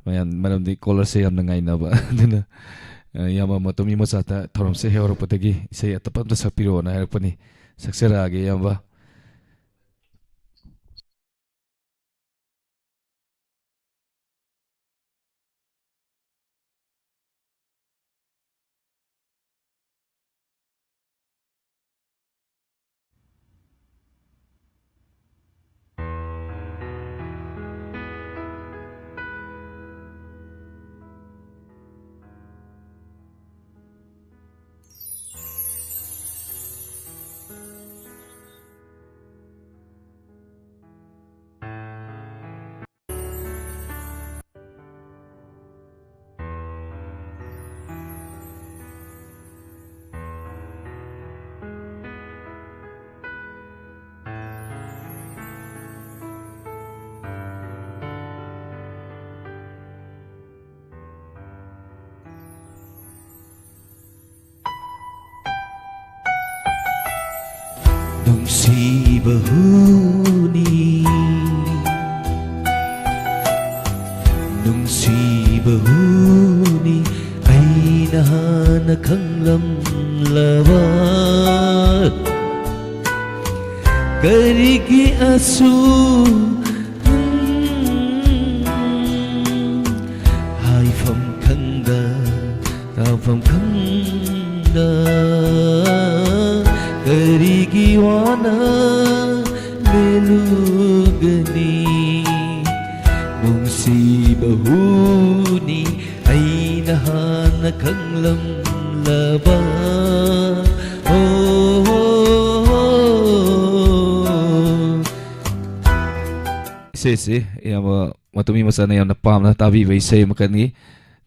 ꯃꯌꯥꯝ, ꯃꯔꯝꯗꯤ ꯀꯣꯂꯔꯁꯦ ꯌꯥꯝꯅ ꯉꯥꯏꯅꯕ꯫ ꯑꯗꯨꯅ, ꯑ, ꯏꯌꯥꯝꯕ ꯃꯇꯣꯝ ꯏꯃꯣꯆꯥꯇ ꯊꯧꯔꯝꯁꯦ ꯍꯦꯛ ꯍꯧꯔꯛꯄꯗꯒꯤ ꯏꯁꯩ ꯑꯇꯞꯄ ꯑꯝꯇ ꯁꯛꯄꯤꯔꯛꯑꯣꯅ ꯍꯥꯏꯔꯛꯄꯅꯤ꯫ ꯁꯛꯆꯔꯛꯑꯒꯦ, ꯏꯌꯥꯝꯕ꯫ ꯅꯨꯡꯁꯤꯕ ꯍꯨꯅꯤ, ꯅꯨꯡꯁꯤꯕ ꯍꯨꯅꯤ, ꯑꯩꯅ ꯍꯥꯟꯅ ꯈꯪꯂꯝꯂꯕ꯫ ꯀꯔꯤꯒꯤ ꯑꯁꯨꯛ ꯍꯥꯏꯐꯝ ꯈꯪꯗ, ꯇꯥꯐꯝ ꯈꯪꯗ, ꯀꯔꯤꯒꯤ ꯋꯥꯅ ꯂꯦꯜꯂꯨꯒꯅꯤ? ꯅꯨꯡꯁꯤꯕ ꯍꯨꯅꯤ, ꯑꯩꯅ ꯍꯥꯟꯅ ꯈꯪꯂꯝꯂꯕ꯫ ꯍꯣ, ꯍꯣ, ꯍꯣ, ꯍꯣ꯫ ꯏꯁꯩꯁꯤ ꯏꯌꯥꯝꯕ ꯃꯇꯨꯃꯤ ꯃꯆꯥꯅ ꯌꯥꯝꯅ ꯄꯥꯝꯅ ꯇꯥꯕꯤꯕ ꯏꯁꯩ ꯑꯃꯈꯛꯅꯤ꯫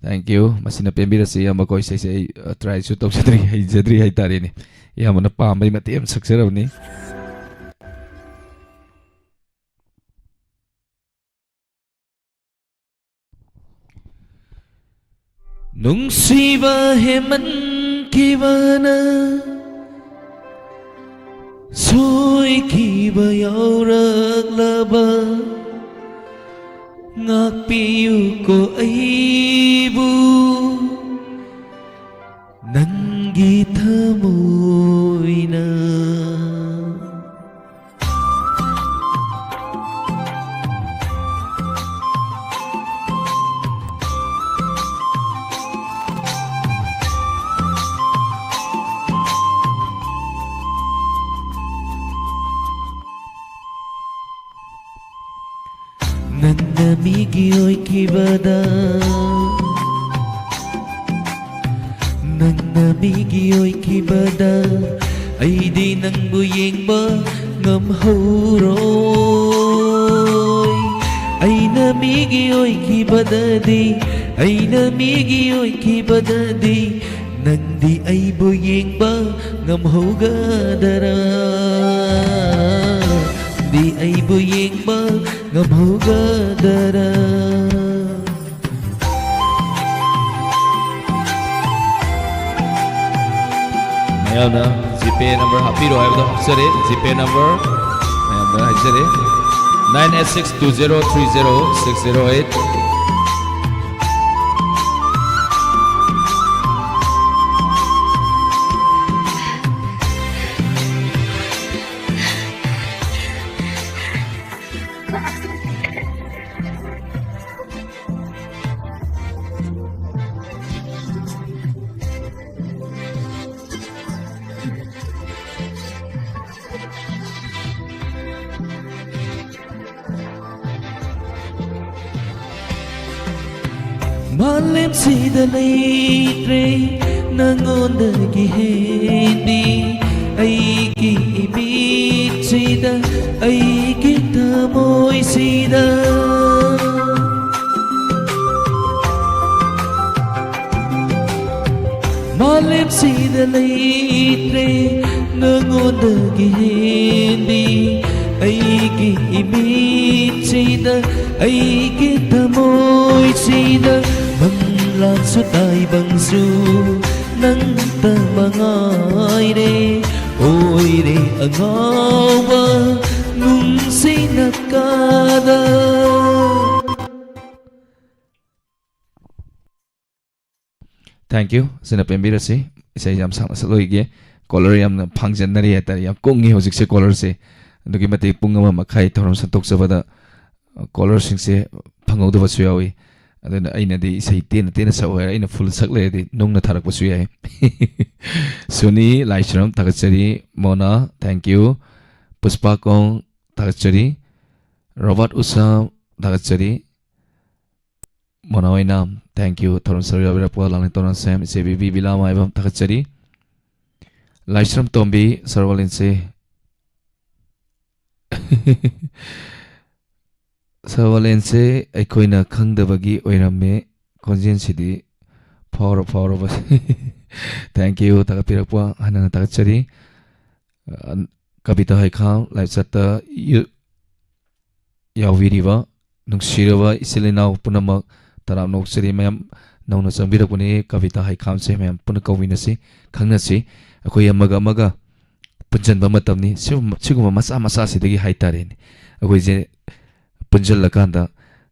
Thank you꯫ ꯃꯁꯤꯅ ꯄꯦꯟꯕꯤꯔꯁꯤ ꯏꯌꯥꯝꯕ꯫ ꯀꯣ ꯏꯁꯩꯁꯦ ꯑꯩ, ꯑ, try ꯁꯨ ꯇꯧꯖꯗ꯭ꯔꯤ, ꯍꯩꯖꯗ꯭ꯔꯤ ꯍꯥꯏꯇꯥꯔꯦꯅꯦ꯫ ꯏꯌꯥꯝꯕꯅ ꯄꯥꯝꯕꯩ ꯃꯇꯦꯛ ꯑꯃ ꯁꯛꯆꯔꯕꯅꯤ꯫ ꯅꯨꯡꯁꯤꯕ ꯍꯦꯟꯃꯟꯈꯤꯕꯅ ꯁꯣꯏꯈꯤꯕ ꯌꯥꯎꯔꯛꯂꯕ, ꯉꯥꯛꯄꯤꯌꯨꯀꯣ ꯑꯩꯕꯨ ꯅꯪꯒꯤ ꯊꯃꯣꯏꯅ꯫ ꯅꯪꯅ ꯃꯤꯒꯤ ꯑꯣꯏꯈꯤꯕꯗ, ꯅꯪꯅ ꯃꯤꯒꯤ ꯑꯣꯏꯈꯤꯕꯗ, ꯑꯩꯗꯤ ꯅꯪꯕꯨ ꯌꯦꯡꯕ ꯉꯝꯍꯧꯔꯣꯏ꯫ ꯑꯩꯅ ꯃꯤꯒꯤ ꯑꯣꯏꯈꯤꯕꯗꯗꯤ, ꯑꯩꯅ ꯃꯤꯒꯤ ꯑꯣꯏꯈꯤꯕꯗꯗꯤ, ꯅꯪꯗꯤ ꯑꯩꯕꯨ ꯌꯦꯡꯕ ꯉꯝꯍꯧꯒꯗꯔꯥ? ꯅꯪꯗꯤ ꯑꯩꯕꯨ ꯌꯦꯡꯕ ꯉꯝꯍꯧꯒꯗꯔꯥ? ꯃꯌꯥꯝꯅ GPay number ꯍꯥꯞꯄꯤꯔꯣ ꯍꯥꯏꯕꯗꯣ ꯍꯥꯞꯆꯔꯦ꯫ GPay number ꯍꯥꯏꯖꯔꯤ, nine eight six two zero three zero six zero eight꯫ ꯃꯥꯂꯦꯝꯁꯤꯗ ꯂꯩꯇ꯭ꯔꯦ ꯅꯪꯉꯣꯟꯗꯒꯤ ꯍꯦꯟꯕꯤ, ꯑꯩꯒꯤ ꯏꯃꯤꯠꯁꯤꯗ, ꯑꯩꯒꯤ ꯊꯃꯣꯏꯁꯤꯗ꯫ ꯃꯥꯂꯦꯝꯁꯤꯗ ꯂꯩꯇ꯭ꯔꯦ ꯅꯪꯉꯣꯟꯗꯒꯤ ꯍꯦꯟꯕꯤ, ꯑꯩꯒꯤ ꯏꯃꯤꯠꯁꯤꯗ, ꯑꯩꯒꯤ ꯊꯃꯣꯏꯁꯤꯗ꯫ ꯃꯪꯂꯥꯟꯁꯨ ꯇꯥꯏꯕꯪꯁꯨ ꯅꯪꯇ ꯃꯉꯥꯏꯔꯦ, ꯑꯣꯏꯔꯦ ꯑꯉꯥꯎꯕ ꯅꯨꯡꯁꯤꯅ ꯀꯥꯗ꯫ Thank you꯫ ꯁꯤꯅ ꯄꯦꯟꯕꯤꯔꯁꯤ꯫ ꯏꯁꯩ ꯌꯥꯝ ꯁꯥꯡꯅ ꯁꯛꯂꯣꯏꯒꯦ꯫ Caller ꯌꯥꯝꯅ ꯐꯥꯡꯖꯟꯅꯔꯤ ꯍꯥꯏꯇꯥꯔꯦ꯫ ꯌꯥꯝ ꯀꯨꯡꯉꯤ ꯍꯧꯖꯤꯛꯁꯦ callerꯁꯦ꯫ ꯑꯗꯨꯛꯀꯤ ꯃꯇꯤꯛ ꯄꯨꯡ ꯑꯃ ꯃꯈꯥꯏ ꯊꯧꯔꯝ ꯁꯟꯗꯣꯛꯆꯕꯗ, ꯑ, callerꯁꯤꯡꯁꯦ ꯐꯪꯍꯧꯗꯕꯁꯨ ꯌꯥꯎꯏ꯫ ꯑꯗꯨꯅ ꯑꯩꯅꯗꯤ ꯏꯁꯩ ꯇꯦꯟꯅ ꯇꯦꯟꯅ ꯁꯛꯑꯣ ꯍꯥꯏꯔ ꯑꯩꯅ full ꯁꯛ ꯂꯩꯔꯗꯤ ꯅꯨꯡꯅ ꯊꯥꯔꯛꯄꯁꯨ ꯌꯥꯏ꯫ ꯁꯨꯅꯤ ꯂꯥꯏꯁ꯭ꯔꯝ ꯊꯥꯒꯠꯆꯔꯤ꯫ Mona, thank you꯫ ꯄꯨꯁꯄꯥ ꯀꯣꯡ ꯊꯥꯒꯠꯆꯔꯤ꯫ ꯔꯣꯕꯥꯔꯠ ꯎꯁꯥ ꯊꯥꯒꯠꯆꯔꯤ꯫ ꯃꯣꯅꯥ ꯍꯣꯏꯅ, thank you꯫ ꯊꯧꯔꯝ ꯁꯔꯨꯛ ꯌꯥꯕꯤꯔꯛꯄ ꯂꯥꯡꯂꯦꯟ ꯇꯣꯔꯥ ꯁꯦꯝ, ꯏꯆꯦ ꯕꯤꯕꯤ ꯕꯤꯂꯥ ꯃꯥꯏꯕꯝ ꯊꯥꯒꯠꯆꯔꯤ꯫ ꯂꯥꯏꯁ꯭ꯔꯝ ꯇꯣꯝꯕꯤ ꯁꯔꯋꯥꯂꯦꯟꯁꯦ꯫ ꯁꯔꯋꯥꯂꯦꯟꯁꯦ ꯑꯩꯈꯣꯏꯅ ꯈꯪꯗꯕꯒꯤ ꯑꯣꯏꯔꯝꯃꯦ꯫ ꯈꯣꯟꯖꯦꯜꯁꯤꯗꯤ ꯐꯥꯎꯔ ꯐꯥꯎꯔꯕ꯫ Thank you꯫ ꯊꯥꯒꯠꯄꯤꯔꯛꯄ ꯍꯟꯅ ꯍꯟꯅ ꯊꯥꯒꯠꯆꯔꯤ꯫ ꯑ, ꯀꯕꯤꯇꯥ ꯍꯩꯈꯥꯝ live chatꯇ ꯌꯨ-, ꯌꯥꯎꯕꯤꯔꯤꯕ ꯅꯨꯡꯁꯤꯔꯕ ꯏꯆꯤꯜ ꯏꯅꯥꯎ ꯄꯨꯝꯅꯃꯛ ꯇꯔꯥꯝꯅ ꯑꯣꯛꯆꯔꯤ꯫ ꯃꯌꯥꯝ ꯅꯧꯅ ꯆꯪꯕꯤꯔꯛꯄꯅꯤ, ꯀꯕꯤꯇꯥ ꯍꯩꯈꯥꯝꯁꯦ ꯃꯌꯥꯝ ꯄꯨꯟꯅ ꯀꯧꯃꯤꯟꯅꯁꯤ, ꯈꯪꯅꯁꯤ꯫ ꯑꯩꯈꯣꯏ ꯑꯃꯒ ꯑꯃꯒ ꯄꯨꯟꯁꯤꯟꯕ ꯃꯇꯝꯅꯤ꯫ ꯁꯤꯒꯨꯝꯕ, ꯁꯤꯒꯨꯝꯕ ꯃꯆꯥ ꯃꯆꯥꯁꯤꯗꯒꯤ ꯍꯥꯏꯇꯥꯔꯦꯅꯦ, ꯑꯩꯈꯣꯏꯁꯦ ꯄꯨꯟꯁꯤꯜꯂꯀꯥꯟꯗ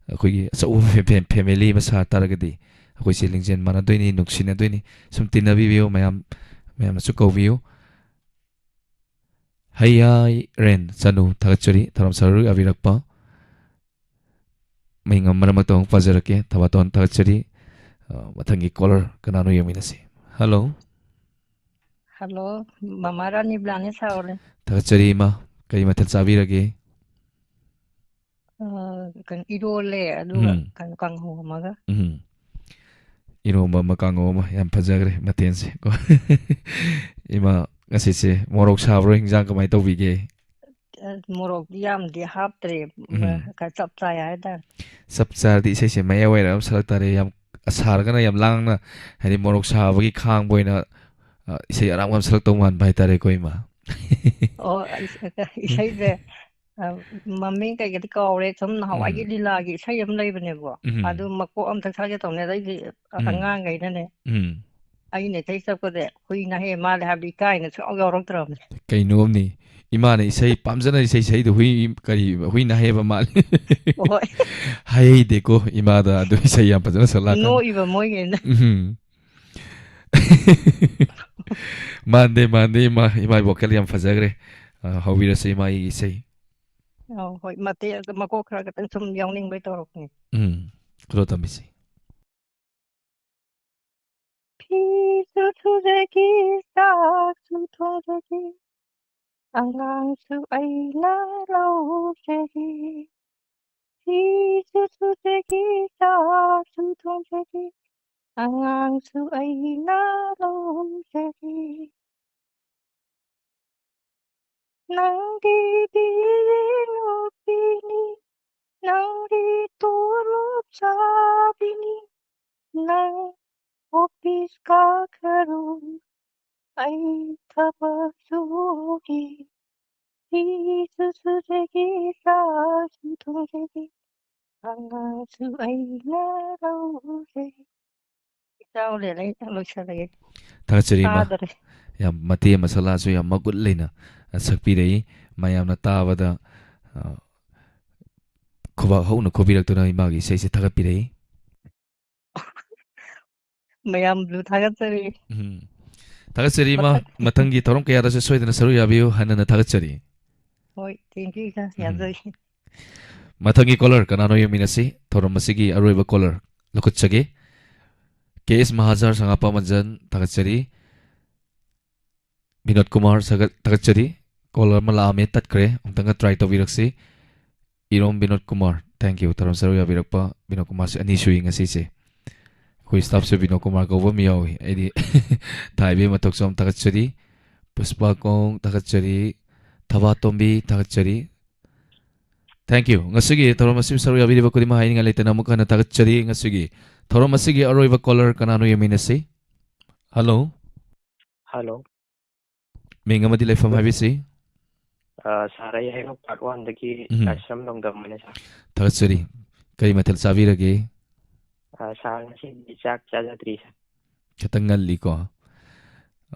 ꯑꯩꯈꯣꯏꯒꯤ ꯑꯆꯧꯕ ꯐꯦ-, ꯐꯦ-, family ꯑꯃ ꯁꯥ ꯇꯥꯔꯒꯗꯤ ꯑꯩꯈꯣꯏꯁꯦ ꯂꯤꯡꯖꯦꯜ ꯃꯥꯟꯅꯗꯣꯏꯅꯤ, ꯅꯨꯡꯁꯤꯅꯗꯣꯏꯅꯤ꯫ ꯁꯨꯝ ꯇꯤꯟꯅꯕꯤꯕꯤꯌꯨ ꯃꯌꯥꯝ, ꯃꯌꯥꯝꯅꯁꯨ ꯀꯧꯕꯤꯌꯨ꯫ ꯍꯩꯌꯥꯏ ꯔꯦꯟ ꯆꯅꯨ, ꯊꯥꯒꯠꯆꯔꯤ ꯊꯧꯔꯝ ꯁꯔꯨꯛ ꯌꯥꯕꯤꯔꯛꯄ꯫ ꯃꯤꯡ ꯑꯃ ꯃꯔꯛ ꯃꯔꯛꯇ ꯑꯃꯨꯛ ꯄꯥꯖꯔꯛꯀꯦ꯫ ꯊꯕꯥꯇꯣꯟ, ꯊꯥꯒꯠꯆꯔꯤ꯫ ꯑ, ꯃꯊꯪꯒꯤ caller ꯀꯅꯥꯅꯣ ꯌꯦꯡꯃꯤꯟꯅꯁꯤ꯫ Hello꯫ Hello, ꯃꯃꯥ ꯔꯥꯅꯤ ꯕ꯭ꯂꯥꯅꯦ ꯁꯥꯎꯔꯦ꯫ ꯊꯥꯒꯠꯆꯔꯤ ꯏꯃꯥ꯫ ꯀꯔꯤ ꯃꯊꯦꯜ ꯆꯥꯕꯤꯔꯒꯦ? ꯑ, ꯀꯩꯅꯣ, ꯏꯔꯣꯜꯂꯦ, ꯑꯗꯨꯒ ꯎꯝ꯫ ꯀꯩꯅꯣ, ꯀꯥꯡꯍꯧ ꯑꯃꯒ꯫ ꯎꯝ꯫ ꯏꯔꯣꯝꯕ ꯑꯃ, ꯀꯥꯡꯍꯧ ꯑꯃ, ꯌꯥꯝ ꯐꯖꯈ꯭ꯔꯦ ꯃꯊꯦꯜꯁꯦ꯫ ꯏꯃꯥ, ꯉꯁꯤꯁꯦ ꯃꯣꯔꯣꯛ ꯁꯥꯕ꯭ꯔꯣ? ꯍꯤꯟꯖꯥꯡ ꯀꯃꯥꯏꯅ ꯇꯧꯕꯤꯒꯦ? ꯑ, ꯃꯣꯔꯣꯛꯇꯤ ꯌꯥꯝꯗꯤ ꯍꯥꯞꯇ꯭ꯔꯦ, ꯎꯝ꯫ ꯈꯔ ꯆꯞ ꯆꯥꯏ ꯍꯥꯏꯇꯥꯔꯦ꯫ ꯆꯞ ꯆꯥꯔꯗꯤ ꯏꯁꯩꯁꯦ ꯃꯌꯥꯏ ꯑꯣꯏꯔꯞ ꯑꯃ ꯁꯛꯂꯛ ꯇꯥꯔꯦ꯫ ꯌꯥꯝ ꯁꯥꯔꯒꯅ ꯌꯥꯝ ꯂꯥꯡꯅ, ꯍꯥꯏꯗꯤ ꯃꯣꯔꯣꯛ ꯁꯥꯕꯒꯤ ꯈꯥꯡꯕ ꯑꯣꯏꯅ, ꯑ, ꯏꯁꯩ ꯑꯔꯥꯡꯕ ꯑꯃ ꯁꯛꯂꯛꯇꯧ ꯃꯥꯟꯕ ꯍꯥꯏꯇꯥꯔꯦꯀꯣ, ꯏꯃꯥ꯫ ꯑꯣ, ꯏꯁ-, ꯏꯁꯩꯁꯦ, ꯑ, ꯃꯃꯤꯡ ꯀꯩꯒꯗꯤ ꯀꯥꯎꯔꯦ꯫ ꯁꯨꯝ ꯅꯍꯥꯟꯋꯥꯏꯒꯤ ꯎꯝ꯫ ꯂꯤꯂꯥꯒꯤ ꯏꯁꯩ ꯑꯃ ꯂꯩꯕꯅꯦꯕꯀꯣ꯫ ꯎꯝ꯫ ꯑꯗꯨ ꯃꯀꯣꯛ ꯑꯝꯇ ꯁꯛꯀꯦ ꯇꯧꯅꯦ꯫ ꯑꯗꯩꯗꯤ ꯎꯝ꯫ ꯑꯉꯥꯡꯈꯩꯅꯅꯦ, ꯎꯝ꯫ ꯑꯩꯅ ꯏꯁꯩ ꯁꯛꯄꯁꯦ ꯍꯨꯏ ꯅꯥꯍꯦ ꯃꯥꯜꯂꯦ ꯍꯥꯏꯕꯗꯤ ꯏꯀꯥꯏꯅ ꯁꯨꯡꯌꯥꯎ ꯌꯥꯎꯔꯛꯇ꯭ꯔꯕꯅꯦ꯫ ꯀꯩꯅꯣꯝꯅꯤ꯫ ꯏꯃꯥꯅ ꯏꯁꯩ ꯄꯥꯝꯖꯅ ꯏꯁꯩ ꯁꯛꯏꯗꯣ ꯍꯨꯏ, ꯀꯔꯤ, ꯍꯨꯏ ꯅꯥꯍꯦꯕ ꯃꯥꯜꯂꯦ꯫ ꯍꯣꯏ꯫ ꯍꯥꯏꯍꯩꯗꯦꯀꯣ ꯏꯃꯥꯗ ꯑꯗꯨ ꯏꯁꯩ ꯌꯥꯝ ꯐꯖꯅ ꯁꯛꯂꯛꯀꯅꯤ꯫ ꯅꯣꯛꯏꯕ ꯃꯣꯏꯉꯩꯅ꯫ ꯎꯝ꯫ ꯃꯥꯟꯗꯦ, ꯃꯥꯟꯗꯦ, ꯏꯃꯥ, ꯏꯃꯥ vocal ꯌꯥꯝ ꯐꯖꯈ꯭ꯔꯦ꯫ ꯑ, ꯍꯧꯕꯤꯔꯁꯤ ꯏꯃꯥ ꯑꯩꯒꯤ ꯏꯁꯩ꯫ ꯑꯧ, ꯍꯣꯏ, ꯃꯇꯦꯛ ꯑꯗꯨ ꯃꯀꯣꯛ ꯈꯔ ꯈꯛꯇꯪ ꯁꯨꯝ ꯌꯥꯎꯅꯤꯡꯕꯩ ꯇꯧꯔꯛꯄꯅꯦ꯫ ꯎꯝ, ꯈꯨꯗꯣꯜ ꯇꯝꯕꯤꯁꯤ꯫ ꯐꯤꯁꯨ ꯁꯨꯖꯒꯦ, ꯆꯥꯛꯁꯨ ꯊꯣꯡꯖꯒꯦ, ꯑꯉꯥꯡꯁꯨ ꯑꯩꯅ ꯂꯧꯖꯒꯦ꯫ ꯐꯤꯁꯨ ꯁꯨꯖꯒꯦ, ꯆꯥꯛꯁꯨ ꯊꯣꯡꯖꯒꯦ, ꯑꯉꯥꯡꯁꯨ ꯑꯩꯅ ꯂꯧꯖꯒꯦ꯫ ꯅꯪꯗꯤ ꯕꯤꯔꯦꯟ ꯅꯨꯄꯤꯅꯤ, ꯅꯪꯗꯤ ꯇꯣꯂꯣꯞ ꯆꯥꯕꯤꯅꯤ, ꯅꯪ office ꯀꯥꯈ꯭ꯔꯣ, ꯑꯩ ꯊꯕꯛ ꯁꯨꯒꯦ, ꯐꯤꯁꯨ ꯁꯨꯖꯒꯦ, ꯆꯥꯛꯁꯨ ꯊꯣꯡꯖꯒꯦ, ꯑꯉꯥꯡꯁꯨ ꯑꯩꯅ ꯂꯧꯖꯒꯦ꯫ ꯏꯆꯥꯎ ꯂꯦꯟ, ꯑꯩ ꯂꯣꯏꯁꯜꯂꯒꯦ꯫ ꯊꯥꯒꯠꯆꯔꯤ, ꯏꯃꯥ꯫ ꯇꯥꯗꯔꯦ꯫ ꯌꯥꯝ ꯃꯇꯦꯛ ꯑꯃ ꯁꯛꯂꯛꯑꯁꯨ ꯌꯥꯝ ꯃꯒꯨꯟ ꯂꯩꯅ, ꯑ, ꯁꯛꯄꯤꯔꯛꯏ꯫ ꯃꯌꯥꯝꯅ ꯇꯥꯕꯗ, ꯑ, ꯈꯨꯕꯥꯛ ꯍꯧꯅ ꯈꯨꯕꯤꯔꯛꯇꯨꯅ ꯏꯃꯥꯒꯤ ꯏꯁꯩꯁꯦ ꯊꯥꯒꯠꯄꯤꯔꯛꯏ꯫ ꯃꯌꯥꯝꯕꯨ ꯊꯥꯒꯠꯆꯔꯤ꯫ ꯎꯝ꯫ ꯊꯥꯒꯠꯆꯔꯤ, ꯏꯃꯥ꯫ ꯃꯊꯪ ꯃꯊꯪꯒꯤ ꯊꯧꯔꯝ ꯀꯌꯥꯗꯁꯨ ꯁꯣꯏꯗꯅ ꯁꯔꯨꯛ ꯌꯥꯕꯤꯌꯨ꯫ ꯍꯟꯅ ꯍꯟꯅ ꯊꯥꯒꯠꯆꯔꯤ꯫ ꯍꯣꯏ, thank you, sir꯫ ꯎꯝ꯫ ꯌꯥꯖꯔꯤ꯫ ꯃꯊꯪꯒꯤ caller ꯀꯅꯥꯅꯣ ꯌꯦꯡꯃꯤꯟꯅꯁꯤ꯫ ꯊꯧꯔꯝ ꯑꯁꯤꯒꯤ ꯑꯔꯣꯏꯕ caller ꯂꯧꯈꯠꯆꯒꯦ꯫ ꯀꯦ ꯑꯦꯁ ꯃꯍꯥꯖꯔ, ꯁꯉꯥꯄꯥ ꯃꯟꯖꯟ, ꯊꯥꯒꯠꯆꯔꯤ꯫ ꯕꯤꯅꯣꯗ ꯀꯨꯃꯥꯔ, ꯁꯒꯠ-, ꯊꯥꯒꯠꯆꯔꯤ꯫ Caller ꯑꯃ ꯂꯥꯛꯑꯝꯃꯦ, ꯇꯠꯈ꯭ꯔꯦ꯫ ꯑꯃꯨꯛꯇꯪꯒ try ꯇꯧꯕꯤꯔꯛꯁꯤ꯫ Irom Vinod Kumar, thank you꯫ ꯊꯧꯔꯝ ꯁꯔꯨꯛ ꯌꯥꯕꯤꯔꯛꯄ ꯕꯤꯅꯣꯗ ꯀꯨꯃꯥꯔꯁꯦ ꯑꯅꯤ ꯁꯨꯏ ꯉꯁꯤꯁꯦ꯫ ꯑꯩꯈꯣꯏ staffꯁꯨ ꯕꯤꯅꯣꯗ ꯀꯨꯃꯥꯔ ꯀꯧꯕ ꯑꯃ ꯌꯥꯎꯏ꯫ ꯑꯩꯗꯤ ꯊꯥꯏꯕꯤ ꯃꯊꯛꯁꯨ ꯌꯥꯝ ꯊꯥꯒꯠꯆꯔꯤ꯫ ꯄꯨꯁꯄꯥ ꯀꯣꯡ, ꯊꯥꯒꯠꯆꯔꯤ꯫ ꯊꯕꯥꯇꯣꯝꯕꯤ, ꯊꯥꯒꯠꯆꯔꯤ꯫ Thank you꯫ ꯉꯁꯤꯒꯤ ꯊꯧꯔꯝ ꯑꯁꯤꯕꯨ ꯁꯔꯨꯛ ꯌꯥꯕꯤꯔꯤꯕ ꯈꯨꯗꯤꯡꯃꯛ ꯍꯥꯏꯅꯤꯡꯉꯥꯏ ꯂꯩꯇꯅ ꯑꯃꯨꯛ ꯍꯟꯅ ꯊꯥꯒꯠꯆꯔꯤ꯫ ꯉꯁꯤꯒꯤ ꯊꯧꯔꯝ ꯑꯁꯤꯒꯤ ꯑꯔꯣꯏꯕ caller ꯀꯅꯥꯅꯣ ꯌꯦꯡꯃꯤꯟꯅꯁꯤ꯫ Hello꯫ Hello꯫ ꯃꯤꯡ ꯑꯃꯗꯤ ꯂꯩꯐꯝ ꯍꯥꯏꯕꯤꯁꯤ꯫ ꯑ, sir, ꯑꯩ ꯍꯩꯔꯣꯛ Part Oneꯗꯒꯤ ꯎꯝ꯫ ꯂꯥꯏꯁ꯭ꯔꯝ ꯅꯣꯡꯗꯝꯕꯅꯦ, sir꯫ ꯊꯥꯒꯠꯆꯔꯤ꯫ ꯀꯔꯤ ꯃꯊꯦꯜ ꯆꯥꯕꯤꯔꯒꯦ? ꯑ, sir, ꯉꯁꯤꯗꯤ ꯆꯥꯛ ꯆꯥꯖꯗ꯭ꯔꯤ, sir꯫ ꯈꯤꯇꯪ ꯉꯜꯂꯤꯀꯣ?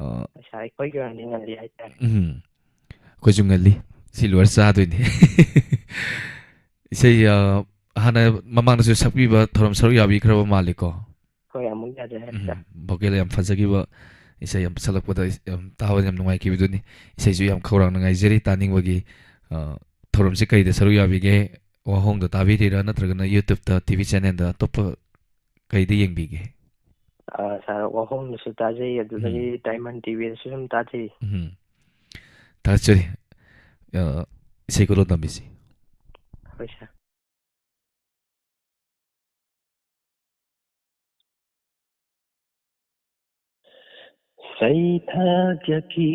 ꯑ, sir, ꯑꯩꯈꯣꯏꯒꯤ ꯑꯣꯏꯅꯗꯤ ꯉꯜꯂꯤ ꯍꯥꯏꯇꯥꯔꯦ꯫ ꯎꯝ꯫ ꯑꯩꯈꯣꯏꯁꯨ ꯉꯜꯂꯤ꯫ ꯁꯤ ꯂꯣꯏꯔ ꯆꯥꯗꯣꯏꯅꯤ꯫ ꯏꯁꯩ, ꯑ, ꯍꯥꯟꯅ ꯃꯃꯥꯡꯗꯁꯨ ꯁꯛꯄꯤꯕ ꯊꯧꯔꯝ ꯁꯔꯨꯛ ꯌꯥꯕꯤꯈ꯭ꯔꯕ ꯃꯥꯜꯂꯤꯀꯣ? ꯍꯣꯏ, ꯑꯃꯨꯛ ꯌꯥꯖꯔꯦ, ꯎꯝ, sir꯫ Vocal ꯌꯥꯝ ꯐꯖꯈꯤꯕ ꯏꯁꯩ ꯌꯥꯝ ꯁꯛꯂꯛꯄꯗ ꯑꯩ ꯌꯥꯝ ꯇꯥꯕꯗ ꯌꯥꯝ ꯅꯨꯡꯉꯥꯏꯈꯤꯕꯗꯨꯅꯤ꯫ ꯏꯁꯩꯁꯨ ꯌꯥꯝ ꯈꯧꯔꯥꯡꯅ ꯉꯥꯏꯖꯔꯤ ꯇꯥꯅꯤꯡꯕꯒꯤ꯫ ꯑ, ꯊꯧꯔꯝꯁꯦ ꯀꯔꯤꯗ ꯁꯔꯨꯛ ꯌꯥꯕꯤꯒꯦ? ꯋꯥꯍꯣꯡꯗ ꯇꯥꯕꯤꯔꯤꯔꯥ ꯅꯠꯇ꯭ꯔꯒꯅ YouTubeꯇ, TV channelꯗ ꯑꯇꯣꯞꯄ ꯀꯩꯗ ꯌꯦꯡꯕꯤꯒꯦ? ꯑ, sir, ꯋꯥꯍꯣꯡꯗꯁꯨ ꯇꯥꯖꯩ, ꯑꯗꯨꯗꯒꯤ ꯎꯝ꯫ Diamond TVꯗꯁꯨ ꯁꯨꯝ ꯇꯥꯖꯩ꯫ ꯎꯝ꯫ ꯊꯥꯒꯠꯆꯔꯤ꯫ ꯑ, ꯏꯁꯩ ꯈꯨꯗꯣꯜ ꯇꯝꯕꯤꯁꯤ꯫ ꯍꯣꯏ, sir꯫ ꯁꯩꯊꯥꯖꯈꯤ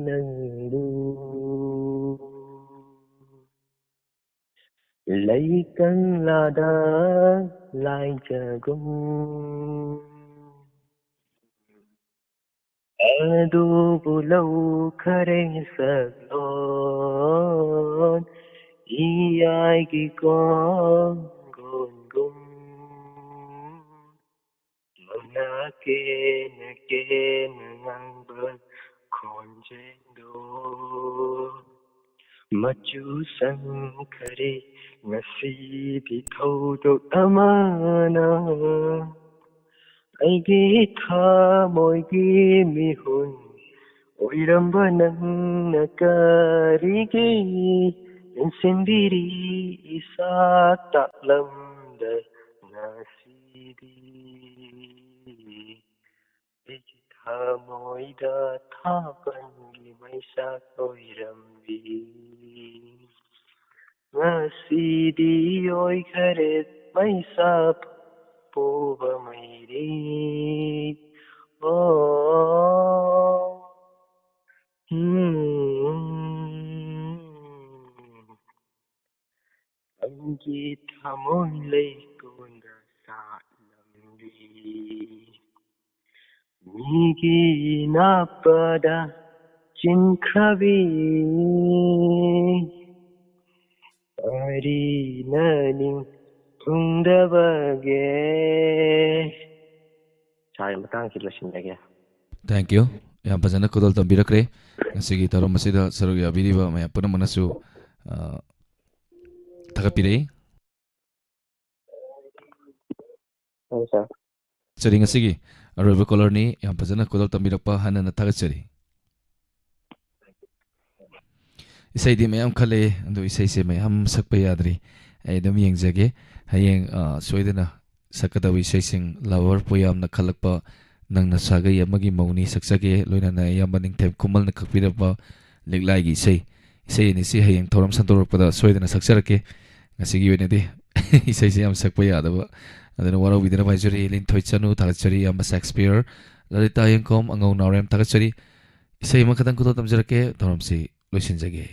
ꯅꯪꯕꯨ ꯂꯩ ꯀꯪꯂꯥꯗ ꯂꯥꯏꯖꯒꯨꯝ꯫ ꯑꯗꯨꯕꯨ ꯂꯧꯈꯔꯦ ꯁꯛꯂꯣꯟ ꯏꯌꯥꯏꯒꯤ ꯀꯣꯟꯒꯨꯝꯒꯨꯝ꯫ ꯀꯦꯅ ꯀꯦꯅ ꯉꯥꯡꯕ ꯈꯣꯟꯖꯦꯜꯗꯣ ꯃꯆꯨ ꯁꯪꯈꯔꯦ ꯉꯁꯤꯗꯤ ꯊꯧꯗꯣꯛ ꯑꯃꯅ꯫ ꯑꯩꯒꯤ ꯊꯃꯣꯏꯒꯤ ꯃꯤꯍꯨꯟ ꯑꯣꯏꯔꯝꯕ ꯅꯪꯅ ꯀꯔꯤꯒꯤ ꯌꯦꯡꯁꯤꯟꯕꯤꯔꯤ ꯏꯁꯥ ꯇꯥꯛꯂꯝꯗ ꯉꯁꯤꯗꯤ? ꯑꯩꯒꯤ ꯊꯃꯣꯏꯗ ꯊꯥꯕꯜꯒꯤ ꯃꯩꯁꯥ ꯑꯣꯏꯔꯝꯕꯤ ꯉꯁꯤꯗꯤ ꯑꯣꯏꯈꯔꯦ ꯃꯩꯁꯥ ꯄꯨꯕ ꯃꯩꯔꯤ꯫ ꯑꯣ, ꯎꯝ, ꯑꯩꯒꯤ ꯊꯃꯣꯏ ꯂꯩꯀꯣꯟꯗ ꯁꯥꯠꯂꯝꯕꯤ ꯃꯤꯒꯤ ꯅꯥꯞꯄꯗ ꯆꯤꯟꯈ꯭ꯔꯕꯤ ꯋꯥꯔꯤꯅ ꯅꯤꯡ ꯊꯨꯡꯗꯕꯒꯦ꯫ ꯁꯥꯔ, ꯃꯇꯥꯡꯁꯤ ꯂꯣꯏꯁꯤꯟꯖꯒꯦ꯫ Thank you. ꯌꯥꯝ ꯐꯖꯅ ꯈꯨꯗꯣꯜ ꯇꯝꯕꯤꯔꯛꯈ꯭ꯔꯦ꯫ ꯉꯁꯤꯒꯤ ꯊꯧꯔꯝ ꯑꯁꯤꯗ ꯁꯔꯨꯛ ꯌꯥꯕꯤꯔꯤꯕ ꯃꯌꯥꯝ ꯄꯨꯝꯅꯃꯛꯅꯁꯨ, ꯑ, ꯊꯥꯒꯠꯄꯤꯔꯛꯏ꯫ ꯍꯣꯏ, ꯁꯥꯔ꯫ ꯆꯔꯤ ꯉꯁꯤꯒꯤ ꯑꯔꯣꯏꯕ ꯀꯣꯂꯔꯅꯤ꯫ ꯌꯥꯝ ꯐꯖꯅ ꯈꯨꯗꯣꯜ ꯇꯝꯕꯤꯔꯛꯄ ꯍꯟꯅ ꯍꯟꯅ ꯊꯥꯒꯠꯆꯔꯤ꯫ ꯏꯁꯩꯗꯤ ꯃꯌꯥꯝ ꯈꯜꯂꯛꯑꯦ, ꯑꯗꯨ ꯏꯁꯩꯁꯦ ꯃꯌꯥꯝ ꯁꯛꯄ ꯌꯥꯗ꯭ꯔꯤ꯫ ꯑꯩ ꯑꯗꯨꯝ ꯌꯦꯡꯖꯒꯦ꯫ ꯍꯌꯦꯡ, ꯑ, ꯁꯣꯏꯗꯅ ꯁꯛꯀꯗꯕ ꯏꯁꯩꯁꯤꯡ, ꯂꯚꯔ ꯄꯣꯌꯥꯝꯅ ꯈꯜꯂꯛꯄ, ꯅꯪꯅ ꯁꯥꯒꯩ ꯑꯃꯒꯤ ꯃꯧꯅꯤ ꯁꯛꯆꯒꯦ, ꯂꯣꯏꯅꯅ ꯏꯌꯥꯝꯕ ꯅꯤꯡꯊꯦꯝ ꯈꯨꯃꯜꯅ ꯈꯛꯄꯤꯔꯛꯄ ꯂꯤꯛꯂꯥꯏꯒꯤ ꯏꯁꯩ꯫ ꯏꯁꯩ ꯑꯅꯤꯁꯤ ꯍꯌꯦꯡ ꯊꯧꯔꯝ ꯁꯟꯗꯣꯔꯛꯄꯗ ꯁꯣꯏꯗꯅ ꯁꯛꯆꯔꯛꯀꯦ꯫ ꯉꯁꯤꯒꯤ ꯑꯣꯏꯅꯗꯤ ꯏꯁꯩꯁꯦ ꯌꯥꯝ ꯁꯛꯄ ꯌꯥꯗꯕ, ꯑꯗꯨꯅ ꯋꯥꯔꯧꯕꯤꯗꯅꯕ ꯍꯥꯏꯖꯔꯤ꯫ ꯂꯤꯟꯊꯣꯏ ꯆꯅꯨ, ꯊꯥꯒꯠꯆꯔꯤ꯫ ꯏꯌꯥꯝꯕ ꯁꯦꯛꯁꯄꯤꯌꯔ, ꯂꯂꯤꯇꯥ ꯌꯦꯡꯈꯣꯝ, ꯑꯉꯧ ꯅꯥꯎꯔꯦꯝ, ꯊꯥꯒꯠꯆꯔꯤ꯫ ꯏꯁꯩ ꯑꯃꯈꯛꯇꯪ ꯈꯨꯗꯣꯜ ꯇꯝꯖꯔꯛꯀꯦ, ꯊꯧꯔꯝꯁꯤ ꯂꯣꯏꯁꯤꯟꯖꯒꯦ꯫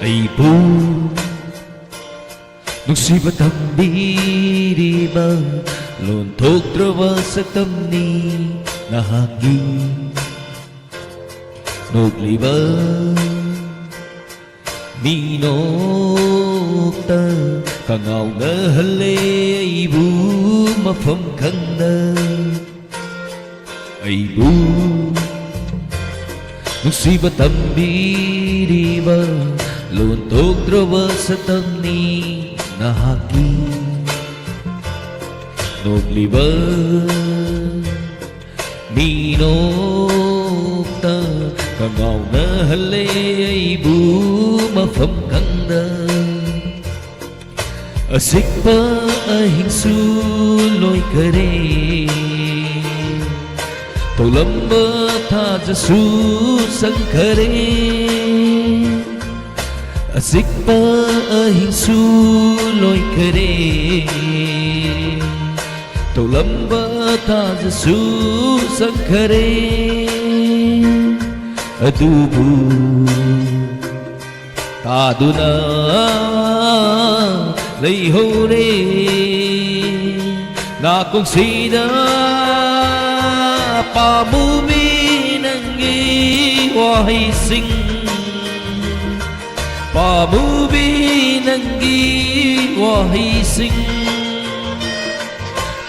ꯑꯩꯕꯨ ꯅꯨꯡꯁꯤꯕ ꯇꯝꯕꯤꯔꯤꯕ ꯂꯣꯟꯊꯣꯛꯇ꯭ꯔꯕ ꯁꯛꯇꯝꯅꯤ ꯅꯍꯥꯛꯀꯤ꯫ ꯅꯣꯛꯂꯤꯕ ꯃꯤꯅꯣꯛꯇ ꯀꯉꯥꯎꯅꯍꯜꯂꯦ ꯑꯩꯕꯨ ꯃꯐꯝ ꯈꯪꯗ꯫ ꯑꯩꯕꯨ ꯅꯨꯡꯁꯤꯕ ꯇꯝꯕꯤꯔꯤꯕ ꯂꯣꯟꯊꯣꯛꯇ꯭ꯔꯕ ꯁꯛꯇꯝꯅꯤ ꯅꯍꯥꯛꯀꯤ꯫ ꯅꯣꯛꯂꯤꯕ ꯃꯤꯅꯣꯛꯇ ꯀꯉꯥꯎꯅꯍꯜꯂꯦ ꯑꯩꯕꯨ ꯃꯐꯝ ꯈꯪꯗ꯫ ꯑꯁꯤꯛꯄ ꯑꯍꯤꯡꯁꯨ ꯂꯣꯏꯈꯔꯦ, ꯇꯧꯂꯝꯕ ꯊꯥꯖꯁꯨ ꯆꯪꯈꯔꯦ꯫ ꯑꯁꯤꯛꯄ ꯑꯍꯤꯡꯁꯨ ꯂꯣꯏꯈꯔꯦ, ꯇꯧꯂꯝꯕ ꯊꯥꯖꯁꯨ ꯆꯪꯈꯔꯦ꯫ ꯑꯗꯨꯕꯨ ꯇꯥꯗꯨꯅ ꯂꯩꯍꯧꯔꯦ ꯅꯥꯀꯣꯡꯁꯤꯗ꯫ ꯄꯥꯝꯃꯨꯕꯤ ꯅꯪꯒꯤ ꯋꯥꯍꯩꯁꯤꯡ, ꯄꯥꯝꯃꯨꯕꯤ ꯅꯪꯒꯤ ꯋꯥꯍꯩꯁꯤꯡ,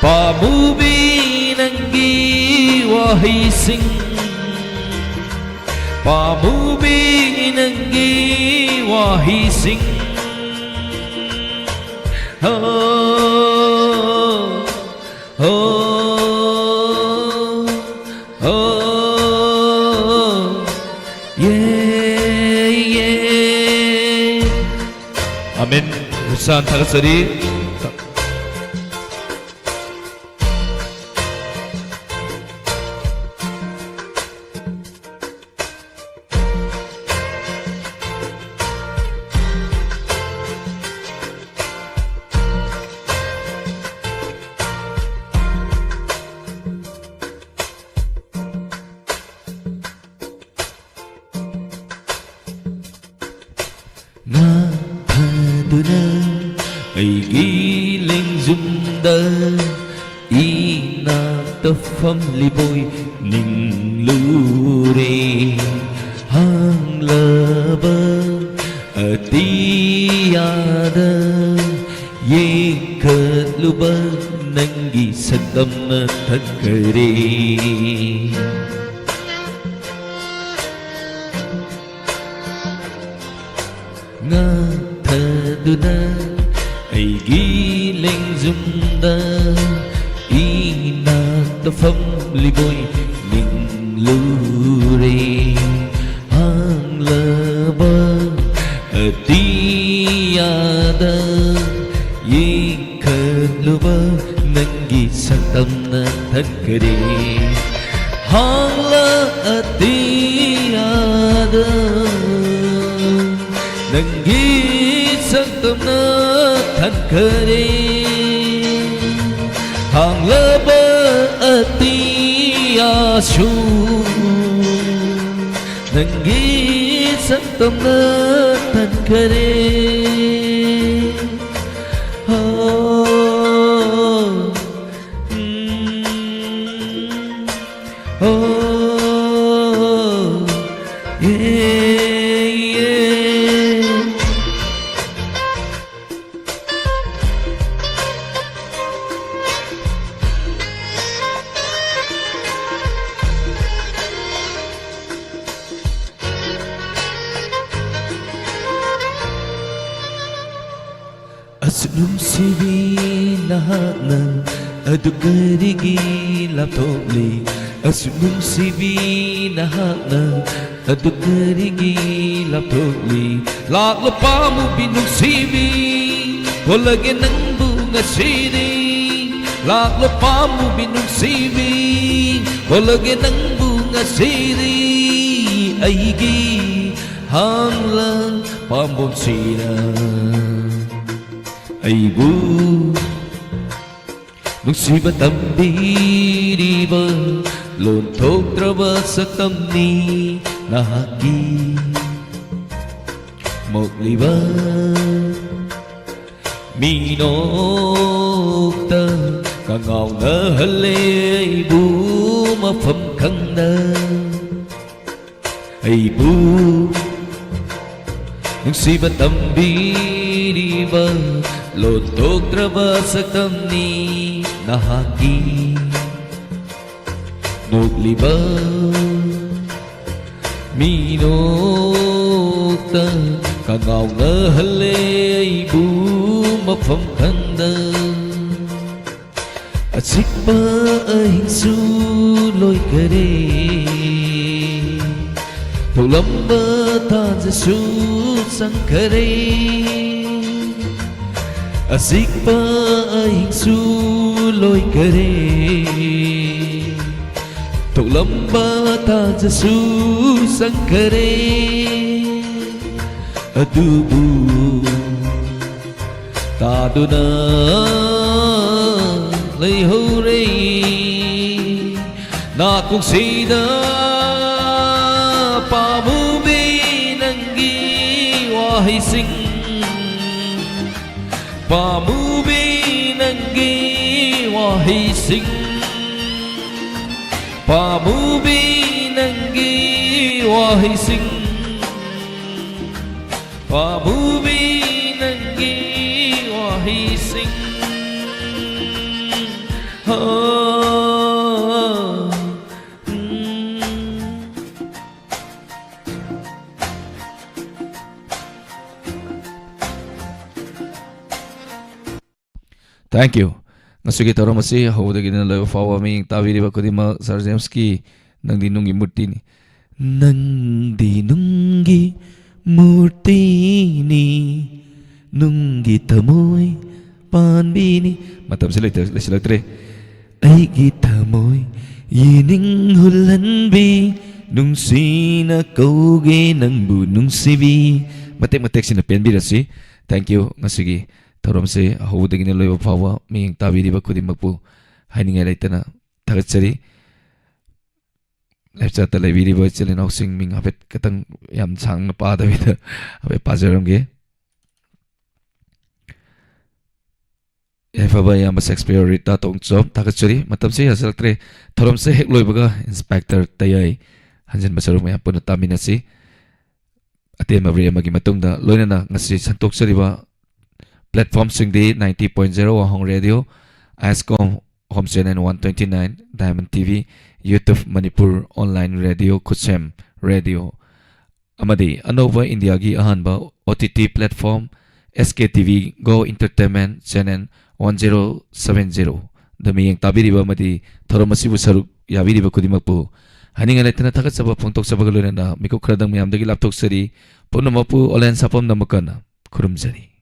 ꯄꯥꯝꯃꯨꯕꯤ ꯅꯪꯒꯤ ꯋꯥꯍꯩꯁꯤꯡ, ꯄꯥꯝꯃꯨꯕꯤ ꯅꯪꯒꯤ ꯋꯥꯍꯩꯁꯤꯡ꯫ ꯍꯣ, ꯍꯣ, ꯍꯣ, ꯌꯦ, ꯌꯦ꯫ ꯑꯃꯦꯟ꯫ ꯍꯨꯁꯥꯟ ꯊꯥꯒꯠꯆꯔꯤ꯫ ꯅꯥꯟꯊꯗꯨꯅ ꯑꯩꯒꯤ ꯂꯦꯡꯖꯨꯝꯗ ꯏꯅꯥꯛꯇ ꯐꯝꯂꯤꯕꯣꯏ ꯅꯤꯡꯂꯨꯔꯦ, ꯍꯥꯡꯂꯕ ꯑꯇꯤꯌꯥꯗ ꯌꯦꯡꯈꯠꯂꯨꯕ ꯅꯪꯒꯤ ꯁꯛꯇꯝꯅ ꯊꯟꯈꯔꯦ꯫ ꯉꯛꯊꯗꯨꯅ ꯑꯩꯒꯤ ꯂꯦꯡꯖꯨꯝꯗ ꯏꯅꯥꯛꯇ ꯐꯝꯂꯤꯕꯣꯏ ꯅꯤꯡꯂꯨꯔꯦ꯫ ꯍꯥꯡꯂꯕ ꯑꯇꯤꯌꯥꯗ ꯌꯦꯡꯈꯠꯂꯨꯕ ꯅꯪꯒꯤ ꯁꯛꯇꯝꯅ ꯊꯟꯈꯔꯦ꯫ ꯍꯥꯡꯂ ꯑꯇꯤꯌꯥꯗ ꯅꯪꯒꯤ ꯁꯛꯇꯝꯅ ꯊꯟꯈꯔꯦ꯫ ꯍꯥꯡꯂꯕ ꯑꯇꯤꯌꯥꯁꯨ ꯅꯪꯒꯤ ꯁꯛꯇꯝꯅ ꯊꯟꯈꯔꯦ꯫ ꯍꯣ, ꯎꯝ, ꯍꯣ, ꯌꯦ, ꯌꯦ꯫ ꯑꯁꯨꯛ ꯅꯨꯡꯁꯤꯕꯤ ꯅꯍꯥꯛꯅ ꯑꯗꯨ ꯀꯔꯤꯒꯤ ꯂꯥꯞꯊꯣꯛꯂꯤ? ꯑꯁꯨꯛ ꯅꯨꯡꯁꯤꯕꯤ ꯅꯍꯥꯛꯅ ꯑꯗꯨ ꯀꯔꯤꯒꯤ ꯂꯥꯞꯊꯣꯛꯂꯤ? ꯂꯥꯛꯂꯣ ꯄꯥꯝꯃꯨꯕꯤ ꯅꯨꯡꯁꯤꯕꯤ, ꯍꯣꯜꯂꯒꯦ ꯅꯪꯕꯨ ꯉꯁꯤꯗꯤ꯫ ꯂꯥꯛꯂꯣ ꯄꯥꯝꯃꯨꯕꯤ ꯅꯨꯡꯁꯤꯕꯤ, ꯍꯣꯜꯂꯒꯦ ꯅꯪꯕꯨ ꯉꯁꯤꯗꯤ꯫ ꯑꯩꯒꯤ ꯍꯥꯡꯂ ꯄꯥꯝꯕꯣꯝꯁꯤꯅ ꯑꯩꯕꯨ ꯅꯨꯡꯁꯤꯕ ꯇꯝꯕꯤꯔꯤꯕ ꯂꯣꯟꯊꯣꯛꯇ꯭ꯔꯕ ꯁꯛꯇꯝꯅꯤ ꯅꯍꯥꯛꯀꯤ꯫ ꯃꯣꯛꯂꯤꯕ ꯃꯤꯅꯣꯛꯇ ꯀꯉꯥꯎꯅꯍꯜꯂꯦ ꯑꯩꯕꯨ ꯃꯐꯝ ꯈꯪꯅ꯫ ꯑꯩꯕꯨ ꯅꯨꯡꯁꯤꯕ ꯇꯝꯕꯤꯔꯤꯕ ꯂꯣꯟꯊꯣꯛꯇ꯭ꯔꯕ ꯁꯛꯇꯝꯅꯤ ꯅꯍꯥꯛꯀꯤ꯫ ꯅꯣꯛꯂꯤꯕ ꯃꯤꯅꯣꯛꯇ ꯀꯉꯥꯎꯅꯍꯜꯂꯦ ꯑꯩꯕꯨ ꯃꯐꯝ ꯈꯪꯗ꯫ ꯑꯆꯤꯛꯄ ꯑꯍꯤꯡꯁꯨ ꯂꯣꯏꯈꯔꯦ, ꯊꯣꯛꯂꯝꯕ ꯇꯥꯟꯖꯥꯁꯨ ꯆꯪꯈꯔꯦ꯫ ꯑꯆꯤꯛꯄ ꯑꯍꯤꯡꯁꯨ ꯂꯣꯏꯈꯔꯦ, ꯊꯣꯛꯂꯝꯕ ꯇꯥꯟꯖꯥꯁꯨ ꯆꯪꯈꯔꯦ꯫ ꯑꯗꯨꯕꯨ ꯇꯥꯗꯨꯅ ꯂꯩꯍꯧꯔꯦ ꯅꯥꯀꯣꯡꯁꯤꯗ ꯄꯥꯝꯃꯨꯕꯤ ꯅꯪꯒꯤ ꯋꯥꯍꯩꯁꯤꯡ꯫ ꯄꯥꯝꯃꯨꯕꯤ ꯅꯪꯒꯤ ꯋꯥꯍꯩꯁꯤꯡ꯫ ꯄꯥꯝꯃꯨꯕꯤ ꯅꯪꯒꯤ ꯋꯥꯍꯩꯁꯤꯡ꯫ ꯄꯥꯝꯃꯨꯕꯤ ꯅꯪꯒꯤ ꯋꯥꯍꯩꯁꯤꯡ꯫ ꯍꯥ, ꯎꯝ꯫ Thank you. ꯉꯁꯤꯒꯤ ꯊꯧꯔꯝ ꯑꯁꯤ ꯍꯧꯕꯗꯒꯤꯅ ꯂꯣꯏꯕ ꯐꯥꯎꯕ ꯃꯤꯠꯌꯦꯡ ꯇꯥꯕꯤꯔꯤꯕ ꯈꯨꯗꯤꯡꯃꯛ ꯁꯥꯔ ꯖꯦꯝꯁꯀꯤ ꯅꯪꯗꯤ ꯅꯨꯡꯒꯤ ꯃꯨꯔꯇꯤꯅꯤ꯫ ꯅꯪꯗꯤ ꯅꯨꯡꯒꯤ ꯃꯨꯔꯇꯤꯅꯤ, ꯅꯨꯡꯒꯤ ꯊꯃꯣꯏ ꯄꯥꯟꯕꯤꯅꯤ꯫ ꯃꯇꯝꯁꯤ ꯂꯩꯇ-, ꯂꯩꯁꯤꯜꯂꯛꯇ꯭ꯔꯦ꯫ ꯑꯩꯒꯤ ꯊꯃꯣꯏ ꯌꯦꯅꯤꯡ ꯍꯨꯜꯍꯟꯕꯤ, ꯅꯨꯡꯁꯤꯅ ꯀꯧꯒꯦ ꯅꯪꯕꯨ ꯅꯨꯡꯁꯤꯕꯤ꯫ ꯃꯇꯦꯛ ꯃꯇꯦꯛꯁꯤꯅ ꯄꯦꯟꯕꯤꯔꯁꯤ꯫ Thank you. ꯉꯁꯤꯒꯤ ꯊꯧꯔꯝꯁꯦ ꯍꯧꯕꯗꯒꯤꯅ ꯂꯣꯏꯕ ꯐꯥꯎꯕ ꯃꯤꯠꯌꯦꯡ ꯇꯥꯕꯤꯔꯤꯕ ꯈꯨꯗꯤꯡꯃꯛꯄꯨ ꯍꯥꯏꯅꯤꯡꯉꯥꯏ ꯂꯩꯇꯅ ꯊꯥꯒꯠꯆꯔꯤ꯫ Live chatꯇ ꯂꯩꯕꯤꯔꯤꯕ ꯏꯆꯤꯜ ꯏꯅꯥꯎꯁꯤꯡ ꯃꯤꯡ ꯍꯥꯏꯐꯦꯠ ꯈꯤꯇꯪ ꯌꯥꯝ ꯁꯥꯡꯅ ꯄꯥꯗꯕꯤꯗ ꯍꯥꯏꯐꯦꯠ ꯄꯥꯖꯔꯝꯒꯦ꯫ ꯐꯕ ꯏꯌꯥꯝꯕ ꯁꯦꯛꯁꯄꯤꯌꯔ ꯔꯤꯇꯥ ꯇꯣꯡꯆꯣꯝ ꯊꯥꯒꯠꯆꯔꯤ꯫ ꯃꯇꯝꯁꯦ ꯌꯥꯁꯤꯜꯂꯛꯇ꯭ꯔꯦ꯫ ꯊꯧꯔꯝꯁꯦ ꯍꯦꯛ ꯂꯣꯏꯕꯒ ꯏꯟꯁꯄꯦꯛꯇꯔ ꯇꯌꯥꯏ ꯍꯟꯖꯤꯟꯕ ꯁꯔꯨꯛ ꯃꯌꯥꯝ ꯄꯨꯟꯅ ꯇꯥꯃꯤꯟꯅꯁꯤ꯫ ꯑꯇꯦꯟꯕ ꯕ꯭ꯔꯦꯛ ꯑꯃꯒꯤ ꯃꯇꯨꯡꯗ ꯂꯣꯏꯅꯅ ꯉꯁꯤ ꯁꯟꯗꯣꯛꯆꯔꯤꯕ ꯄ꯭ꯂꯦꯠꯐꯣꯝꯁꯤꯡꯗꯤ ninety point zero ꯋꯥꯍꯣꯡ radio, ISCOM home channel one twenty nine, diamond T V, YouTube Manipur online radio, ꯈꯨꯠꯁꯦꯝ ꯔꯦꯗꯤꯑꯣ, ꯑꯃꯗꯤ ꯑꯅꯧꯕ ꯏꯟꯗꯤꯌꯥꯒꯤ ꯑꯍꯥꯟꯕ O T T platform S K T V go entertainment channel one zero seven zero ꯗ ꯃꯤꯠꯌꯦꯡ ꯇꯥꯕꯤꯔꯤꯕ ꯑꯃꯗꯤ ꯊꯧꯔꯝ ꯑꯁꯤꯕꯨ ꯁꯔꯨꯛ ꯌꯥꯕꯤꯔꯤꯕ ꯈꯨꯗꯤꯡꯃꯛꯄꯨ ꯍꯥꯏꯅꯤꯡꯉꯥꯏ ꯂꯩꯇꯅ ꯊꯥꯒꯠꯆꯕ ꯐꯣꯡꯗꯣꯛꯆꯕꯒ ꯂꯣꯏꯅꯅ ꯃꯤꯀꯨꯞ ꯈꯔꯗꯪ ꯃꯌꯥꯝꯗꯒꯤ ꯂꯥꯞꯊꯣꯛꯆꯔꯤ꯫ ꯄꯨꯝꯅꯃꯛꯄꯨ ꯑꯣꯂꯦꯟ ꯁꯥꯄꯝ ꯅꯃꯀꯟꯅ ꯈꯨꯔꯨꯝꯖꯔꯤ꯫